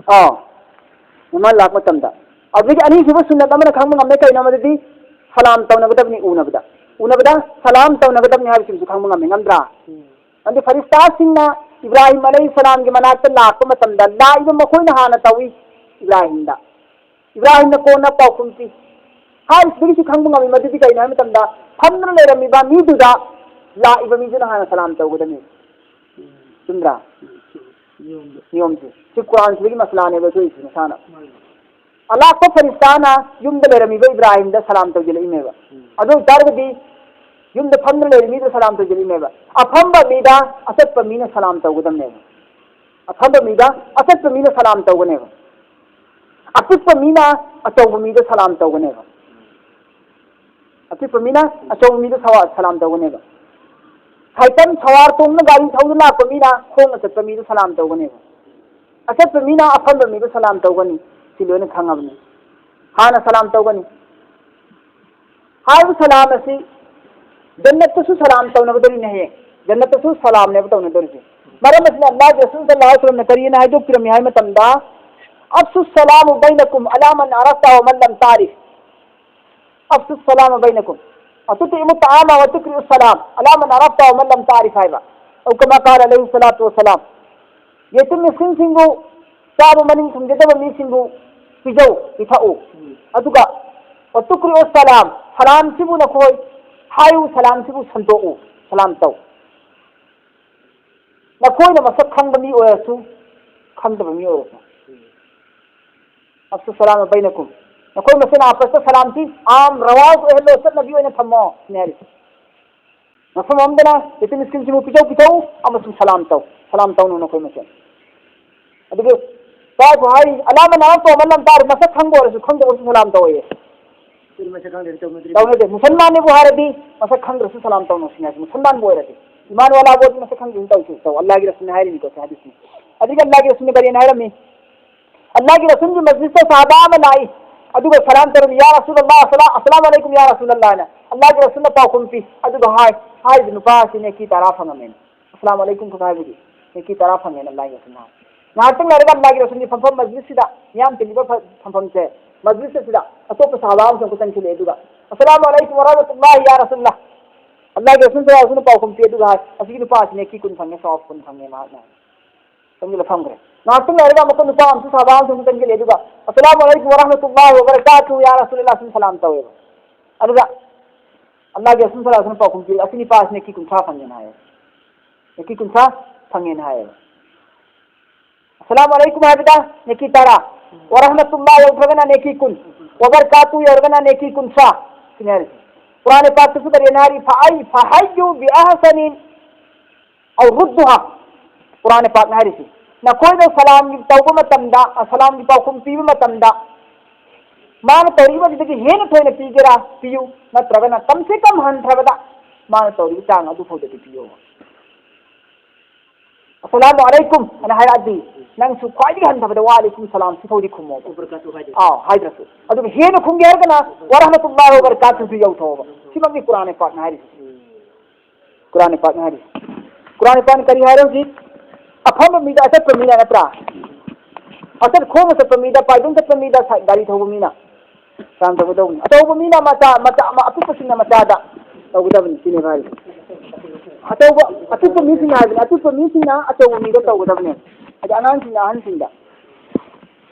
ꯑꯥ, ꯃꯦꯍꯃꯥꯟ ꯂꯥꯛꯄ ꯃꯇꯝꯗ꯫ ꯑꯗꯨꯗꯒꯤ ꯑꯅꯤꯁꯨꯕ ꯁꯨꯟꯅꯠ ꯑꯃꯅ ꯈꯪꯕ ꯉꯝꯃꯦ, ꯀꯩꯅꯣ? ꯃꯗꯨꯗꯤ ꯁꯂꯥꯝ ꯇꯧꯅꯒꯗꯕꯅꯤ ꯎꯅꯕꯗ꯫ ꯎꯅꯕꯗ ꯁꯂꯥꯝ ꯇꯧꯅꯒꯗꯕꯅꯤ ꯍꯥꯏꯕꯁꯤꯃꯁꯨ ꯈꯪꯕ ꯉꯝꯃꯤ, ꯉꯝꯗ꯭ꯔꯥ? ꯑꯗꯨ ꯐꯔꯤꯁꯇꯥꯁꯤꯡꯅ ꯏꯕ꯭ꯔꯥꯍꯤꯝ ꯑꯂꯩꯍꯤ ꯁꯂꯥꯝꯒꯤ ꯃꯅꯥꯛꯇ ꯂꯥꯛꯄ ꯃꯇꯝꯗ ꯂꯥꯛꯏꯕ ꯃꯈꯣꯏꯅ ꯍꯥꯟꯅ ꯇꯧꯏ ꯏꯕ꯭ꯔꯥꯍꯤꯝꯗ꯫ ꯏꯕ꯭ꯔꯥꯍꯤꯝꯅ ꯀꯣꯟꯅ ꯄꯥꯎꯈꯨꯝ ꯄꯤ꯫ ꯍꯥꯏꯔꯤꯁꯤꯗꯒꯤꯁꯨ ꯈꯪꯕ ꯉꯝꯃꯤ, ꯃꯗꯨꯗꯤ ꯀꯩꯅꯣ ꯍꯥꯏꯕ ꯃꯇꯝꯗ ꯐꯝꯗꯨꯅ ꯂꯩꯔꯝꯃꯤꯕ ꯃꯤꯗꯨꯗ ꯂꯥꯛꯏꯕ ꯃꯤꯗꯨꯅ ꯍꯥꯟꯅ ꯁꯂꯥꯝ ꯇꯧꯒꯗꯕꯅꯤ꯫ ꯆꯨꯝꯗ꯭ꯔꯥ? ꯅꯤꯌꯣꯝꯁꯦ꯫ ꯁꯤ ꯀꯨꯔꯥꯟꯁꯤꯗꯒꯤ ꯃꯁꯂꯥꯅꯦꯕ ꯊꯣꯛꯏꯁꯤ ꯃꯁꯥꯅ꯫ ꯑꯂꯥꯛꯄ ꯐꯔꯤꯁꯇꯥꯅ ꯌꯨꯝꯗ ꯂꯩꯔꯝꯃꯤꯕ ꯏꯕ꯭ꯔꯥꯍꯤꯝꯗ ꯁꯂꯥꯝ ꯇꯧꯁꯤꯜꯂꯛꯏꯅꯦꯕ꯫ ꯑꯗꯨ ꯑꯣꯏꯇꯥꯔꯒꯗꯤ ꯌꯨꯝꯗ ꯐꯝꯗꯨꯅ ꯂꯩꯔꯤꯕ ꯃꯤꯗ ꯁꯂꯥꯝ ꯇꯧꯁꯤꯜꯂꯛꯏꯅꯦꯕ꯫ ꯑꯐꯝꯕ ꯃꯤꯗ ꯑꯆꯠꯄ ꯃꯤꯅ ꯁꯂꯥꯝ ꯇꯧꯒꯗꯕꯅꯦꯕ꯫ ꯑꯐꯝꯕ ꯃꯤꯗ ꯑꯆꯠꯄ ꯃꯤꯅ ꯁꯂꯥꯝ ꯇꯧꯒꯅꯦꯕ꯫ ꯑꯄꯤꯛꯄ ꯃꯤꯅ ꯑꯆꯧꯕ ꯃꯤꯗ ꯁꯂꯥꯝ ꯇꯧꯒꯅꯦꯕ꯫ ꯑꯄꯤꯛꯄ ꯃꯤꯅ ꯑꯆꯧꯕ ꯃꯤꯗ ꯁꯋꯥ-, ꯁꯂꯥꯝ ꯇꯧꯒꯅꯦꯕ꯫ ꯁꯥꯏꯀꯜ ꯁꯋꯥꯔ ꯇꯣꯡꯅ ꯒꯥꯔꯤ ꯊꯧꯗꯨꯅ ꯂꯥꯛꯄ ꯃꯤꯅ ꯈꯣꯡꯅ ꯆꯠꯄ ꯃꯤꯗ ꯁꯂꯥꯝ ꯇꯧꯒꯅꯦꯕ꯫ ꯑꯆꯠꯄ ꯃꯤꯅ ꯑꯐꯝꯕ ꯃꯤꯗ ꯁꯂꯥꯝ ꯇꯧꯒꯅꯤ꯫ ꯁꯤ ꯂꯣꯏꯅ ꯈꯪꯉꯕꯅꯤ꯫ ꯍꯥꯟꯅ ꯁꯂꯥꯝ ꯇꯧꯒꯅꯤ꯫ ꯍꯥꯏꯔꯤꯕ ꯁꯂꯥꯝ ꯑꯁꯤ ꯖꯟꯅꯠꯇꯁꯨ ꯁꯂꯥꯝ ꯇꯧꯅꯒꯗꯧꯔꯤꯅꯦ ꯍꯌꯦꯡ꯫ ꯖꯟꯅꯠꯇꯁꯨ ꯁꯂꯥꯝꯅꯦꯕ ꯇꯧꯅꯗꯧꯔꯤꯁꯦ꯫ ꯃꯔꯝ ꯑꯁꯤꯅ ꯑꯜꯂꯥꯍꯒꯤ ꯔꯁꯨꯜ ꯁꯜꯂꯜꯂꯥꯍꯨ ꯑꯂꯩꯍꯤ ꯋꯁꯜꯂꯝꯅ ꯀꯔꯤꯅ ꯍꯥꯏꯗꯣꯛꯄꯤꯔꯝꯃꯤ ꯍꯥꯏꯕ ꯃꯇꯝꯗ, "أفشوا السلام بينكم على من عرفت ومن لم تعرف." "أفشوا السلام بينكم وأطعموا الطعام وأقرئوا السلام على من عرفت ومن لم تعرف" ꯍꯥꯏꯕ꯫ "أو كما قال عليه الصلاة والسلام." ꯌꯦꯇꯤꯝ ꯃꯤꯁꯀꯤꯟꯁꯤꯡꯕꯨ, ꯆꯥꯕ ꯃꯅꯤꯡ ꯊꯨꯡꯖꯗꯕ ꯃꯤꯁꯤꯡꯕꯨ ꯄꯤꯖꯧ, ꯄꯤꯊꯛꯎ꯫ ꯑꯗꯨꯒ "وأقرئوا السلام", ꯁꯂꯥꯝꯁꯤꯕꯨ ꯅꯈꯣꯏ ꯍꯥꯏꯌꯨ, ꯁꯂꯥꯝꯁꯤꯕꯨ ꯁꯟꯗꯣꯛꯎ, ꯁꯂꯥꯝ ꯇꯧ꯫ ꯅꯈꯣꯏꯅ ꯃꯁꯛ ꯈꯪꯕ ꯃꯤ ꯑꯣꯏꯔꯁꯨ, ꯈꯪꯗꯕ ꯃꯤ ꯑꯣꯏꯔꯁꯨ꯫ "أفشوا السلام بينكم." ꯅꯈꯣꯏ ꯃꯁꯦꯟ ꯑꯥꯄꯁꯇ ꯁꯂꯥꯝꯁꯤ ꯑꯥꯝ ꯔꯋꯥꯖ ꯑꯣꯏꯍꯜꯂꯣ, ꯆꯠꯅꯕꯤ ꯑꯣꯏꯅ ꯊꯝꯃꯣ ꯁꯤꯅꯤ ꯍꯥꯏꯔꯤꯁꯦ꯫ ꯃꯐꯝ ꯑꯃꯗꯅ ꯌꯦꯇꯤꯝ ꯃꯤꯁꯀꯤꯟꯁꯤꯕꯨ ꯄꯤꯖꯧ, ꯄꯤꯊꯛꯎ ꯑꯃꯁꯨꯡ ꯁꯂꯥꯝ ꯇꯧ, ꯁꯂꯥꯝ ꯇꯧꯅꯨ ꯅꯈꯣꯏ ꯃꯁꯦꯟ꯫ ꯑꯗꯨꯒ ꯇꯥꯏꯕꯨ ꯍꯥꯏꯔꯤ, "على من عرفت ومن لم تعرف", ꯃꯁꯛ ꯈꯪꯕ ꯑꯣꯏꯔꯁꯨ ꯈꯪꯗꯕ ꯑꯣꯏꯔꯁꯨ ꯁꯂꯥꯝ ꯇꯧꯑꯌꯦ꯫ ꯑꯗꯨꯗꯤ ꯃꯁꯛ ꯈꯪꯗ꯭ꯔꯗꯤ ꯇꯧꯅꯗ꯭ꯔꯤꯕ? ꯇꯧꯅꯗꯦ꯫ ꯃꯨꯁꯜꯃꯥꯟꯅꯦꯕꯨ ꯍꯥꯏꯔꯗꯤ ꯃꯁꯛ ꯈꯪꯗ꯭ꯔꯁꯨ ꯁꯂꯥꯝ ꯇꯧꯅꯨ ꯁꯤꯅꯤ ꯍꯥꯏꯁꯦ꯫ ꯃꯨꯁꯜꯃꯥꯟꯕꯨ ꯑꯣꯏꯔꯗꯤ, ꯏꯃꯥꯟ ꯋꯥꯂꯥꯕꯨ ꯑꯣꯏꯔꯗꯤ ꯃꯁꯛ ꯈꯪꯗ꯭ꯔꯁꯨ ꯇꯧꯁꯤ, ꯇꯧ꯫ ꯑꯜꯂꯥꯍꯒꯤ ꯔꯁꯨꯜꯅ ꯍꯥꯏꯔꯤꯅꯤꯀꯣ ꯁꯤ ꯍꯗꯤꯁꯅꯤ꯫ ꯑꯗꯨꯒ ꯑꯜꯂꯥꯍꯒꯤ ꯔꯁꯨꯜꯅ ꯀꯔꯤꯅ ꯍꯥꯏꯔꯝꯃꯤ? ꯑꯜꯂꯥꯍꯒꯤ ꯔꯁꯨꯜꯒꯤ ꯃꯁꯖꯤꯗꯇ ꯁꯍꯥꯕꯥ ꯑꯃ ꯂꯥꯛꯏ, ꯑꯗꯨꯒ ꯁꯂꯥꯝ ꯇꯧꯔꯝꯃꯤ, "يا رسول الله، السلام، السلام عليكم يا رسول الله" ꯍꯥꯏꯅ꯫ ꯑꯜꯂꯥꯍꯒꯤ ꯔꯁꯨꯜꯅ ꯄꯥꯎꯈꯨꯝ ꯄꯤ, ꯑꯗꯨꯒ ꯍꯥꯏ, ꯍꯥꯏꯔꯤꯕ ꯅꯨꯄꯥ ꯑꯁꯤ ꯅꯦꯀꯤ ꯇꯔꯥ ꯐꯪꯉꯝꯃꯦꯅ꯫ "ꯑꯁꯂꯥꯃꯨ ꯑꯂꯥꯏꯀꯨꯝ" ꯈꯛ ꯍꯥꯏꯕꯒꯤ ꯅꯦꯀꯤ ꯇꯔꯥ ꯐꯪꯉꯦꯅ ꯑꯜꯂꯥꯍꯒꯤ ꯔꯁꯨꯜꯅ ꯍꯥꯏ꯫ ꯉꯥꯏꯍꯥꯛꯇꯪ ꯂꯩꯔꯒ ꯑꯜꯂꯥꯍꯒꯤ ꯔꯁꯨꯜꯒꯤ ꯐꯝꯐꯝ ꯃꯁꯖꯤꯗꯁꯤꯗ, ꯃꯤꯌꯥꯝ ꯇꯤꯜꯂꯤꯕ ꯐ-, ꯐꯝꯐꯝꯁꯦ, ꯃꯁꯖꯤꯗꯁꯤꯗ ꯑꯇꯣꯞꯄ ꯁꯍꯥꯕꯥ ꯑꯃꯁꯨ ꯑꯃꯨꯛꯀ ꯆꯪꯁꯤꯜꯂꯛꯑꯦ, ꯑꯗꯨꯒ "السلام عليكم ورحمة الله يا رسول الله" ꯑꯜꯂꯥꯍꯒꯤ ꯔꯁꯨꯜ ꯁꯜꯂꯜꯂꯥꯍꯨ ꯑꯂꯥꯏꯍꯤ ꯋꯥꯁꯜꯂꯝꯅ ꯄꯥꯎꯈꯨꯝ ꯄꯤ, ꯑꯗꯨꯒ ꯍꯥꯏ, "ꯑꯁꯤꯒꯤ ꯅꯨꯄꯥ ꯑꯁꯤ ꯅꯦꯀꯤ ꯀꯨꯟ ꯐꯪꯉꯦ, ꯁꯋꯥꯕ ꯀꯨꯟ ꯐꯪꯉꯦ" ꯃꯍꯥꯛꯅ ꯍꯥꯏ꯫ ꯆꯪꯁꯤꯜꯂ ꯐꯝꯈ꯭ꯔꯦ꯫ ꯉꯥꯏꯍꯥꯛꯇꯪ ꯂꯩꯔꯒ ꯑꯃꯨꯛꯀ ꯅꯨꯄꯥ ꯑꯃꯁꯨ ꯁꯍꯥꯕꯥ ꯑꯃꯁꯨ ꯑꯃꯨꯛ ꯆꯪꯁꯤꯜꯂꯛꯑꯦ, ꯑꯗꯨꯒ "السلام عليكم ورحمة الله وبركاته يا رسول الله" ꯁꯨꯝ ꯁꯂꯥꯝ ꯇꯧꯋꯦꯕ꯫ ꯑꯗꯨꯗ ꯑꯜꯂꯥꯍꯒꯤ ꯔꯁꯨꯜ ꯁꯜꯂꯜꯂꯥꯍꯨ ꯑꯂꯥꯏꯍꯤ ꯋꯥꯁꯜꯂꯝꯅ ꯄꯥꯎꯈꯨꯝ ꯄꯤꯔꯦ, "ꯑꯁꯤ ꯅꯨꯄꯥ ꯑꯁꯤ ꯅꯦꯀꯤ ꯀꯨꯟꯊ꯭ꯔꯥ ꯐꯪꯉꯦꯅ" ꯍꯥꯏꯌꯦ꯫ ꯅꯦꯀꯤ ꯀꯨꯟꯊ꯭ꯔꯥ ꯐꯪꯉꯦꯅ ꯍꯥꯏꯌꯦꯕ꯫ "السلام عليكم" ꯍꯥꯏꯕꯗ ꯅꯦꯀꯤ ꯇꯔꯥ, "ورحمة الله" ꯌꯧꯈ꯭ꯔꯒꯅ ꯅꯦꯀꯤ ꯀꯨꯟ, "وبركاته" ꯌꯧꯔꯒꯅ ꯅꯦꯀꯤ ꯀꯨꯟꯊ꯭ꯔꯥ꯫ ꯁꯤꯅꯤ ꯍꯥꯏꯔꯤꯁꯦ꯫ ꯀꯨꯔꯥꯟ ꯄꯥꯛꯇꯁꯨ ꯀꯔꯤꯅ ꯍꯥꯏꯔꯤ? "فأي، فحيوا بأحسن أو ردوها" ꯀꯨꯔꯥꯟ ꯄꯥꯛꯅ ꯍꯥꯏꯔꯤꯁꯤ꯫ ꯅꯈꯣꯏꯅ ꯁꯂꯥꯝꯒꯤ ꯇꯧꯕ ꯃꯇꯝꯗ, ꯑ, ꯁꯂꯥꯝꯒꯤ ꯄꯥꯎꯈꯨꯝ ꯄꯤꯕ ꯃꯇꯝꯗ ꯃꯥꯅ ꯇꯧꯔꯤꯕꯗꯨꯗꯒꯤ ꯍꯦꯟꯅ ꯊꯣꯏꯅ ꯄꯤꯒꯦꯔꯥ? ꯄꯤꯌꯨ꯫ ꯅꯠꯇ꯭ꯔꯒꯅ ꯀꯝ ꯁꯦ ꯀꯝ ꯍꯟꯊ꯭ꯔꯕꯗ ꯃꯥꯅ ꯇꯧꯔꯤꯕ ꯆꯥꯡ ꯑꯗꯨ ꯐꯥꯎꯗꯗꯤ ꯄꯤꯌꯨ꯫ "ꯑꯁꯂꯥꯃꯨ ꯑꯂꯩꯀꯨꯝ" ꯑꯅ ꯍꯥꯏꯔꯛꯑꯗꯤ ꯅꯪꯁꯨ ꯈ꯭ꯋꯥꯏꯗꯒꯤ ꯍꯟꯊꯕꯗ "ꯋꯥ ꯑꯂꯩꯀꯨꯝ ꯁꯂꯥꯝ" ꯁꯤꯐꯥꯎꯗꯤ ꯈꯨꯝꯃꯣꯕ꯫ ꯋꯕꯔꯀꯥꯇꯨꯍꯨ ꯍꯥꯏꯗ꯭ꯔꯁꯨ꯫ ꯑꯥꯎ, ꯍꯥꯏꯗ꯭ꯔꯁꯨ꯫ ꯑꯗꯨꯒ ꯍꯦꯟꯅ ꯈꯨꯝꯒꯦ ꯍꯥꯏꯔꯒꯅ "ꯋꯔꯍꯃꯇꯨꯜꯂꯥꯍꯤ ꯋꯕꯔꯀꯥꯇꯨꯍꯨ" ꯌꯧꯊꯣꯛꯑꯣꯕ꯫ ꯁꯤꯃꯛꯅꯤ ꯀꯨꯔꯥꯟ ꯄꯥꯛꯅ ꯍꯥꯏꯔꯤꯁꯦ꯫ ꯎꯝ꯫ ꯀꯨꯔꯥꯟ ꯄꯥꯛꯅ ꯍꯥꯏꯔꯤ꯫ ꯀꯨꯔꯥꯟ ꯄꯥꯛꯅ ꯀꯔꯤ ꯍꯥꯏꯔꯦ ꯍꯧꯖꯤꯛ? ꯑꯐꯝꯕ ꯃꯤꯗ ꯑꯆꯠꯄ ꯃꯤꯅ ꯅꯠꯇ꯭ꯔꯥ? ꯑꯆꯠ ꯈꯣꯡꯅ ꯆꯠꯄ ꯃꯤꯗ, ꯄꯥꯏꯗꯨꯡ ꯆꯠꯄ ꯃꯤꯗ, ꯁꯥ-, ꯒꯥꯔꯤ ꯊꯧꯕ ꯃꯤꯅ ꯁꯂꯥꯝ ꯇꯧꯒꯗꯧꯕꯅꯤ꯫ ꯑꯆꯧꯕ ꯃꯤꯅ ꯃꯆꯥ, ꯃꯆꯥ, ꯑꯃ ꯑꯄꯤꯛꯄꯁꯤꯡꯅ ꯃꯆꯥꯗ ꯇꯧꯒꯗꯕꯅꯤ꯫ ꯁꯤꯅꯦꯕ ꯍꯥꯏꯔꯤꯁꯦ꯫ ꯑꯆꯧꯕ, ꯑꯄꯤꯛꯄ ꯃꯤꯁꯤꯡꯅ ꯍꯥꯏꯕꯅꯤ꯫ ꯑꯄꯤꯛꯄ ꯃꯤꯁꯤꯡꯅ ꯑꯆꯧꯕ ꯃꯤꯗ ꯇꯧꯒꯗꯕꯅꯤ꯫ ꯍꯥꯏꯗꯤ ꯑꯉꯥꯡꯁꯤꯡꯅ ꯑꯍꯟꯁꯤꯡꯗ꯫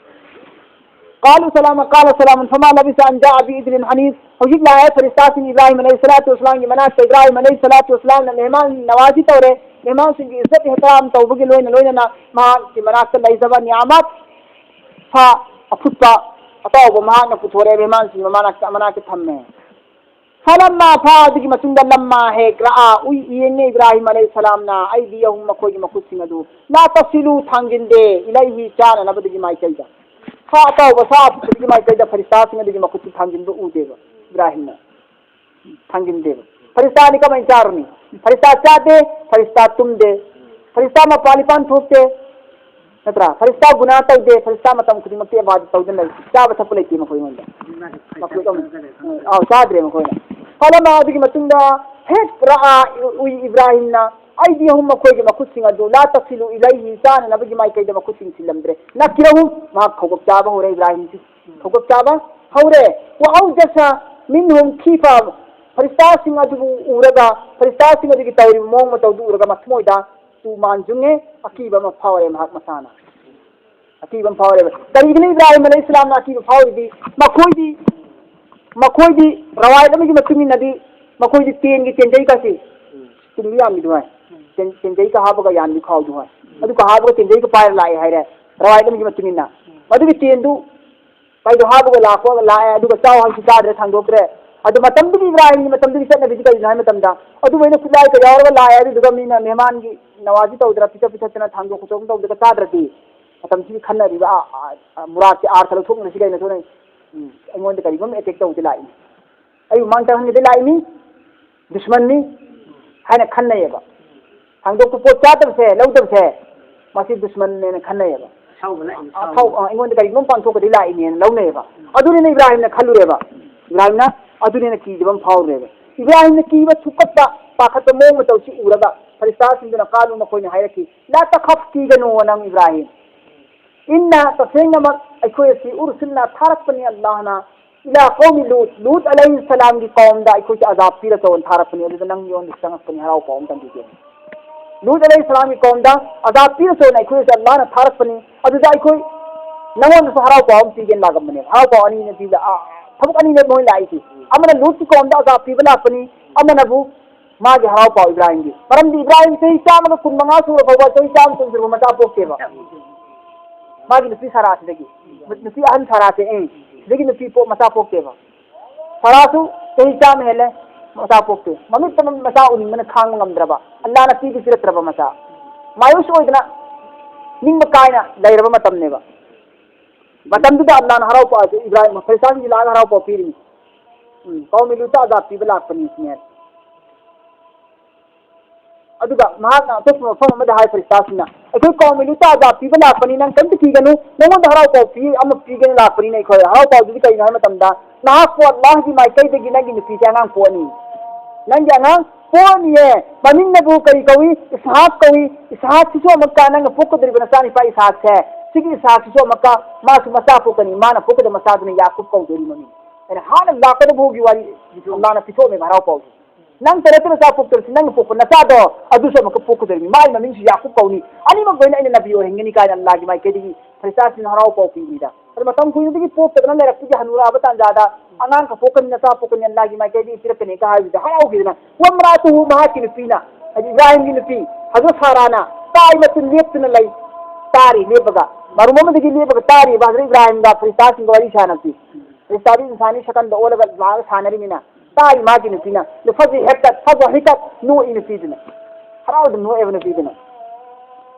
قالوا سلاما قال سلام فما لبث أن جاء بعجل حنيذ. ꯍꯧꯖꯤꯛ ꯂꯥꯛꯑꯦ ꯐꯔꯤꯁꯇꯥꯁꯤꯡ ꯏꯕ꯭ꯔꯥꯍꯤꯝ ꯑꯂꯩꯍꯤ ꯁꯂꯥꯇꯨ ꯋꯁꯂꯥꯝꯒꯤ ꯃꯅꯥꯛꯇ꯫ ꯏꯕ꯭ꯔꯥꯍꯤꯝ ꯑꯂꯩꯍꯤ ꯁꯂꯥꯇꯨ ꯋꯁꯂꯥꯝꯅ ꯃꯦꯍꯃꯥꯟ ꯅꯋꯥꯖꯤ ꯇꯧꯔꯦ꯫ ꯃꯦꯍꯃꯥꯟꯁꯤꯡꯒꯤ ꯏꯖꯠ ꯏꯍꯇꯤꯔꯥꯝ ꯇꯧꯕꯒꯤ ꯂꯣꯏꯅ ꯂꯣꯏꯅꯅ ꯃꯍꯥꯛꯀꯤ ꯃꯅꯥꯛꯇ ꯂꯩꯖꯕ ꯅꯤꯌꯥꯃꯠ, ꯁꯥ ꯑꯐꯨꯠꯄ ꯑꯇꯥꯎꯕ ꯃꯍꯥꯛꯅ ꯄꯨꯊꯣꯔꯛꯑꯦ, ꯃꯦꯍꯃꯥꯟꯁꯤꯡꯒꯤ ꯃꯅꯥꯛꯇ, ꯃꯅꯥꯛꯇ ꯊꯝꯃꯦ꯫ فلما ꯐꯥ ꯑꯗꯨꯒꯤ ꯃꯇꯨꯡꯗ ꯂꯝꯃꯥ ꯍꯦꯛ ꯔꯥ ꯎꯏ ꯌꯦꯡꯉꯦ ꯏꯕ꯭ꯔꯥꯍꯤꯝ ꯑꯂꯩꯍꯤ ꯁꯂꯥꯝꯅ ꯑꯩꯗꯤ ꯑꯍꯨꯝ ꯃꯈꯣꯏꯒꯤ ꯃꯈꯨꯠꯁꯤꯡ ꯑꯗꯨ ꯂꯥ ꯇꯁꯤꯂꯨ ꯊꯥꯡꯖꯤꯟꯗꯦ ꯏꯂꯩꯍꯤ ꯆꯥꯅꯅꯕꯗꯨꯒꯤ ꯃꯥꯏꯀꯩꯗ꯫ ꯁꯥ ꯑꯇꯥꯎꯕ ꯁꯥ ꯑꯐꯨꯠꯄꯗꯨꯒꯤ ꯃꯥꯏꯀꯩꯗ ꯐꯔꯤꯁꯇꯥꯁꯤꯡ ꯑꯗꯨꯒꯤ ꯃꯈꯨꯠꯁꯤ ꯊꯥꯡꯖꯤꯟꯕ ꯎꯗꯦꯕ ꯏꯕ꯭ꯔꯥꯍꯤꯝꯅ꯫ ꯊꯥꯡꯖꯤꯟꯗꯦꯕ꯫ ꯐꯔꯤꯁꯇꯥꯗꯤ ꯀꯃꯥꯏꯅ ꯆꯥꯔꯨꯅꯤ? ꯐꯔꯤꯁꯇꯥ ꯆꯥꯗꯦ, ꯐꯔꯤꯁꯇꯥ ꯇꯨꯝꯗꯦ, ꯐꯔꯤꯁꯇꯥ ꯃꯄꯥꯟ ꯏꯄꯥꯟ ꯊꯣꯛꯇꯦ꯫ ꯅꯠꯇ꯭ꯔꯥ? ꯐꯔꯤꯁꯇꯥ ꯒꯨꯅꯥ ꯇꯧꯗꯦ, ꯐꯔꯤꯁꯇꯥ ꯃꯇꯝ ꯈꯨꯗꯤꯡꯃꯛꯇ ꯏꯕꯥꯗ ꯇꯧꯗꯨꯅ ꯂꯩ꯫ ꯆꯥꯕ ꯊꯛꯄ ꯂꯩꯇꯦ ꯃꯈꯣꯏꯉꯣꯟꯗ꯫ ꯃꯈꯣꯏ ꯑꯗꯨꯝ, ꯎꯝ, ꯑꯥꯎ, ꯆꯥꯗ꯭ꯔꯦ ꯃꯈꯣꯏꯅ꯫ ꯐꯂꯃꯥ ꯑꯗꯨꯒꯤ ꯃꯇꯨꯡꯗ ꯍꯦꯛ ꯔꯥ ꯎꯏ ꯏꯕ꯭ꯔꯥꯍꯤꯝꯅ ꯑꯩꯗꯤ ꯑꯍꯨꯝ ꯃꯈꯣꯏꯒꯤ ꯃꯈꯨꯠꯁꯤꯡ ꯑꯗꯨ ꯂꯥ ꯇꯁꯤꯂꯨ ꯏꯂꯩꯍꯤ ꯆꯥꯅꯅꯕꯒꯤ ꯃꯥꯏꯀꯩꯗ ꯃꯈꯨꯠꯁꯤꯡ ꯊꯤꯜꯂꯝꯗ꯭ꯔꯦ꯫ ꯅꯀꯤꯔꯍꯨꯝ ꯃꯍꯥꯛ ꯈꯧꯒꯞ ꯆꯥꯕ ꯍꯧꯔꯦ ꯏꯕ꯭ꯔꯥꯍꯤꯝꯁꯤ꯫ ꯈꯧꯒꯞ ꯆꯥꯕ ꯍꯧꯔꯦ꯫ ꯋꯥ ꯑꯧꯖꯁ ꯃꯤꯟꯍꯨꯝ ꯈꯤꯐ ꯐꯔꯤꯁꯇꯥꯁꯤꯡ ꯑꯗꯨꯕꯨ ꯎꯔꯒ ꯐꯔꯤꯁꯇꯥꯁꯤꯡ ꯑꯗꯨꯒꯤ ꯇꯧꯔꯤꯕ ꯃꯑꯣꯡ ꯃꯇꯧꯗꯨ ꯎꯔꯒ ꯃꯊꯃꯣꯏꯗ ꯇꯨ ꯃꯥꯟꯖꯨꯡꯉꯦ꯫ ꯑꯀꯤꯕ ꯑꯃ ꯐꯥꯎꯔꯦ ꯃꯍꯥꯛ ꯃꯁꯥꯅ꯫ ꯑꯀꯤꯕ ꯑꯃ ꯐꯥꯎꯔꯦꯕ꯫ ꯀꯔꯤꯒꯤꯅꯣ ꯏꯕ꯭ꯔꯥꯍꯤꯝ ꯑꯂꯩꯍꯤ ꯏꯁꯂꯥꯝꯅ ꯑꯀꯤꯕ ꯐꯥꯎꯔꯤꯗꯤ? ꯃꯈꯣꯏꯗꯤ, ꯃꯈꯣꯏꯗꯤ ꯔꯋꯥꯌꯠ ꯑꯃꯒꯤ ꯃꯇꯨꯡ ꯏꯟꯅꯗꯤ ꯃꯈꯣꯏꯗꯤ ꯇꯦꯟꯒꯤ ꯇꯦꯟꯖꯩ ꯀꯥꯁꯤ ꯇꯨꯡꯗꯤ ꯌꯥꯝꯃꯤꯗꯨ ꯍꯥꯏ꯫ ꯇꯦꯟ-, ꯇꯦꯟꯖꯩꯒ ꯍꯥꯞꯄꯒ ꯌꯥꯝꯃꯤ ꯈꯥꯎꯗꯨ ꯍꯥꯏ꯫ ꯑꯗꯨꯒ ꯍꯥꯞꯄꯒ ꯇꯦꯟꯖꯩꯒ ꯄꯥꯏꯔ ꯂꯥꯛꯑꯦ ꯍꯥꯏꯔꯦ꯫ ꯔꯋꯥꯌꯠ ꯑꯃꯒꯤ ꯃꯇꯨꯡ ꯏꯟꯅ꯫ ꯃꯗꯨꯒꯤ ꯇꯦꯟꯗꯨ ꯀꯩꯗꯣ ꯍꯥꯞꯄꯒ ꯂꯥꯛꯄ ꯂꯥꯛꯑꯦ, ꯑꯗꯨꯒ ꯆꯥꯎ ꯍꯥꯏꯁꯨ ꯆꯥꯗ꯭ꯔꯦ, ꯊꯥꯡꯗꯣꯛꯈ꯭ꯔꯦ꯫ ꯑꯗꯣ ꯃꯇꯝꯗꯨꯒꯤ ꯏꯕ꯭ꯔꯥꯍꯤꯝꯒꯤ ꯃꯇꯝꯗꯨꯒꯤ ꯆꯠꯅꯕꯤꯗꯤ ꯀꯔꯤꯅꯣ ꯍꯥꯏꯕ ꯃꯇꯝꯗ, ꯑꯗꯨꯃꯥꯏꯅ ꯈꯨꯠꯂꯥꯏꯒ ꯌꯥꯎꯔꯒ ꯂꯥꯛꯑꯦ, ꯑꯗꯨꯗꯨꯒ ꯃꯤꯅ ꯃꯦꯍꯃꯥꯟꯒꯤ ꯅꯋꯥꯖꯤ ꯇꯧꯗꯅ, ꯄꯤꯊꯛ ꯄꯤꯊꯛꯇꯅ, ꯊꯥꯡꯗꯣꯛ ꯈꯣꯠꯇꯣꯛ ꯇꯧꯗꯅ ꯆꯥꯗ꯭ꯔꯗꯤ, ꯃꯇꯝꯁꯤꯒꯤ ꯈꯟꯅꯔꯤꯕ ꯑ, ꯑ, ꯑ, ꯃꯨꯔꯥꯗꯁꯦ, ꯑꯥꯔꯊ ꯂꯧꯊꯣꯛꯅꯕꯁꯤ ꯀꯩꯅꯣ ꯊꯣꯛꯅꯩ? ꯎꯝ, ꯑꯩꯉꯣꯟꯗ ꯀꯔꯤꯒꯨꯝꯕ ꯑꯦꯇꯦꯛ ꯇꯧꯕꯗꯤ ꯂꯥꯛꯏꯅꯤ, ꯑꯩꯕꯨ ꯃꯥꯡ ꯆꯪꯍꯟꯒꯗꯤ ꯂꯥꯛꯏꯅꯤ, ꯗꯨꯁꯃꯟꯅꯤ ꯍꯥꯏꯅ ꯈꯟꯅꯩꯌꯦꯕ꯫ ꯊꯥꯡꯗꯣꯛꯄ ꯄꯣꯠ ꯆꯥꯗꯕꯁꯦ, ꯂꯧꯗꯕꯁꯦ, ꯃꯁꯤ ꯗꯨꯁꯃꯟꯅꯦꯅ ꯈꯟꯅꯩꯌꯦꯕ꯫ ꯑꯁꯥꯎꯕ ꯂꯥꯛꯏꯅꯤ, ꯑꯁꯥꯎꯕ꯫ ꯑꯐꯥꯎ-, ꯑ, ꯑꯩꯉꯣꯟꯗ ꯀꯔꯤꯒꯨꯝꯕ ꯄꯥꯡꯊꯣꯛꯀꯗꯤ ꯂꯥꯛꯏꯅꯦꯅ ꯂꯧꯅꯩꯌꯦꯕ꯫ ꯑꯗꯨꯅꯤꯅ ꯏꯕ꯭ꯔꯥꯍꯤꯝꯅ ꯈꯜꯂꯨꯔꯦꯕ꯫ ꯏꯕ꯭ꯔꯥꯍꯤꯝꯅ ꯑꯗꯨꯅꯤꯅ ꯀꯤꯖꯕ ꯑꯃ ꯐꯥꯎꯔꯨꯔꯦꯕ꯫ ꯏꯕ꯭ꯔꯥꯍꯤꯝꯅ ꯀꯤꯕ ꯊꯨꯛꯀꯠꯄ, ꯄꯥꯈꯠꯄ ꯃꯑꯣꯡ ꯃꯇꯧꯁꯤ ꯎꯔꯒ ꯐꯔꯤꯁꯇꯥꯁꯤꯡꯗꯨꯅ ꯀꯥꯂꯨ ꯃꯈꯣꯏꯅ ꯍꯥꯏꯔꯛꯈꯤ, "ꯂꯥ ꯇꯈꯐ, ꯀꯤꯒꯅꯨ ꯅꯪ ꯏꯕ꯭ꯔꯥꯍꯤꯝ꯫ ꯏꯟꯅ, ꯇꯁꯦꯡꯅꯃꯛ ꯑꯩꯈꯣꯏ ꯑꯁꯤ ꯎꯔꯁꯤꯜꯅ ꯊꯥꯔꯛꯄꯅꯤ ꯑꯜꯂꯥꯍꯅ, ꯏꯂꯥ ꯀꯧꯃꯤ ꯂꯨꯠ, ꯂꯨꯠ ꯑꯂꯩꯍꯤ ꯁꯂꯥꯝꯒꯤ ꯀꯧꯝꯗ ꯑꯩꯈꯣꯏꯁꯦ ꯑꯖꯥꯕ ꯄꯤꯔꯛꯇꯧꯅ ꯊꯥꯔꯛꯄꯅꯤ, ꯑꯗꯨꯗ ꯅꯪ ꯌꯣꯟꯗ ꯆꯪꯉꯛꯄꯅꯤ, ꯍꯔꯥꯎ ꯄꯥꯎ ꯑꯃ ꯇꯝꯕꯤꯒꯦ꯫ ꯂꯨꯠ ꯑꯂꯩꯍꯤ ꯁꯂꯥꯝꯒꯤ ꯀꯧꯝꯗ ꯑꯖꯥꯕ ꯄꯤꯔꯛꯇꯧꯅ ꯑꯩꯈꯣꯏꯁꯦ ꯑꯜꯂꯥꯍꯅ ꯊꯥꯔꯛꯄꯅꯤ, ꯑꯗꯨꯗ ꯑꯩꯈꯣꯏ ꯅꯉꯣꯟꯗꯁꯨ ꯍꯔꯥꯎ ꯄꯥꯎ ꯑꯃ ꯄꯤꯒꯦꯅ ꯂꯥꯛꯑꯝꯕꯅꯦꯕ꯫ ꯍꯔꯥꯎ ꯄꯥꯎ ꯑꯅꯤꯅ ꯄꯤꯕꯗ, ꯑꯥ, ꯊꯕꯛ ꯑꯅꯤꯅꯦꯕ ꯃꯣꯏ ꯂꯥꯛꯏꯁꯦ꯫ ꯑꯃꯅ ꯂꯨꯠꯀꯤ ꯀꯧꯝꯗ ꯑꯖꯥꯕ ꯄꯤꯕ ꯂꯥꯛꯄꯅꯤ, ꯑꯃꯅꯕꯨ ꯃꯥꯒꯤ ꯍꯔꯥꯎ ꯄꯥꯎ ꯏꯕ꯭ꯔꯥꯍꯤꯝꯒꯤ꯫ ꯃꯔꯝꯗꯤ ꯏꯕ꯭ꯔꯥꯍꯤꯝ ꯆꯍꯤ ꯆꯥꯝꯃꯒ ꯀꯨꯟ ꯃꯉꯥ ꯁꯨꯔ ꯐꯥꯎꯕ, ꯆꯍꯤ ꯆꯥꯝꯃ ꯀꯨꯟ ꯁꯨꯔꯕ ꯃꯆꯥ ꯄꯣꯛꯇꯦꯕ꯫ ꯃꯥꯒꯤ ꯅꯨꯄꯤ ꯁꯥꯔꯥꯁꯤꯗꯒꯤ, ꯅꯨꯄꯤ ꯑꯍꯟ ꯁꯥꯔꯥꯁꯦ, ꯑꯦ, ꯁꯤꯗꯒꯤ ꯅꯨꯄꯤ ꯄꯣꯛ-, ꯃꯆꯥ ꯄꯣꯛꯇꯦꯕ꯫ ꯁꯥꯔꯥꯁꯨ ꯆꯍꯤ ꯆꯥꯝꯃ ꯍꯦꯜꯂꯦ, ꯃꯆꯥ ꯄꯣꯛꯇꯦ꯫ ꯃꯃꯤꯠꯇ ꯃꯆꯥ ꯎꯅꯤꯡꯕꯅ ꯈꯥꯡꯕ ꯉꯝꯗ꯭ꯔꯕ, ꯑꯜꯂꯥꯅ ꯄꯤꯗꯤ ꯄꯤꯔꯛꯇ꯭ꯔꯕ ꯃꯆꯥ꯫ ꯃꯥꯌꯨꯁ ꯑꯣꯏꯗꯅ ꯅꯤꯡꯕ ꯀꯥꯏꯅ ꯂꯩꯔꯕ ꯃꯇꯝꯅꯦꯕ꯫ ꯃꯇꯝꯗꯨꯗ ꯑꯜꯂꯥꯅ ꯍꯔꯥꯎ ꯄꯥꯎ, ꯏꯕ꯭ꯔꯥꯍꯤꯝ, ꯐꯔꯤꯁꯇꯥꯁꯤꯡꯁꯤ ꯂꯥꯛꯑꯒ ꯍꯔꯥꯎ ꯄꯥꯎ ꯄꯤꯔꯤꯅꯤ꯫ ꯎꯝ, ꯀꯧꯃꯤ ꯂꯨꯠꯇ ꯑꯖꯥꯕ ꯄꯤꯕ ꯂꯥꯛꯄꯅꯤ ꯁꯤꯅꯦ꯫ ꯑꯗꯨꯒ ꯃꯍꯥꯛꯅ ꯑꯇꯣꯞꯄ ꯃꯐꯝ ꯑꯃꯗ ꯍꯥꯏ, ꯐꯔꯤꯁꯇꯥꯁꯤꯡꯅ, "ꯑꯩꯈꯣꯏ ꯀꯧꯃꯤ ꯂꯨꯠꯇ ꯑꯖꯥꯕ ꯄꯤꯕ ꯂꯥꯛꯄꯅꯤ, ꯅꯪ ꯀꯔꯤꯝꯇ ꯀꯤꯒꯅꯨ, ꯅꯉꯣꯟꯗ ꯍꯔꯥꯎ ꯄꯥꯎ ꯄꯤ-, ꯑꯃ ꯄꯤꯒꯦꯅ ꯂꯥꯛꯄꯅꯤꯅ ꯑꯩꯈꯣꯏ꯫ ꯍꯔꯥꯎ ꯄꯥꯎꯗꯨꯗꯤ ꯀꯩꯅꯣ ꯍꯥꯏꯕ ꯃꯇꯝꯗ, ꯅꯍꯥꯛꯄꯨ ꯑꯜꯂꯥꯍꯒꯤ ꯃꯥꯏꯀꯩꯗꯒꯤ ꯅꯪꯒꯤ ꯅꯨꯄꯤꯁꯦ ꯑꯉꯥꯡ ꯄꯣꯛꯑꯅꯤ꯫ ꯅꯪꯒꯤ ꯑꯉꯥꯡ ꯄꯣꯛꯑꯅꯤꯌꯦ꯫ ꯃꯃꯤꯡꯅꯕꯨ ꯀꯔꯤ ꯀꯧꯏ? ꯏꯁꯍꯥꯛ ꯀꯧꯏ꯫ ꯏꯁꯍꯥꯛꯁꯤꯁꯨ ꯑꯃꯨꯛꯀ ꯅꯪꯅ ꯄꯣꯛꯀꯗꯧꯔꯤꯕ ꯅꯆꯥꯅꯨꯄꯥ ꯏꯁꯍꯥꯛꯁꯦ, ꯁꯤꯒꯤ ꯏꯁꯍꯥꯛꯁꯤꯁꯨ ꯑꯃꯨꯛꯀ ꯃꯥꯁꯨ ꯃꯆꯥ ꯄꯣꯛꯀꯅꯤ꯫ ꯃꯥꯅ ꯄꯣꯛꯀꯗꯕ ꯃꯆꯥꯗꯨꯅ ꯌꯥꯀꯨꯕ ꯀꯧꯗꯣꯏꯅꯤ ꯃꯃꯤꯡ꯫" ꯑꯩꯅ ꯍꯥꯟꯅ ꯂꯥꯛꯀꯗꯕ ꯐꯥꯎꯒꯤ ꯋꯥꯔꯤ ꯑꯜꯂꯥꯍꯅ ꯄꯤꯊꯣꯛꯑꯝꯃꯦꯕ ꯍꯔꯥꯎ ꯄꯥꯎꯁꯦ꯫ ꯅꯪ ꯇꯔꯦꯠꯇ ꯅꯆꯥ ꯄꯣꯛꯇꯕꯁꯤ, ꯅꯪꯅ ꯄꯣꯛꯄ ꯅꯆꯥꯗꯣ ꯑꯗꯨꯁꯨ ꯑꯃꯨꯛꯀ ꯄꯣꯛꯀꯗꯧꯔꯤꯕꯅꯤ꯫ ꯃꯥꯒꯤ ꯃꯃꯤꯡꯁꯨ ꯌꯥꯀꯨꯕ ꯀꯧꯅꯤ꯫ ꯑꯅꯤꯃꯛ ꯂꯣꯏꯅ ꯑꯩꯅ ꯅꯕꯤ ꯑꯣꯏꯍꯟꯒꯅꯤ ꯀꯥꯏꯅ ꯑꯜꯂꯥꯍꯒꯤ ꯃꯥꯏꯀꯩꯗꯒꯤ ꯐꯔꯤꯁꯇꯥꯁꯤꯡꯅ ꯍꯔꯥꯎ ꯄꯥꯎ ꯄꯤꯕꯅꯤꯗ꯫ ꯑꯗꯣ ꯃꯇꯝ ꯀꯨꯏꯅꯗꯒꯤ ꯄꯣꯛꯇꯗꯅ ꯂꯩꯔꯛꯄꯒꯤ ꯍꯅꯨꯔꯛꯑꯕ ꯇꯥꯟꯖꯥꯗ ꯑꯉꯥꯡꯒ ꯄꯣꯛꯀꯅꯤ, ꯅꯆꯥ ꯄꯣꯛꯀꯅꯤ, ꯑꯜꯂꯥꯍꯒꯤ ꯃꯥꯏꯀꯩꯗꯒꯤ ꯄꯤꯔꯛꯀꯅꯤ ꯀ ꯍꯥꯏꯕꯗꯨꯗ ꯍꯔꯥꯎꯈꯤꯗꯅ, "ꯋꯝꯔꯥꯇꯨꯍꯨ", ꯃꯍꯥꯛꯀꯤ ꯅꯨꯄꯤꯅ, ꯍꯥꯏꯗꯤ ꯏꯕ꯭ꯔꯥꯍꯤꯝꯒꯤ ꯅꯨꯄꯤ ꯍꯖꯔꯠ ꯁꯥꯔꯥꯅ, ꯀꯥꯏꯃꯇꯨ ꯂꯦꯞꯇꯨꯅ ꯂꯩ, ꯇꯥꯔꯤ ꯂꯦꯞꯄꯒ, ꯃꯔꯨꯝ ꯑꯃꯗꯒꯤ ꯂꯦꯞꯄꯒ ꯇꯥꯔꯤꯕ ꯍꯖꯔꯠ ꯏꯕ꯭ꯔꯥꯍꯤꯝꯒ ꯐꯔꯤꯁꯇꯥꯁꯤꯡꯒ ꯋꯥꯔꯤ ꯁꯥꯟꯅꯕꯁꯤ꯫ ꯂꯩꯁꯥꯕꯤ ꯏꯟꯁꯥꯅꯤ ꯁꯛꯀꯟꯗ ꯑꯣꯜꯂꯒ ꯂꯥꯛꯑꯒ ꯁꯥꯟꯅꯔꯤꯃꯤꯅ꯫ ꯇꯥꯏ ꯃꯥꯒꯤ ꯅꯨꯄꯤꯅ꯫ ꯂꯐꯖꯤ ꯍꯦꯛꯇ ꯐꯖ ꯍꯤꯀꯠ ꯅꯣꯛꯏ ꯅꯨꯄꯤꯗꯨꯅ꯫ ꯍꯔꯥꯎꯗ ꯅꯣꯛꯑꯦꯕ ꯅꯨꯄꯤꯗꯨꯅ꯫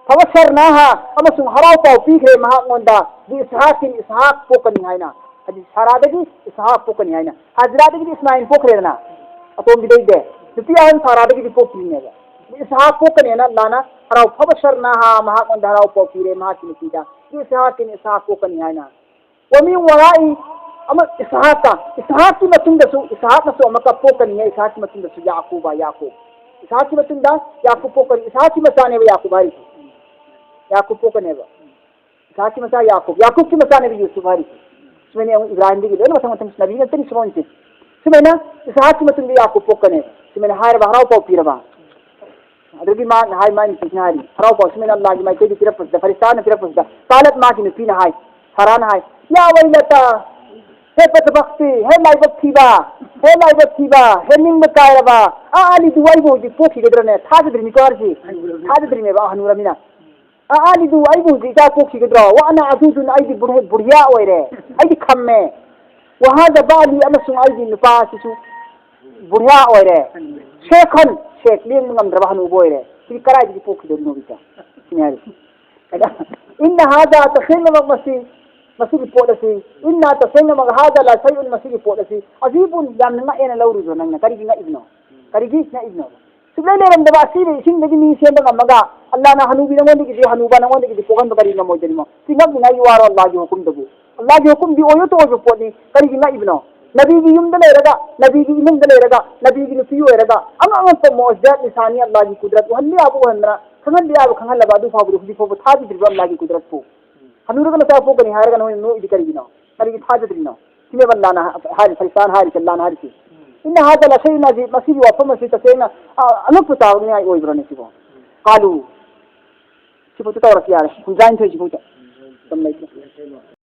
ꯐꯕꯁꯔꯅꯥꯍꯥ ꯑꯃꯁꯨꯡ ꯍꯔꯥꯎ ꯄꯥꯎ ꯄꯤꯈ꯭ꯔꯦ ꯃꯍꯥꯛꯉꯣꯟꯗ꯫ ꯕꯤ ꯏꯁꯍꯥꯛꯀꯤꯟ ꯏꯁꯍꯥꯛ ꯄꯣꯛꯀꯅꯤ ꯍꯥꯏꯅ꯫ ꯍꯥꯏꯗꯤ ꯁꯥꯔꯥꯗꯒꯤ ꯏꯁꯍꯥꯛ ꯄꯣꯛꯀꯅꯤ ꯍꯥꯏꯅ꯫ ꯍꯥꯖꯤꯔꯥꯗꯒꯤꯗꯤ ꯏꯁꯃꯥꯏꯜ ꯄꯣꯛꯈ꯭ꯔꯦꯗꯅ꯫ ꯑꯇꯣꯝꯕꯤꯗꯩꯗꯤ꯫ ꯅꯨꯄꯤ ꯑꯍꯟ ꯁꯥꯔꯥꯗꯒꯤꯗꯤ ꯄꯣꯛꯇ꯭ꯔꯤꯅꯦꯕ꯫ ꯕꯤ ꯏꯁꯍꯥꯛ ꯄꯣꯛꯀꯅꯤ ꯍꯥꯏꯅ ꯑꯜꯂꯥꯅ ꯍꯔꯥꯎ ꯐꯕꯁꯔꯅꯥꯍꯥ ꯃꯍꯥꯛꯉꯣꯟꯗ ꯍꯔꯥꯎ ꯄꯥꯎ ꯄꯤꯔꯦ ꯃꯍꯥꯛꯀꯤ ꯅꯨꯄꯤꯗ꯫ ꯕꯤ ꯏꯁꯍꯥꯛꯀꯤꯟ ꯏꯁꯍꯥꯛ ꯄꯣꯛꯀꯅꯤ ꯍꯥꯏꯅ꯫ ꯋꯥꯃꯤꯟ ꯋꯥꯔꯥꯏ ꯑꯃ ꯏꯁꯍꯥꯛꯀ, ꯏꯁꯍꯥꯛꯀꯤ ꯃꯇꯨꯡꯗꯁꯨ, ꯏꯁꯍꯥꯛꯅꯁꯨ ꯑꯃꯨꯛꯀ ꯄꯣꯛꯀꯅꯤ ꯍꯥꯏ, ꯏꯁꯍꯥꯛꯀꯤ ꯃꯇꯨꯡꯗꯁꯨ ꯌꯥꯀꯨꯕ, ꯌꯥꯀꯨꯕ꯫ ꯏꯁꯍꯥꯛꯀꯤ ꯃꯇꯨꯡꯗ ꯌꯥꯀꯨꯕ ꯄꯣꯛꯀꯅꯤ, ꯏꯁꯍꯥꯛꯀꯤ ꯃꯆꯥꯅꯦꯕ ꯌꯥꯀꯨꯕ ꯍꯥꯏꯔꯤꯁꯦ꯫ ꯌꯥꯀꯨꯕ ꯄꯣꯛꯀꯅꯦꯕ꯫ ꯏꯁꯍꯥꯛꯀꯤ ꯃꯆꯥ ꯌꯥꯀꯨꯕ, ꯌꯥꯀꯨꯕꯀꯤ ꯃꯆꯥꯅꯦꯕ ꯌꯨꯁꯨꯐ ꯍꯥꯏꯔꯤꯁꯦ꯫ ꯁꯨꯃꯥꯏꯅ ꯌꯦꯡꯉꯨ, ꯏꯕ꯭ꯔꯥꯍꯤꯝꯗꯒꯤ ꯂꯣꯏꯅ ꯃꯊꯪ ꯃꯊꯪ ꯅꯕꯤ ꯉꯥꯛꯇꯅꯤ ꯁꯤꯐꯥꯎꯁꯦ꯫ ꯁꯨꯃꯥꯏꯅ ꯏꯁꯍꯥꯛꯀꯤ ꯃꯇꯨꯡꯗ ꯌꯥꯀꯨꯕ ꯄꯣꯛꯀꯅꯦꯕ꯫ ꯁꯨꯃꯥꯏꯅ ꯍꯥꯏꯔꯕ ꯍꯔꯥꯎ ꯄꯥꯎ ꯄꯤꯔꯕ꯫ ꯑꯗꯨꯒꯤ ꯃꯥꯅ ꯍꯥꯏ, ꯃꯥꯏ ꯅꯨꯄꯤꯁꯤꯅ ꯍꯥꯏꯔꯤ, ꯍꯔꯥꯎ ꯄꯥꯎꯁꯤ ꯃꯤꯅ ꯑꯜꯂꯥꯒꯤ ꯃꯥꯏꯀꯩꯗꯒꯤ ꯄꯤꯔꯛꯄꯁꯤꯗ, ꯐꯔꯤꯁꯇꯥꯅ ꯄꯤꯔꯛꯄꯁꯤꯗ, ꯀꯥꯂꯠ ꯃꯥꯒꯤ ꯅꯨꯄꯤꯅ ꯍꯥꯏ, ꯁꯥꯔꯥꯅ ꯍꯥꯏ, "ꯌꯥ ꯋꯩꯂꯇꯥ, ꯍꯦ ꯕꯗꯕꯈꯇꯤ, ꯍꯦ ꯂꯥꯏꯕꯛ ꯊꯤꯕ, ꯍꯦ ꯂꯥꯏꯕꯛ ꯊꯤꯕ, ꯍꯦ ꯅꯤꯡꯕ ꯀꯥꯏꯔꯕ, ꯑꯥ ꯑꯥꯂꯤꯗꯨ ꯑꯩꯕꯨ ꯍꯧꯖꯤꯛ ꯄꯣꯛꯈꯤꯒꯗ꯭ꯔꯅꯦ?" ꯊꯥꯖꯗ꯭ꯔꯤꯅꯤꯀꯣ ꯍꯥꯏꯔꯤꯁꯤ, ꯊꯥꯖꯗ꯭ꯔꯤꯅꯦꯕ, ꯑꯥ ꯍꯅꯨꯔꯃꯤꯅ꯫ "ꯑꯥ ꯑꯥꯂꯤꯗꯨ ꯑꯩꯕꯨ ꯍꯧꯖꯤꯛ ꯏꯆꯥ ꯄꯣꯛꯈꯤꯒꯗ꯭ꯔꯣ? ꯋꯥ ꯑꯅꯥ ꯑꯖꯨꯖꯨꯟ, ꯑꯩꯗꯤ ꯕꯨꯔꯍ-, ꯕꯨꯔꯍꯤꯌꯥ ꯑꯣꯏꯔꯦ, ꯑꯩꯗꯤ ꯈꯝꯃꯦ꯫ ꯋꯥꯍꯥꯗ ꯕꯥꯂꯤ, ꯑꯃꯁꯨꯡ ꯑꯩꯒꯤ ꯅꯨꯄꯥ ꯑꯁꯤꯁꯨ ꯕꯨꯔꯍꯥ ꯑꯣꯏꯔꯦ꯫ ꯁꯦꯈꯟ, ꯁꯦꯛ ꯂꯦꯡꯕ ꯉꯝꯗ꯭ꯔꯕ ꯍꯅꯨꯕ ꯑꯣꯏꯔꯦ꯫ ꯁꯤꯗꯤ ꯀꯗꯥꯏꯗꯒꯤ ꯄꯣꯛꯈꯤꯗꯣꯏꯅꯣ ꯏꯆꯥ?" ꯁꯤꯅꯤ ꯍꯥꯏꯔꯤꯁꯦ꯫ ꯑꯗ, "ꯏꯟꯅ ꯍꯥꯗꯥ, ꯇꯁꯦꯡꯅꯃꯛ ꯃꯁꯤ, ꯃꯁꯤꯒꯤ ꯄꯣꯠ ꯑꯁꯤ, ꯏꯟꯅ, ꯇꯁꯦꯡꯅꯃꯛ ꯍꯥꯗꯥ ꯂꯁꯩꯎꯟ, ꯃꯁꯤꯒꯤ ꯄꯣꯠ ꯑꯁꯤ ꯑꯖꯤꯕꯨꯟ, ꯌꯥꯝꯅ ꯉꯛꯑꯦꯅ ꯂꯧꯔꯨꯗ꯭ꯔꯣ ꯅꯪꯅ? ꯀꯔꯤꯒꯤ ꯉꯛꯏꯕꯅꯣ? ꯀꯔꯤꯒꯤ ꯉꯛꯏꯕꯅꯣ?" ꯁꯨꯛꯂꯩ ꯂꯩꯔꯝꯗꯕ ꯑꯁꯤꯕ ꯏꯁꯤꯡꯗꯒꯤ ꯃꯤ ꯁꯦꯝꯕ ꯉꯝꯃꯒ, ꯑꯜꯂꯥꯅ ꯍꯅꯨꯕꯤ ꯅꯉꯣꯟꯗꯒꯤꯗꯤ, ꯍꯅꯨꯕ ꯅꯉꯣꯟꯗꯒꯤꯗꯤ ꯄꯣꯛꯍꯟꯕ ꯀꯔꯤ ꯉꯝꯃꯣꯏꯗꯣꯔꯤꯃꯣ? ꯁꯤ ꯉꯛꯅꯤꯡꯉꯥꯏꯒꯤ ꯋꯥꯔꯣ? ꯑꯜꯂꯥꯒꯤ ꯍꯨꯀꯨꯝꯗꯕꯨ, ꯑꯜꯂꯥꯒꯤ ꯍꯨꯀꯨꯝꯗꯤ ꯑꯣꯏꯔꯣꯏꯗ ꯑꯣꯏꯕ ꯄꯣꯠꯅꯤ꯫ ꯀꯔꯤꯒꯤ ꯉꯛꯏꯕꯅꯣ? ꯅꯕꯤꯒꯤ ꯌꯨꯝꯗ ꯂꯩꯔꯒ, ꯅꯕꯤꯒꯤ ꯏꯃꯨꯡꯗ ꯂꯩꯔꯒ, ꯅꯕꯤꯒꯤ ꯅꯨꯄꯤ ꯑꯣꯏꯔꯒ, ꯑꯉꯛ ꯑꯉꯛꯄ ꯃꯣꯖꯤꯖꯥꯠ ꯅꯤꯁꯥꯅꯤ, ꯑꯜꯂꯥꯒꯤ ꯀꯨꯗꯔꯠ ꯎꯍꯟꯕ ꯌꯥꯕ ꯎꯍꯟꯗꯅ, ꯈꯪꯍꯟꯕ ꯌꯥꯕ ꯈꯪꯍꯜꯂꯕ, ꯑꯗꯨ ꯐꯥꯎꯕꯗ ꯍꯧꯖꯤꯛ ꯐꯥꯎꯕ ꯊꯥꯖꯗ꯭ꯔꯤꯕ ꯑꯜꯂꯥꯒꯤ ꯀꯨꯗꯔꯠꯄꯨ? ꯍꯅꯨꯔꯒ ꯅꯆꯥ ꯄꯣꯛꯀꯅꯤ ꯍꯥꯏꯔꯒ ꯅꯣꯏꯅ ꯅꯣꯛꯏꯗꯤ ꯀꯔꯤꯒꯤꯅꯣ? ꯀꯔꯤꯒꯤ ꯊꯥꯖꯗ꯭ꯔꯤꯅꯣ? ꯁꯤꯅꯦꯕ ꯑꯜꯂꯥꯅ ꯍꯥꯏꯔꯤ, ꯐꯔꯤꯁꯇꯥꯅ ꯍꯥꯏꯔꯤꯁꯦ, ꯑꯜꯂꯥꯅ ꯍꯥꯏꯔꯤꯁꯦ꯫ "ꯏꯟꯅ ꯍꯥꯗꯥ ꯂꯁꯩꯎꯟ ꯑꯖꯤꯕ", ꯃꯁꯤꯒꯤ ꯋꯥꯐꯝ ꯑꯁꯤ ꯇꯁꯦꯡꯅ, ꯑ, ꯑꯉꯛꯄ ꯇꯥꯕꯅꯤꯡꯉꯥꯏ ꯑꯣꯏꯕ꯭ꯔꯅꯦ ꯁꯤꯕꯣ? ꯀꯥꯂꯨ, ꯁꯤꯕꯨ ꯇꯧꯔꯁꯤ ꯌꯥꯔꯦ, ꯍꯨꯝꯗ꯭ꯔꯥꯅꯤꯊꯣꯏ ꯁꯤꯐꯥꯎꯗ꯫ ꯃꯇꯝ ꯂꯩꯇꯦ꯫